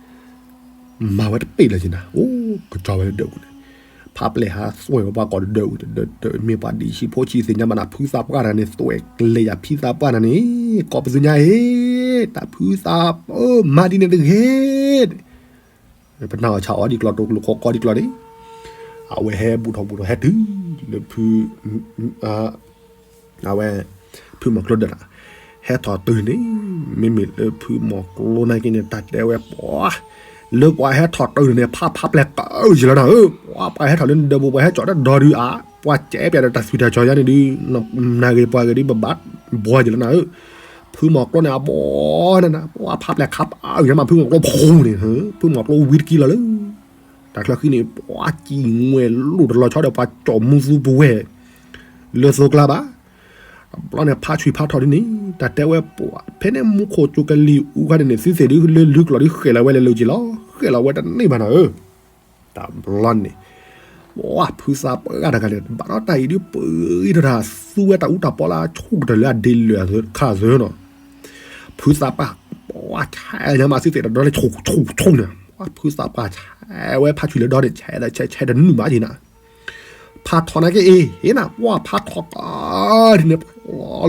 မၤဝဲတပ့ၢ်လၢၤက့နၤ အိၣ်ကစီၤဝဲလၢဒၢးပူၤန့ၣ် ဖးပျဲၢ်ဟးသွဲၣ်ဝဲပှၤကိးတဒၢးဝံၤတဒၢး မ့ၢ်ပှၤဒံၣ်ဆံးဖိဆံးသ့ၣ်ညါဘၣ်နၤ ဖုသးပှၢ်တဂၤန့ၣ် သွဲၣ်ကျဲၤယၤ ဖုသးပှၢ်တဂၤန့ၣ် ကိးပသူညါအံၤ တၢ်ဖုသးပှၢ်မၤဒ်န့ၣ်တဂ့ၤ ပနၢ်အီၣ်ဆၣ်အီၤဒ်ကျီၢ် တိာ်ကျိၤခီကီဒ်ကျီၢ်န့ၣ် အဝဲဟဲဘူးထီၣ်ဘူးထီၣ်ဟဲတုၤလၢဖု အဝဲ ဖုမီၤကျိဒၢးနၤ ဟဲထီၣ်တုၤန့ၣ် မ့မ့ၢ်လၢဖုမီၤကျိနာ်က့န့ၣ် တၢ်တဲဝဲပှၤ လၢပှၤဟဲထီၣ်တုၤန့ၣ် ဖးဖးပျဲၢ်ကၢက့ၤလီၤနၤဧၢ ပှၤပှၤဟဲထီၣ်လၢနဒၢးပူၤ ပှၤဟဲကၠီၣ်တၢ်ဒီဒုးအါ ပှၤကဲပျဲၢ်ဒီးတၢ်သွံၣ်တၢ်စီၤယါန့ၣ်ဒုး နဂ့ၤပှၤဂ့ၤဒုး ဘၣ်ဘှီက့ၤလီၤနၤဧၢ ဖုမီၤကျိန့ၣ် အဘီနၤ ပှၤဖးပျဲၢ်ခးပာ်အုၣ်ညါမး ဖုမီၤကျိဖိန့ၣ် ဖုမီၤကျိဝံတကံလီၤလၢ တၢ်ချၢဃံန့ၣ် ပှၤစံၣ်ငွဲၣ်လိၣ်တလီၤဆီဒီး ပှၤကၠီၣ်မူသူပဝဲၢ် လၢသိကျါဘၣ်. တဘျီန့ၣ် ဖးဆွံဖးထီၣ်ဒ်န့ၣ် တၢ်တဲဝဲပှၤ ဖဲန့ၣ်မူခိၣ်စူၤကလံၤအူခါန့ၣ်န့ၣ် သုသ့ၣ်ဒုး လၢလုၢ်ကျိာ်ဒုးဃဲၣ်လီၤဝဲလၢလၢက့ၤလီၤ ဃဲၣ်လီၤဝဲတန့ၢ်ဘၣ်နၤဧၢ တဘျီန့ၣ် ပှၤဖုသးပှၢ်တဂၤန့ၣ် ဘၣ်ဒီးတၢ်အံၤဒုး ပှ့ၤထီၣ်တၢ် သူဝဲတၢ်အူတၢ်ပီလၢအဆိကတၢၢ်လၢအဒ့လွဲၢ်ခါသၢနီၤ ဖုသးပှၢ် ပှၤဆဲးညါမးသုသ့ၣ်တဒီလၢဆိဆိဆိန့ၣ် ပှၤဖုသးပှၢ်ဆဲးဝဲဖးဆွံလၢဒီန့ၣ် ဆဲးဒီးဆဲးဆဲးတနုာ်ဘၣ်က့ၤနၤ ဖးထီၣ်နာ်က့အံၤ ဟ့ၣ်နၤ ပှၤဖးထီၣ်ကါဒ်န့ၣ်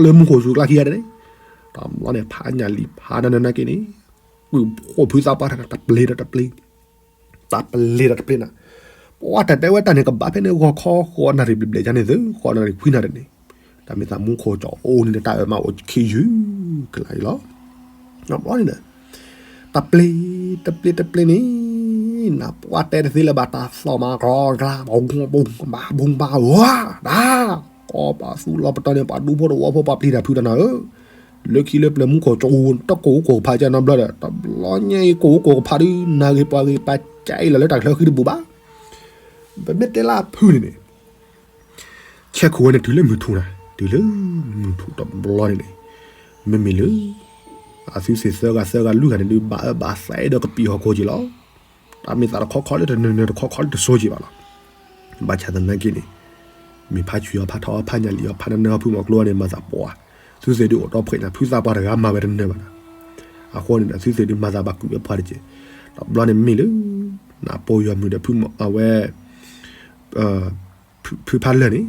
လၢမူခိၣ်စူၤကျါခံဂၤဒဲးန့ၣ် တဘျီန့ၣ် ဖးညၣ်လံၤဖးနၤနၤနာ်က့န့ၣ် ဃုာ်ဖှိၣ်ဖုသးပှၢ်တဂၤ တပျ့ၤဒီးတပျ့ၤ တၢ်ပလ့ၤဒီးတပျ့ၤနၤ ပှၤတၢ်တဲဝဲတၢ်န့ၣ် ကဘၣ်ဖဲန့ၣ် ဂီၤခီဃိးနၣ်ရံၣ်ဘျဲၣ်ဘျဲၣ်ယါန့ၣ်သု ဃိးနၣ်ရံၣ်ခွံနၣ်ရံၣ်န့ၣ် တၢ်မ့ၢ်သးမူခိၣ်ကၠီအိၣ်န့ၣ်ဒီး တၢ်အၢမးအိၣ်ခံယုၢ်ကလာ်အံၤလီၤ. ဘျီန့ၣ်ဒီး တပျ့ၤ တပျ့ၤ တပျ့ၤန့ၣ် နၢ်ပှၢ်တဲတသ့လၢၤဘၣ် တၢ်သီၣ်မၤကျီကျါ ဘၣ်ဘၣ်ဘၣ်ဝါဒၣ် ကီၢ်ပာ်သူလီၤပတီၢ်န့ၣ် ပှၤဒူဖိတဝီဖိပှၤပျံၤတၢ်ဖုးတၢ်နၤဧၢ, လၢခံလၢပျၢၤမူခိၣ်ကၠီအိၣ်တကိၢ်ကိၢ်ကဖးကဲနီတဘျီဒီး တဘျီညါအံၤကိၢ်ကိၢ်ကဖးဒုး နၢ်ဂ့ၤပှၤဂ့ၤပာ်ကဲအံၤလီၤလၢတၢ်ချၢဃံတဘူၣ်ဘၣ်. ပမ့ၢ်တဲလၢအဖုန့ၣ်န့ၣ် ဆဲးခိၣ်ဝဲန့ၣ်တုၤလၢမုၢ်ထူၣ်နၤ တုၤလၢမုၢ်ထူၣ်တဘျီန့ၣ်န့ၣ် မ့မ့ၢ်လၢ အသုသ့ၣ်သၢဂၤသၢဂၤလွံၢ်ဂၤန့ၣ်ဒုး ဘၣ်အၢဘၣ်သီဒီးကပံာ်ဟီၣ်ခိၣ်က့ၤလီၤ. တၢ်မ့ၢ်သးတခီခီလၢတနၢၤနၢၤတခီခီလၢတစိၤက့ၤဘၣ်လီၤ. ဘၣ်ဆၣ်သနာ်က့န့ၣ် မ့ၢ်ဖးဆံးအီၤဖးထီအီၤဖးညၣ်လံအီၤဖးနၢၤနၢၤအီၤဖုမီၤကျိန့ၣ် မၤသးပှၢ် သုသ့ၣ်ဒုးအိၣ်တီဖှဲးနၤ ဖုသးပှၢ်တဂၤမၤဝဲတနၢၤဘၣ်နၤ. အဃိန့ၣ်ဒီး သုသ့ၣ်ဒုးမၤသးဘၣ်ကွံာ်ဝဲပှၤတက့ၢ်. တဘျီန့ၣ်မ့ၢ်လၢ နၢ်ပီယွၤမုၢ်ဒီးဖုမီၤအဝဲ ဖုဖးလၢာ်န့ၣ်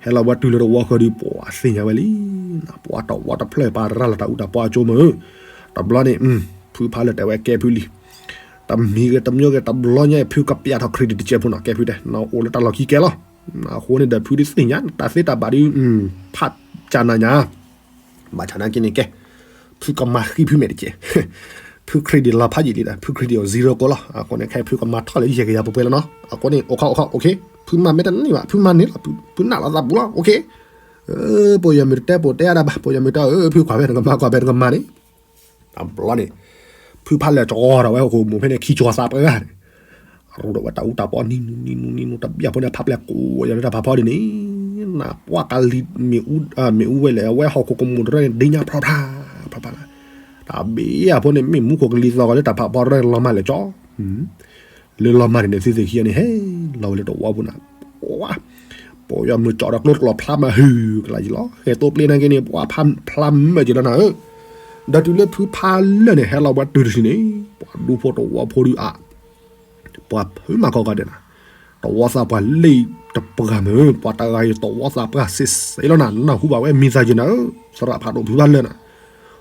ဟဲလီၤဝဲတုၤလၢတဝီဃၢၤဒုး ပှၤသ့ၣ်ညါဝဲလံ. နၢ်ပှၢ်တဝီတဖျၢၣ်ပာ်ရၤလီၤတၢ်အူတၢ်ပီအကၠိမ့ၢ်ဧၢ, တဘျီန့ၣ် ဖုဖးလၢာ်တဲဝဲကဲဖုလံ. တမံၤဂ့ၤတမံၤဂ့ၤ တဘျီညါအံၤ ဖုကပျးထီၣ် credit တကဲးဖိနီၤ ကဲဖုတဲ နအိၣ်လၢတၢ်လီၢ်ခံကဲလီၤ. အဃိန့ၣ်ဒီး ဖုဒုးသ့ၣ်ညါ တၢ်သ့တၢ်ဘၣ်ဒုး ဖးကၢ်နၤညါ ဘၣ်ဆၣ်နာ်က့န့ၣ်ကဲ ဖုကမၤဃံဖုမဲာ်တက့ၢ်. ဖု credit လီၤဖးယံာ်လံဒီး ဖု credit zero ကီလီၤ. အဃိန့ၣ် ခဲအံၤဖုကမၤထီၣ်လၢယဲၢ်ကယၤပှဲၤပှဲၤလီၤနီၤ. အဃိန့ၣ် အိၣ်ခီ အိၣ်ခီ okay ဖုမၤမ့ၢ်တန့ၢ်ဘၣ် ဖုမၤန့ၢ်လီၤ ဖုနးလီၤသးပူၤလီၤ okay. ပယီၤမုၢ်တတဲ ပတဲအါဒၣ်ဘၣ် ပယီၤမုၢ်တဲ ဖုကွၢ်ဖဲနကမၤ ကွၢ်ဖဲနကမၤန့ၣ် တဘျီန့ၣ် ဖုဖးလၢာ်ကၠီထီၣ်ဝဲဟီၣ်ခိၣ်မိၢ်ဖဲန့ၣ် ခံကၠီသးပှၢ်တဂၤန့ၣ် အရူဒီးဝဲတၢ်အူတၢ်ပီနံၤနူနံၤနူနံၤနူ တဘျီဖိန့ၣ် ဖးပျဲၢ်ကိးယၤလၢတၢ်ဖးဖီဒ်န့ၣ် နၢ်ပှၢ်ကလံၤ မ့ၣ်အူဝဲလဲၣ် အဝဲဟီၣ်ခိၣ်ကမူၣ်တရၢန့ၣ် ဒ့ညါဖျီဖျါ ဖျီဖျါလၢ တၢ်ဘ့ၣ်အဖိန့ၣ် မ့ၢ်မူခိၣ်ကလံၤသီၣ်ဂီၤလၢတၢ်ဖးဖီတရၢန့ၣ် လီၤမၢ်လၢာ်ကၠီ လၢလီၤမၢ်န့ၣ်န့ၣ် သုသ့ၣ်ခံဂၤန့ၣ် ဟဲလီၤဝဲလၢတဝီပူၤနၤ ပှၤ ပယီၤမုၢ်ကၠီဒီးကျိကျီၣ်ဖျါမၤဟုၣ်ကလာ်က့ၤလီၤ ဟဲသိပျ့ၤနာ်က့န့ၣ် ပှၤဖးဖျါမၢက့ၤလီၤနၤဧၢ, ဒီးတုၤလၢဖုဖးလၢာ်န့ၣ် ဟဲလီၤဝဲတုၤတထံၣ်န့ၣ် ပှၤဒူဖိတဝီဖိဒုးအါ ပှၤဖုမၤကီၢ်ကီၢ်ဒဲးနၤ, တဝီသးပှၢ်လၢတပှၢ်မ့ၢ် ပှၤတဂၤအံၤတဝီသးပှၢ်စ့စ့လီၤနၤ နၢ်ဟူဘၣ်ဝဲမံၤသးယံၤနၤဧၢ, သရၣ်ဖးဒိၣ်ဖုဖးလၢာ်နၤ,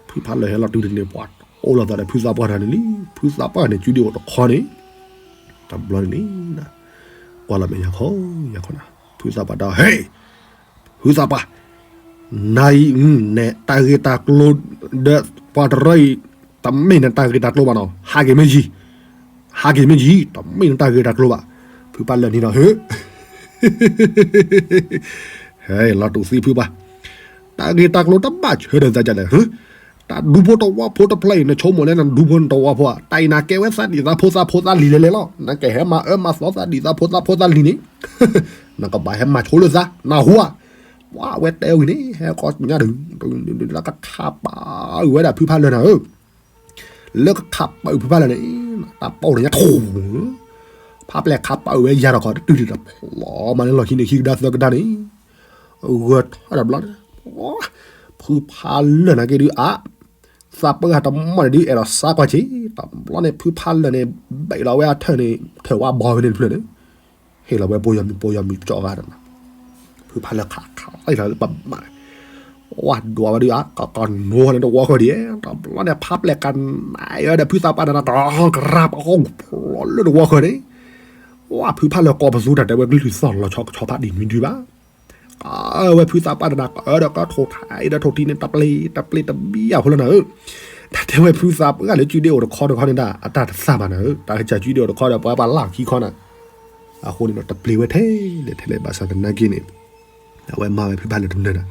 ဖုဖးလၢာ်ဟဲလီၤတုၤတထံၣ်န့ၣ် ပှၤအိၣ်လီၤသးဒီးဖုသးပှၢ်တဂၤန့ၣ်လံ, ဖုသးပှၢ်န့ၣ် စုဒုးအိၣ်တခီန့ၣ်, တဘျီန့ၣ်န့ၣ် ကွၢ်လီၤမဲာ်ညါခီ ညါခီနၤ, ဖုသးပှၢ်တဲ ဟ့ၣ် ဖုသးပှၢ်, နၤအံၤ နတၢ်ဂ့ၢ်တၢ်ကျိၤဒီးပှၤတရၢအံၤ တမ့ၢ်နတၢ်ဂ့ၢ်တၢ်ကျိၤဘၣ်နီၤ, ဟးက့ၤမ့ၢ်ယံၤ, ဟးက့ၤမ့ၢ်ယံၤ, တမ့ၢ်နတၢ်ဂ့ၢ်တၢ်ကျိၤဘၣ်, ဖုဖးလၢာ်န့ၣ်ဒီး ဟ့ၣ် ဟဲလီၤတူာ်သံဖုပှၢ်, တၢ်ဂ့ၢ်တၢ်ကျိၤတဘၣ်ဆၢဒီးသးဒ်လဲၣ်, တၢ်ဒူဖိတဝီဖိတဖျၢၣ်အံၤ နဆိကမိၣ်လၢနဒူဖိနတဝီဖိဧါ, တၢ်အံၤနကဲဝဲသးဒံၣ်သးဖိသးဖိသးလံၤလဲၣ်လဲၣ်လီၤ, နကဟဲမၤအၢမၤသီသးဒံၣ်သးဖိသးဖိသးလံၤန့ၣ် နကဘၣ်ဟဲမၤဆိလၢသး နၢ်ဟူဧါ, ပှၤဝဲတဲဝံၤန့ၣ် ဟဲကီၢ်ညါဒုး လၢကခးပာ်အုးဝဲဒၣ်ဖုဖးလၢာ်နၤဧၢ, လၢကခးပာ်အုးဖုဖးလၢာ်န့ၣ် တၢ်ပီၣ်န့ၣ်ညါထူၣ် ဖးပျဲၢ်ခးပာ်အုးဝဲယၤထီၣ်ခီ တတုၤဒံးတဖျီမးန့ၣ်လီၢ်ခံန့ၣ်ခံကဒါသၢကဒါန့ၣ်, ဂၢၢ်ထီၣ်တဘျီန့ၣ်, ဖုဖးလၢာ်နာ်က့ဒုးအါ, သးပှၢ်တမီၢ်န့ၣ်ဒုးအဲၣ်ဒိးစါကွၢ်က့ၤ, တဘျီန့ၣ် ဖုဖးလၢာ်န့ၣ် ဘဲးလီၤဝဲအထၢၣ်န့ၣ် ထၢၣ်ဝါဘီဝဲန့ၣ်တဖျၢၣ်န့ၣ်, ဟ့ၣ်လီၤဝဲပိယီၤမံၤပိယီၤမံၤကၠီဂၤဒီး ဖုဖးလၢာ်ခးခးလီၤလၢပမး, ဝဲဒွးဝဲဒုးအါ ကကနိန့ၣ်တဝီဃၢၤဒံး, တဘျီန့ၣ် ဖးပျဲၢ်ကနၣ်ဝဲဒီးဖုသးပှၢ်န့ၣ် ကရၢ်ပကဖျီလၢတဝီဃၢၤန့ၣ်, ဝဲဖုဖးလၢာ်ကိးပသူတၢ်တဲဝဲကလုၢ်သီၣ်လီၤဆီကဆီဖးဒ်မံၤဒုးဘၣ် အဝဲဖုသးပှၢ်တဒၣ်ကၢဒီးကထိၣ်ထးအံၤဒီးထိၣ်ထံန့ၣ် တပျ့ၤတပျ့ၤတဘံၣ်အဖိလၢနၤဧၢ, တၢ်တဲဝဲဖုသးပှၢ်လၢစုဒ့အိၣ်တခီတခီန့ၣ်ဒၣ် အတၢ်တသးဘၣ်နၤဧၢ, တၢ်ကစၢ်စုဒ့အိၣ်တခီဒီးပှၤပှၤလၢခံခီနၤ, အဃိန့ၣ်ဒီးတပျ့ၤဝဲထဲလဲၣ်ထဲလဲၣ်ဘၣ်ဆၣ်သနာ်က့န့ၣ်, အဝဲမၤဝဲဖုဖးလၢာ်တနၢၤနၤ,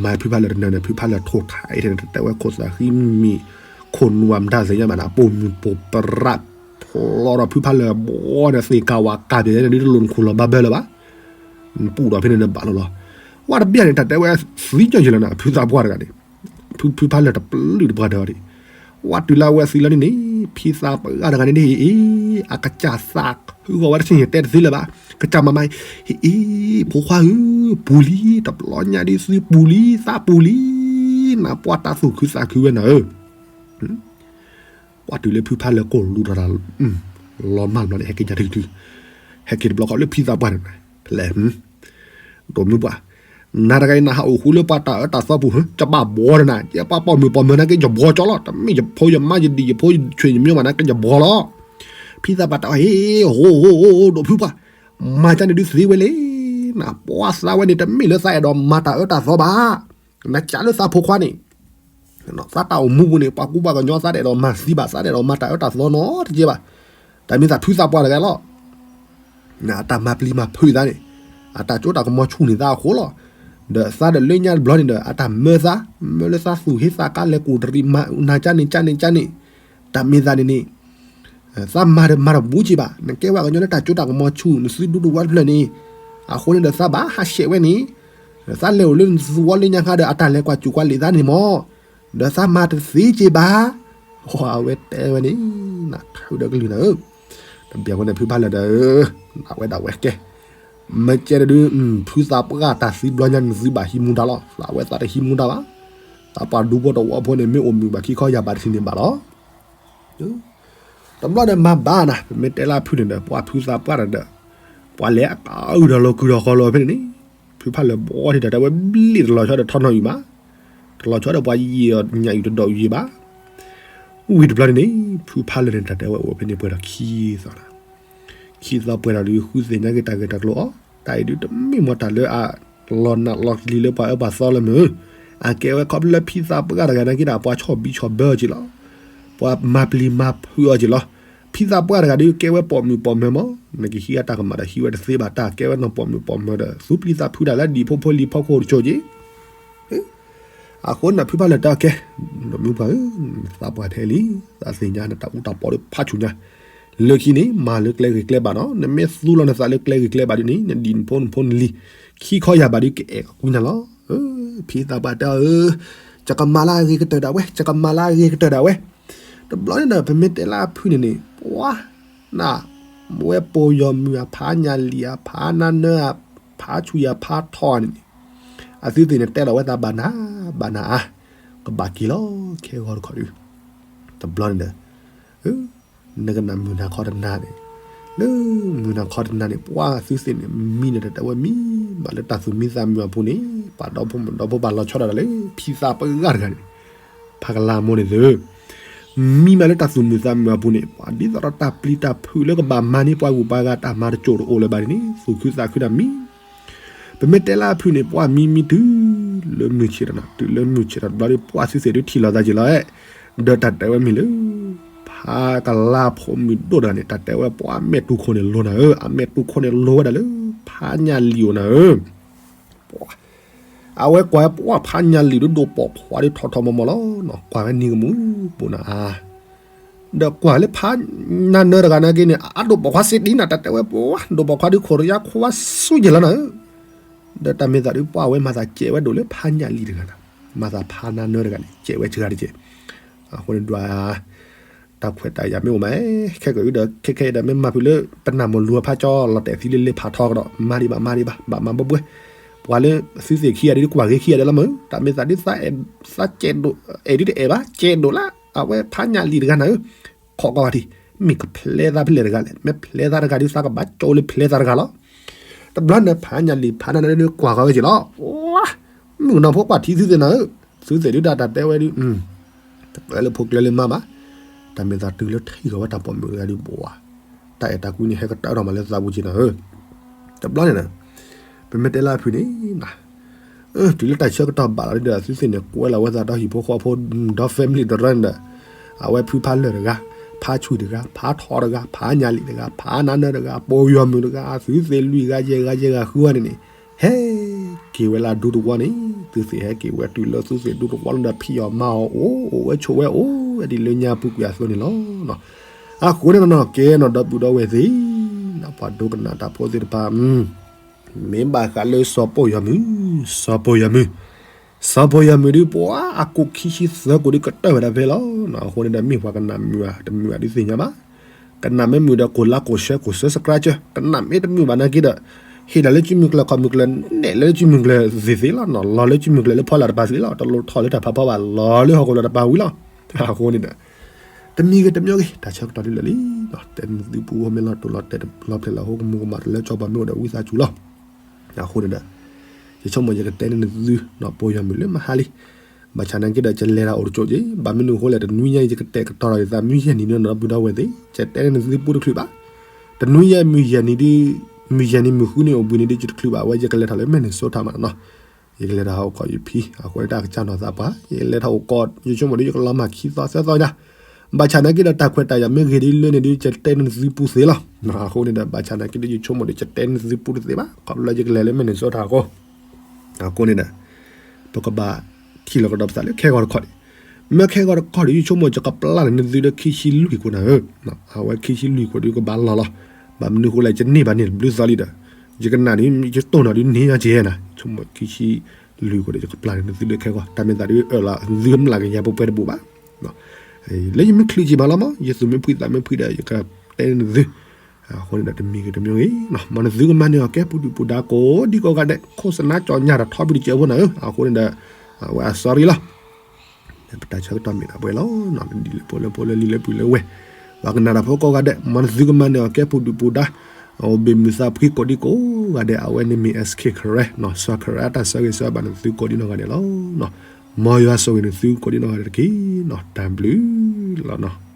မၤဖုဖးလၢာ်တနၢၤန့ၣ် ဖုဖးလၢာ်ထိၣ်ထးအံၤထဲန့ၣ် တတဲဝဲခိၣ်သးဃံမံၤ, ခိၣ်နူာ်အမတၤသ့ၣ်ညါဘၣ်နၤ, ပိာ်မုၣ်ပိာ်ပြး ဖျီဒီးဖုဖးလၢာ်ဘီဒီး သ့ၣ်ကၤဝၤကၤပျဲၢ်န့ၣ် ဒ်တလိၣ်နခိၣ်လီၤဘၣ်ဘၢလၢၤဘၣ် ပူၣ်ဒီးဖဲန့ၣ်နဘၣ်လီၤလီၤ, ဝဲတဘျီန့ၣ် တၢ်တဲဝဲသံညီယံၤလီၤနၤ ဖုသးပှၢ်တဂၤန့ၣ်, ဖုဖးလၢာ်တပျုၢ်တပှၢ်တဂၤန့ၣ်, ဝဲတုၤလၢအဝဲသံလီၤန့ၣ်န့ၣ် ဖုသးပှၢ်တဂၤန့ၣ်န့ၣ် အကစၢ်သးခုဂီၤဝဲတဆံးတဲတသ့လၢၤဘၣ်, ကစၢ်မၤမၤ, ဟ့ၣ်အ့ၣ် ဖိခွါဧၢ, ပူၤလံ တဘျီညါဒ်သုပူၤလံ သးပူၤလံ, နပှၢ်တၢ်သူၣ်ခုသးခုဝဲနၤဧၢ ပှၤတုၤလၢဖုဖးလၢာ်ကိၢ်လူၤဒီးတၢ် လီၤမၢ်ဘျီန့ၣ် ဟဲက့ၤညါထုကထု, ဟဲက့ၤတဘျီဃီလၢဖုသးပှၢ်န့ၣ်, ဖဲလဲၣ်, ဒိၣ်မုၢ်ပှၢ်, နၤတဂၤအံၤနဟးအိၣ်ဃူလၢပှၤတၢ်အၢတၢ်သီပူၤ ယဘၣ်ဘှီဒီးနၤ, ယပှၤပိာ်မုၣ်ပိာ်မၢၤနာ်က့ ယဘှီကၠီလီၤ, တမ့ၢ်ယဖိယမါယဒံၣ်ယဖိယဆွေယမျိုးဘၣ်နာ်က့ ယဘှီလီၤ, ဖုသးပှၢ်တၢ်အီၣ်ဟ့ၣ် ဟိ ဒိၣ်ဖုပှၢ်, မၤကၢန့ၣ်ဒုးသ့ဝဲလဲၣ် နပှၤသးဝဲန့ၣ် တမ့ၢ်လၢသးအဲၣ်ဒိးမၤတၢ်အၢတၢ်သီဘၣ်. နကးလၢသးဖိခွါန့ၣ် သးတၢ်အိၣ်မူပူၤန့ၣ် ပှၤကူပှၤကညီ သးတအဲၣ်ဒိးမၤသံဘၣ်, သးတအဲၣ်ဒိးမၤတၢ်အၢတၢ်သီနီတကဲဘၣ်. တၢ်မ့ၢ်သးဖုသးပှၢ်တဂၤလီၤ. အတၢ်မၤပျံၤမၤဖုးသးန့ၣ် အတၢ်စိတၢ်ကမီၤဆူၣ်န့ၢ်သးအဃိလီၤ. ဒီးသးဒီးလၢညါတဘျီန့ၣ်ဒီး အတၢ်မၢသး မၢလၢသးသူၣ်ဟ့သးကါ လဲၤကူၣ်တရံးမၤနၤကၠါန့ၣ်ကၠါန့ၣ်ကၠါန့ၣ်, တၢ်မ့ၢ်သးန့ၣ်န့ၣ် သးမၤတမၤတဘူးက့ဘၣ်. နကဲဝဲကညီလၢတၢ်စိတၢ်ကမီၤဆူၣ် နသုဒူတဝါတဖျၢၣ်န့ၣ်, အဃိန့ၣ်ဒီးသးဘၣ်ဟးဆှဲးဝဲန့ၣ်, သးလဲၤအိၣ်လၢနသူဝီလၢညါခါဒီး အတၢ်လဲၤကွၢ်စူၣ်ကွၢ်လ့ၤသးန့ၣ်မၢ်, ဒီးသးမၤတသ့က့ဘၣ်. အဝဲတဲဝဲန့ၣ် နချုးဒီးကလုၢ်နၤဧၢ, တဘၣ်ဝဲန့ၣ် ဖုဖးလၢာ်ဒီး ဒၣ်ဝဲဒၣ်ဝဲကဲ မ့ၢ်ကဲဒီး ဖုသးပှၢ်တၢ်သံဘျီညါ နသုဘၣ်ဟံးမူဒါလီၤ. သးဝဲသးတဟံးမူဒါဘၣ်. သးပှၢ်ဒူဖိတဝီဖိန့ၣ် မ့ၢ်အိၣ်မုာ်ဘၣ်ခံခီယၤဘၣ်တထံၣ်န့ၣ်ဘၣ်လီၤ. တဘျီဒီးမၤဘၣ်နၤ, ပမ့ၢ်တဲလၢအဖုန့ၣ်ဒီး ပှၤဖုသးပှၢ်တၢ်ဒီး ပှၤလဲၤအကါအုၣ်ဒီးလီၤကုၢ်ဒီးဃီလီၤဖဲန့ၣ်န့ၣ်, ဖုဖးလၢာ်ဘီထံးတၢ်တဲဝဲဘျ့ၣ်တလီၤဆီဒီးထီၣ်နီၣ်အံၤဘၣ်, တလီၤဆီဒီးပှၤယံာ်အီၤညၣ်အံၤတဒီးအံၤဘၣ်. ဝံၤတဘျီန့ၣ်န့ၣ် ဖုဖးလၢာ်န့ၣ် တၢ်တဲဝဲအိၣ်ဖဲန့ၣ်ပှဲၤဒီးခံသီနၤ ခံသီပှဲၤဒီးဒုး ဃုသ့ၣ်ညါက့ၤတၢ်ဂ့ၢ်တၢ်ကျိၤအီၤ, တၢ်အံၤဒုးတမ့ၢ်မ့ၢ်တၢ်လၢအလီၤနးလီၤကျံၤလၢပှၤအၢပှၤသီလၢမုၢ်, အကဲဝဲခီဖျိလၢဖုသးပှၢ်တဂၤနာ်က့ဒီး ပှၤဆီၣ်ဘံဆီၣ်ဘၢအီၤက့ၤလီၤ, ပှၤမၤပျံၤမၤဖုးအီၤက့ၤလီၤ. ဖုသးပှၢ်တဂၤဒုးကဲဝဲပိာ်မုၣ်ပိာ်မၢၤမၢ်, နကဟံးအတၢ်ကမၣ်ဒီးဟံးဝဲတသ့ဘၣ်, တၢ်ကဲဝဲနီၢ်ပိာ်မုၣ်ပိာ်မၢၤဒီး သူပျံၤသးဖုးတၢ်လၢဒံၣ်ဖိဖိလံၤဖီခိၣ်တစိၤက့ၤ အဃိန့ၣ် ဖုဖးလၢာ်တဲအီၤကဲ, ဒီးမုၢ်ပှၢ်ဧၢ, သးပှၢ်ထဲလံ, သးသ့ၣ်ညါနတၢ်အူတၢ်ပီဒီး ဖးဆူၣ်ညါ, လၢခံန့ၣ် မၤလၢကျဲဂ့ၤကျဲဘၣ်နီၤ, နမ့ၢ်သူလီၤနသးလၢကျဲဂ့ၤကျဲဘၣ်ဒုးန့ၣ် နဒံၣ်နဖိနဖိနလံၤ ခံခီယၤဘၣ်ဒုး ကအဲၣ်ကွံနၤလီၤ. ဖုသးပှၢ်တဲအီၤဧၢ, ယကမၤလၢအဂ့ၤကတၢၢ်ဒၣ်ဝဲ, ယကမၤလၢအဂ့ၤကတၢၢ်ဒၣ်ဝဲ. တဘျီန့ၣ်ဒီး ပမ့ၢ်တဲလၢအဖုန့ၣ်န့ၣ် ပှၤ နဝဲပိာ်ယီၤမုၣ်ဧါ, ဖးညၣ်လံၣ်ဧါ, ဖးနါနၢဧါ, ဖးဆူၣ်ယၤ, ဖးထီန့ၣ်န့ၣ်, အသုသ့ၣ်န့ၣ်တဲလီၤဝဲသးဘၣ်နၤ, ဘၣ်နၤဧါ, ကဘၣ်က့ၤလီၤခဲဂီၤတခီဒုး, တဘျီန့ၣ်ဒီး နကနၣ်မုၢ်နၤခီတနၤန့ၣ်, လၢမုၢ်နၤခီတနၤန့ၣ် ပှၤသုသ့ၣ်န့ၣ် မံန့ၣ်တၢ်တဲဝဲမံဘၣ်လၢတၢ်သူၣ်မံသးမုာ်အပူၤန့ၣ်, ပှၤဒီဖိမုၣ်ဒီဖိပှၤလီၤဆီဒၣ်တၢ်လၢ ဖံသးပှၢ်တဂၤန့ၣ်, ဖးကလါမိၢ်န့ၣ်သု မံမးလၢတၢ်သူၣ်မုာ်သးမုာ်အပူၤန့ၣ်, ပှၤဒ်သိးဒီးတၢ်ပျံၤတၢ်ဖုးလၢကဘၣ်မၤန့ၢ်ပှၤဂုၤပှၤဂၤတၢ်မၤတစိၢ်တအိၣ်လၢၤဘၣ်န့ၣ်န့ၣ် သူၣ်ခုသးခုတၢ်မံ. ပမ့ၢ်တဲလၢအဖုန့ၣ် ပှၤမံမံတုၤလၢမုၢ်ဆ့ၣ်ထီၣ်နၤ, တုၤလၢမုၢ်ဆ့ၣ်ထီၣ်တဘျီဒီး ပှၤသုသ့ၣ်ဒုးထံၣ်လိာ်သးက့ၤလီၤ, ဒီးတၢ်တဲဝဲမ့ၢ်လၢ ဖးကလါဖိမုၣ်ဒိၣ်တဂၤန့ၣ် တၢ်တဲဝဲပှၤအမဲာ်တူၢ်ခိၣ်န့ၣ်လိၤနၤဧၢ, အမဲာ်တူၢ်ခိၣ်န့ၣ်လိၤဝဲဒၣ်လၢ ဖးညၣ်လံၣ်အိၣ်နၤဧၢ. အဝဲကွၢ်ပှၤဖးညၣ်လံၣ်ဒုးဒိၣ်ပိာ်ခွါဒုးထီၣ်ထီၣ်မီၤမီၤလီၤ, ကွၢ်ဝဲနံၤကမူၣ်ပိၢ်နၤဧါ, ဒီးကွၢ်လၢဖးနါနၢတဂၤနာ်က့န့ၣ် အဒိၣ်ပိာ်ခွါစ့ဒ်နၤ, တၢ်တဲဝဲပှၤဒိၣ်ပိာ်ခွါဒုး ခိၣ်တယါခွါဆူၣ်ယဲၢ်လီၤနၤဧၢ. ဒီးတၢ်မ့ၢ်သးဒုး ပှၤဝဲမၤသးကဲးဝဲဒိၣ်လၢဖးညၣ်လံၣ်တဂၤနၤ, မၤသးဖးနါနၢတဂၤန့ၣ် ကဲးဝဲစှၤတကဲး. အဃိန့ၣ်ဒွး တၢ်ခွဲးတၢ်ယာ်မ့ၢ်အိၣ်မး, ခဲကဒီး ခဲခဲအံၤဒီး မ့ၢ်မၤဖုးလၢ ပနၢ်မိၢ်လူၤအဖးကၠီ လီၤတဲာ်သံလၢလ့ဖးထီကဒီး မၤဒံးဘၣ် မၤဒံးဘၣ် ဘၣ်မၤဘှဲဘှဲ, ပှၤလၢသုသ့ၣ်ခံဂၤဒုး ကွၢ်ဂ့ၤခံဂၤဒဲးလီၤမး, တၢ်မ့ၢ်သးဒုး သးအဲၣ်ဒုးတအဲၣ်ဘၣ် ကဲးဒိၣ်လၢ အဝဲဖးညၣ်လံၣ်တဂၤနၤဧၢ, ခိးကွၢ်ဝဲဒံး, မ့ၢ်ကဖျဲးသးဖဲလဲၣ်တဂၤလဲၣ်, မ့ၢ်ဖျဲးသးတဂၤဒုး သးကဘၣ်ကၠိလၢဖျဲးသးတဂၤလီၤ. တဘျီန့ၣ် ဖးညၣ်လံၣ်ဖးနါနၢဒုး ကွၢ်ဃီၤဝဲက့ၤလီၤ. မုၣ်ကနီၤဖိကွၢ်ထံသုသ့ၣ်နၤဧၢ, သုသ့ၣ်ဒုးတၢ်တၢ်တဲဝဲဒုး တပၢလၢဖိကျဲလၢမါဘၣ်, တၢ်မ့ၢ်သးတုၤလၢထံၣ်ဃီၤဝဲတၢ်ပိာ်မုၣ်တဂၤဒုးဘၣ်, တၢ်အဲၣ်တၢ်ကွံန့ၣ် ဟဲကတၢၢ်ထီၣ်မးလၢသးပူၤက့ၤနၤဧၢ. တဘျီန့ၣ် ပမ့ၢ်တဲလၢအဖုန့ၣ် တုၤလၢတၢ်ဆၢကတီၢ်ဘၣ်လီၤဒုးဒီး သုသ့ၣ်န့ၣ် ကွဲလီၤဝဲသးဒီးဟံၣ်ဖိဃီဖိ ဒီး family ဒီးရၢန့ၣ်ဒီး အဝဲဖုဖးလၢာ်တဂၤ, ဖးဆူၣ်တဂၤ, ဖးထီတဂၤ, ဖးညၣ်လံၣ်တဂၤ, ဖးနါနၢတဂၤ, ပိာ်ယီၤမုၣ်တဂၤ, သုသ့ၣ်လွံၢ်ဂၤယဲၢ်ဂၤယဲၢ်ဂၤဃုဂၤန့ၣ်န့ၣ် ဟဲက့ၤဝဲလၢအဒူသဝီန့ၣ်, သုသ့ၣ်ဟဲက့ၤဝဲတုၤလၢသုသ့ၣ်ဒူသဝီလီၤဒီး ဖံးအီၣ်မၤအီၣ်အိၣ် အိၣ်ဝဲဆိးဝဲအိၣ်ဝဲဒ်လၢညါပူၤကွံာ်အသိးန့ၣ်လီၤ. အဃိန့ၣ်နီၢ်ကဲနီၢ်ဒီပုၢ်ဒီဝဲၢ်သ့ၣ်, ပှၤဒိကနၣ်တၢ်ဖိသ့ၣ်တဖၣ် မ့ၢ်ဘၣ်ဃးလၢစီၤပိာ်ယီၤမုၣ်, စီၤပိာ်ယီၤမုၣ်, စီၤပိာ်ယီၤမုၣ်ဒုး ပှၤအကိၣ်ခံဆံသၢကိၣ်ဒုးကတၢၢ်ဝဲဒၣ်ဖဲလီၤ. အဃိန့ၣ်ဒီး မ့ၢ်ပှၤကနၣ်မုာ်ဧါ တမုာ်ဧါဒုးသ့ၣ်ညါဘၣ်. ကနၣ်မ့ၢ်မုာ်ဒီး ကိး like ကိး share ကိး subscribe ကၢ, ကနၣ်မ့ၢ်တမုာ်ဘၣ်နာ်က့ဒီး ဟ့ၣ်ဒၣ်လၢကုမုၢ်ကျၢၢ်ခီၣ်မုၢ်ကျၢၢ်, နဲၣ်လၢကုမုၢ်ကျၢၢ်သ့ၣ်သ့ၣ်လီၤနီၤ, လီၤလၢကုမုၢ်ကျၢၢ်လၢဖီလာ်တပၤသ့ၣ်လီၤ, တလိၣ်ထီၣ်လၢတၢ်ဖးဖီဘၣ်, လီၤလၢဟီၣ်ခိၣ်လာ်တပၤဝံၤလီၤ. အဃိန့ၣ်ဒီး တမံၤဂ့ၤတမံၤဂ့ၤ တၢ်ဆၢကတီၢ်ဒ်လဲၣ်လံ, တဲနသုပူဖိမ့ၢ်လီၤတိၢ်လီၤတဲာ်လီၤဖျဲးလီၤဟိ ကမူၤကမၣ်တလၢကၠီဘၣ်မ့ၢ်အိၣ်ဒီးဝံသးစူၤလီၤ. အဃိန့ၣ်ဒီး ယဆိကမိၣ်ယကတဲန့ၢ်နသု ပိာ်ယီၤမုၣ်လၢမဟါလံ. ဘၣ်ဆၣ်နာ်က့ဒီး ကလဲၤတၢ်အိၣ်တကၠိၣ်က့ၤ, ဘၣ်မနုၤအဃိလဲၣ် တနွံညါအံၤ ယကတဲာ်ကတီၤဒီးယသးမုၢ်ယဲၢ်နံၤဒီး ဒီပုၢ်ဒီဝဲၢ်သ့ၣ်, ယတဲန့ၢ်နသုပူတချုးဘၣ်. တနွံညါမုၢ်ယဲၢ်နံၤဒုး မုၢ်ယဲၢ်နံၤမုၢ်ဃုနံၤအိၣ်ဘှံးနံၤဒ်ယတချုးဘၣ် အဝဲယကလဲၤထီၣ်လၢ Minnesota မးနီၤ. ယကလဲၤထီၣ်ဟးအိၣ်ခိးယဖံ အဃိန့ၣ်တၢ်ကစၢ်နီၢ်သးပှၢ် ယလဲၤထီၣ်အိၣ်ကီး ယဆိကမိၣ်ဒီးယကလီၤမၢ်ခံသီသၢသီညါ ဘၣ်ဆၣ်နာ်က့ဒီးတၢ်ခွဲးတၢ်ယာ်မ့ၢ်ဂ့ၤဒ်လဲၣ်န့ၣ်ဒီး ယတဲနသုပူၤသ့လီၤ. အဃိန့ၣ်ဒီး ဘၣ်ဆၣ်နာ်က့ဒီးယဆိကမိၣ်ဒီး ယတဲနသုပူၤတသ့ဘၣ် ခီဖျိလၢယကလဲၤလၢ Minnesota အဃိ အဃိန့ၣ်ဒီး ပကဘၣ်ထံၣ်လီၤကဒီးပသးလၢခဲဂီၤတခီဒံး, မ့ၢ်ခဲဂီၤတခီဒံး ယဆိကမိၣ်ယကပျၢ်န့ၢ်နသုလၢခံဆံလွံၢ်ခိၣ်နၤဧၢ, အဝဲခံဆံလွံၢ်ခိၣ်ဒီးယကဘၣ်လီၢ်လီၤ, ဘၣ်မနုၤဃိလဲၣ် ယန့ၢ်ဘၣ်န့ၢ်ဘျုးသီလံဒီး ယကနၣ်ဒီး ယတိၢ်နီၣ်ဒ်န့ၣ်ညီကဲနၤ, ယဆိကမိၣ်ခံဆံလွံၢ်ခိၣ်ဒီး ယကပျၢ်န့ၢ်နသုလၢခဲဂီၤ, တၢ်မ့ၢ်သးဒ်အၢၣ်လီၤသုမျးကယၤပှဲၤပှဲၤတဘူးဘၣ် လၢယမ့ၢ်ချုးက့ၤမးလီၤမး, ယသူၣ်မ့ၢ်ဖှံသးမ့ၢ်ဖှံဒီး ယကတဲနသု, အဃိန့ၣ်ဒီး တမံၤဂ့ၤတမံၤဂ့ၤ, မၤနသုကမၤန့ၢ်အီၤကဲပူၤဒုၣ်ပူၤဒါကိးဒံကိးဂၤဒဲး, ခိၣ်စနါကၠီညါဒီးထီဘံၣ်တစဲးဖိနၤဧၢ, အဃိန့ၣ်ဒီး အဝဲအ sorry လီၤ. ပတၢ်ဆၢကတီၢ်မ့ၢ်ဒၣ်ပှဲၤလီၤ, ဒ်လၢပှဲၤလၢပှဲၤလၢလံာ်လၢပှဲၤလၢဝဲ, ပှၤကနၣ်တၢ်ဖိကိးဂၤဒဲး, မၤနသုကမၤန့ၢ်အီၤကဲပူၤဒုၣ်ပူၤဒါ, အိၣ်ဘ့ၣ်မုာ်သးဖှံကိးဒံကိးဂၤဒဲး, အဝဲန့ၣ်မ့ၢ် SK Karen စီၤ Karen အတၢ်ဆၢဂ့ၤဆၢဝါဘၣ်နသုကိးဒံနီၢ်ဂၤဒဲးလီၤ. မ်ယွၤဆိၣ်ဂ့ၤနသုကိးဒံနီၢ်ဂၤဒဲးတက့ၢ်, တၢ်ဘျုးလီၤ.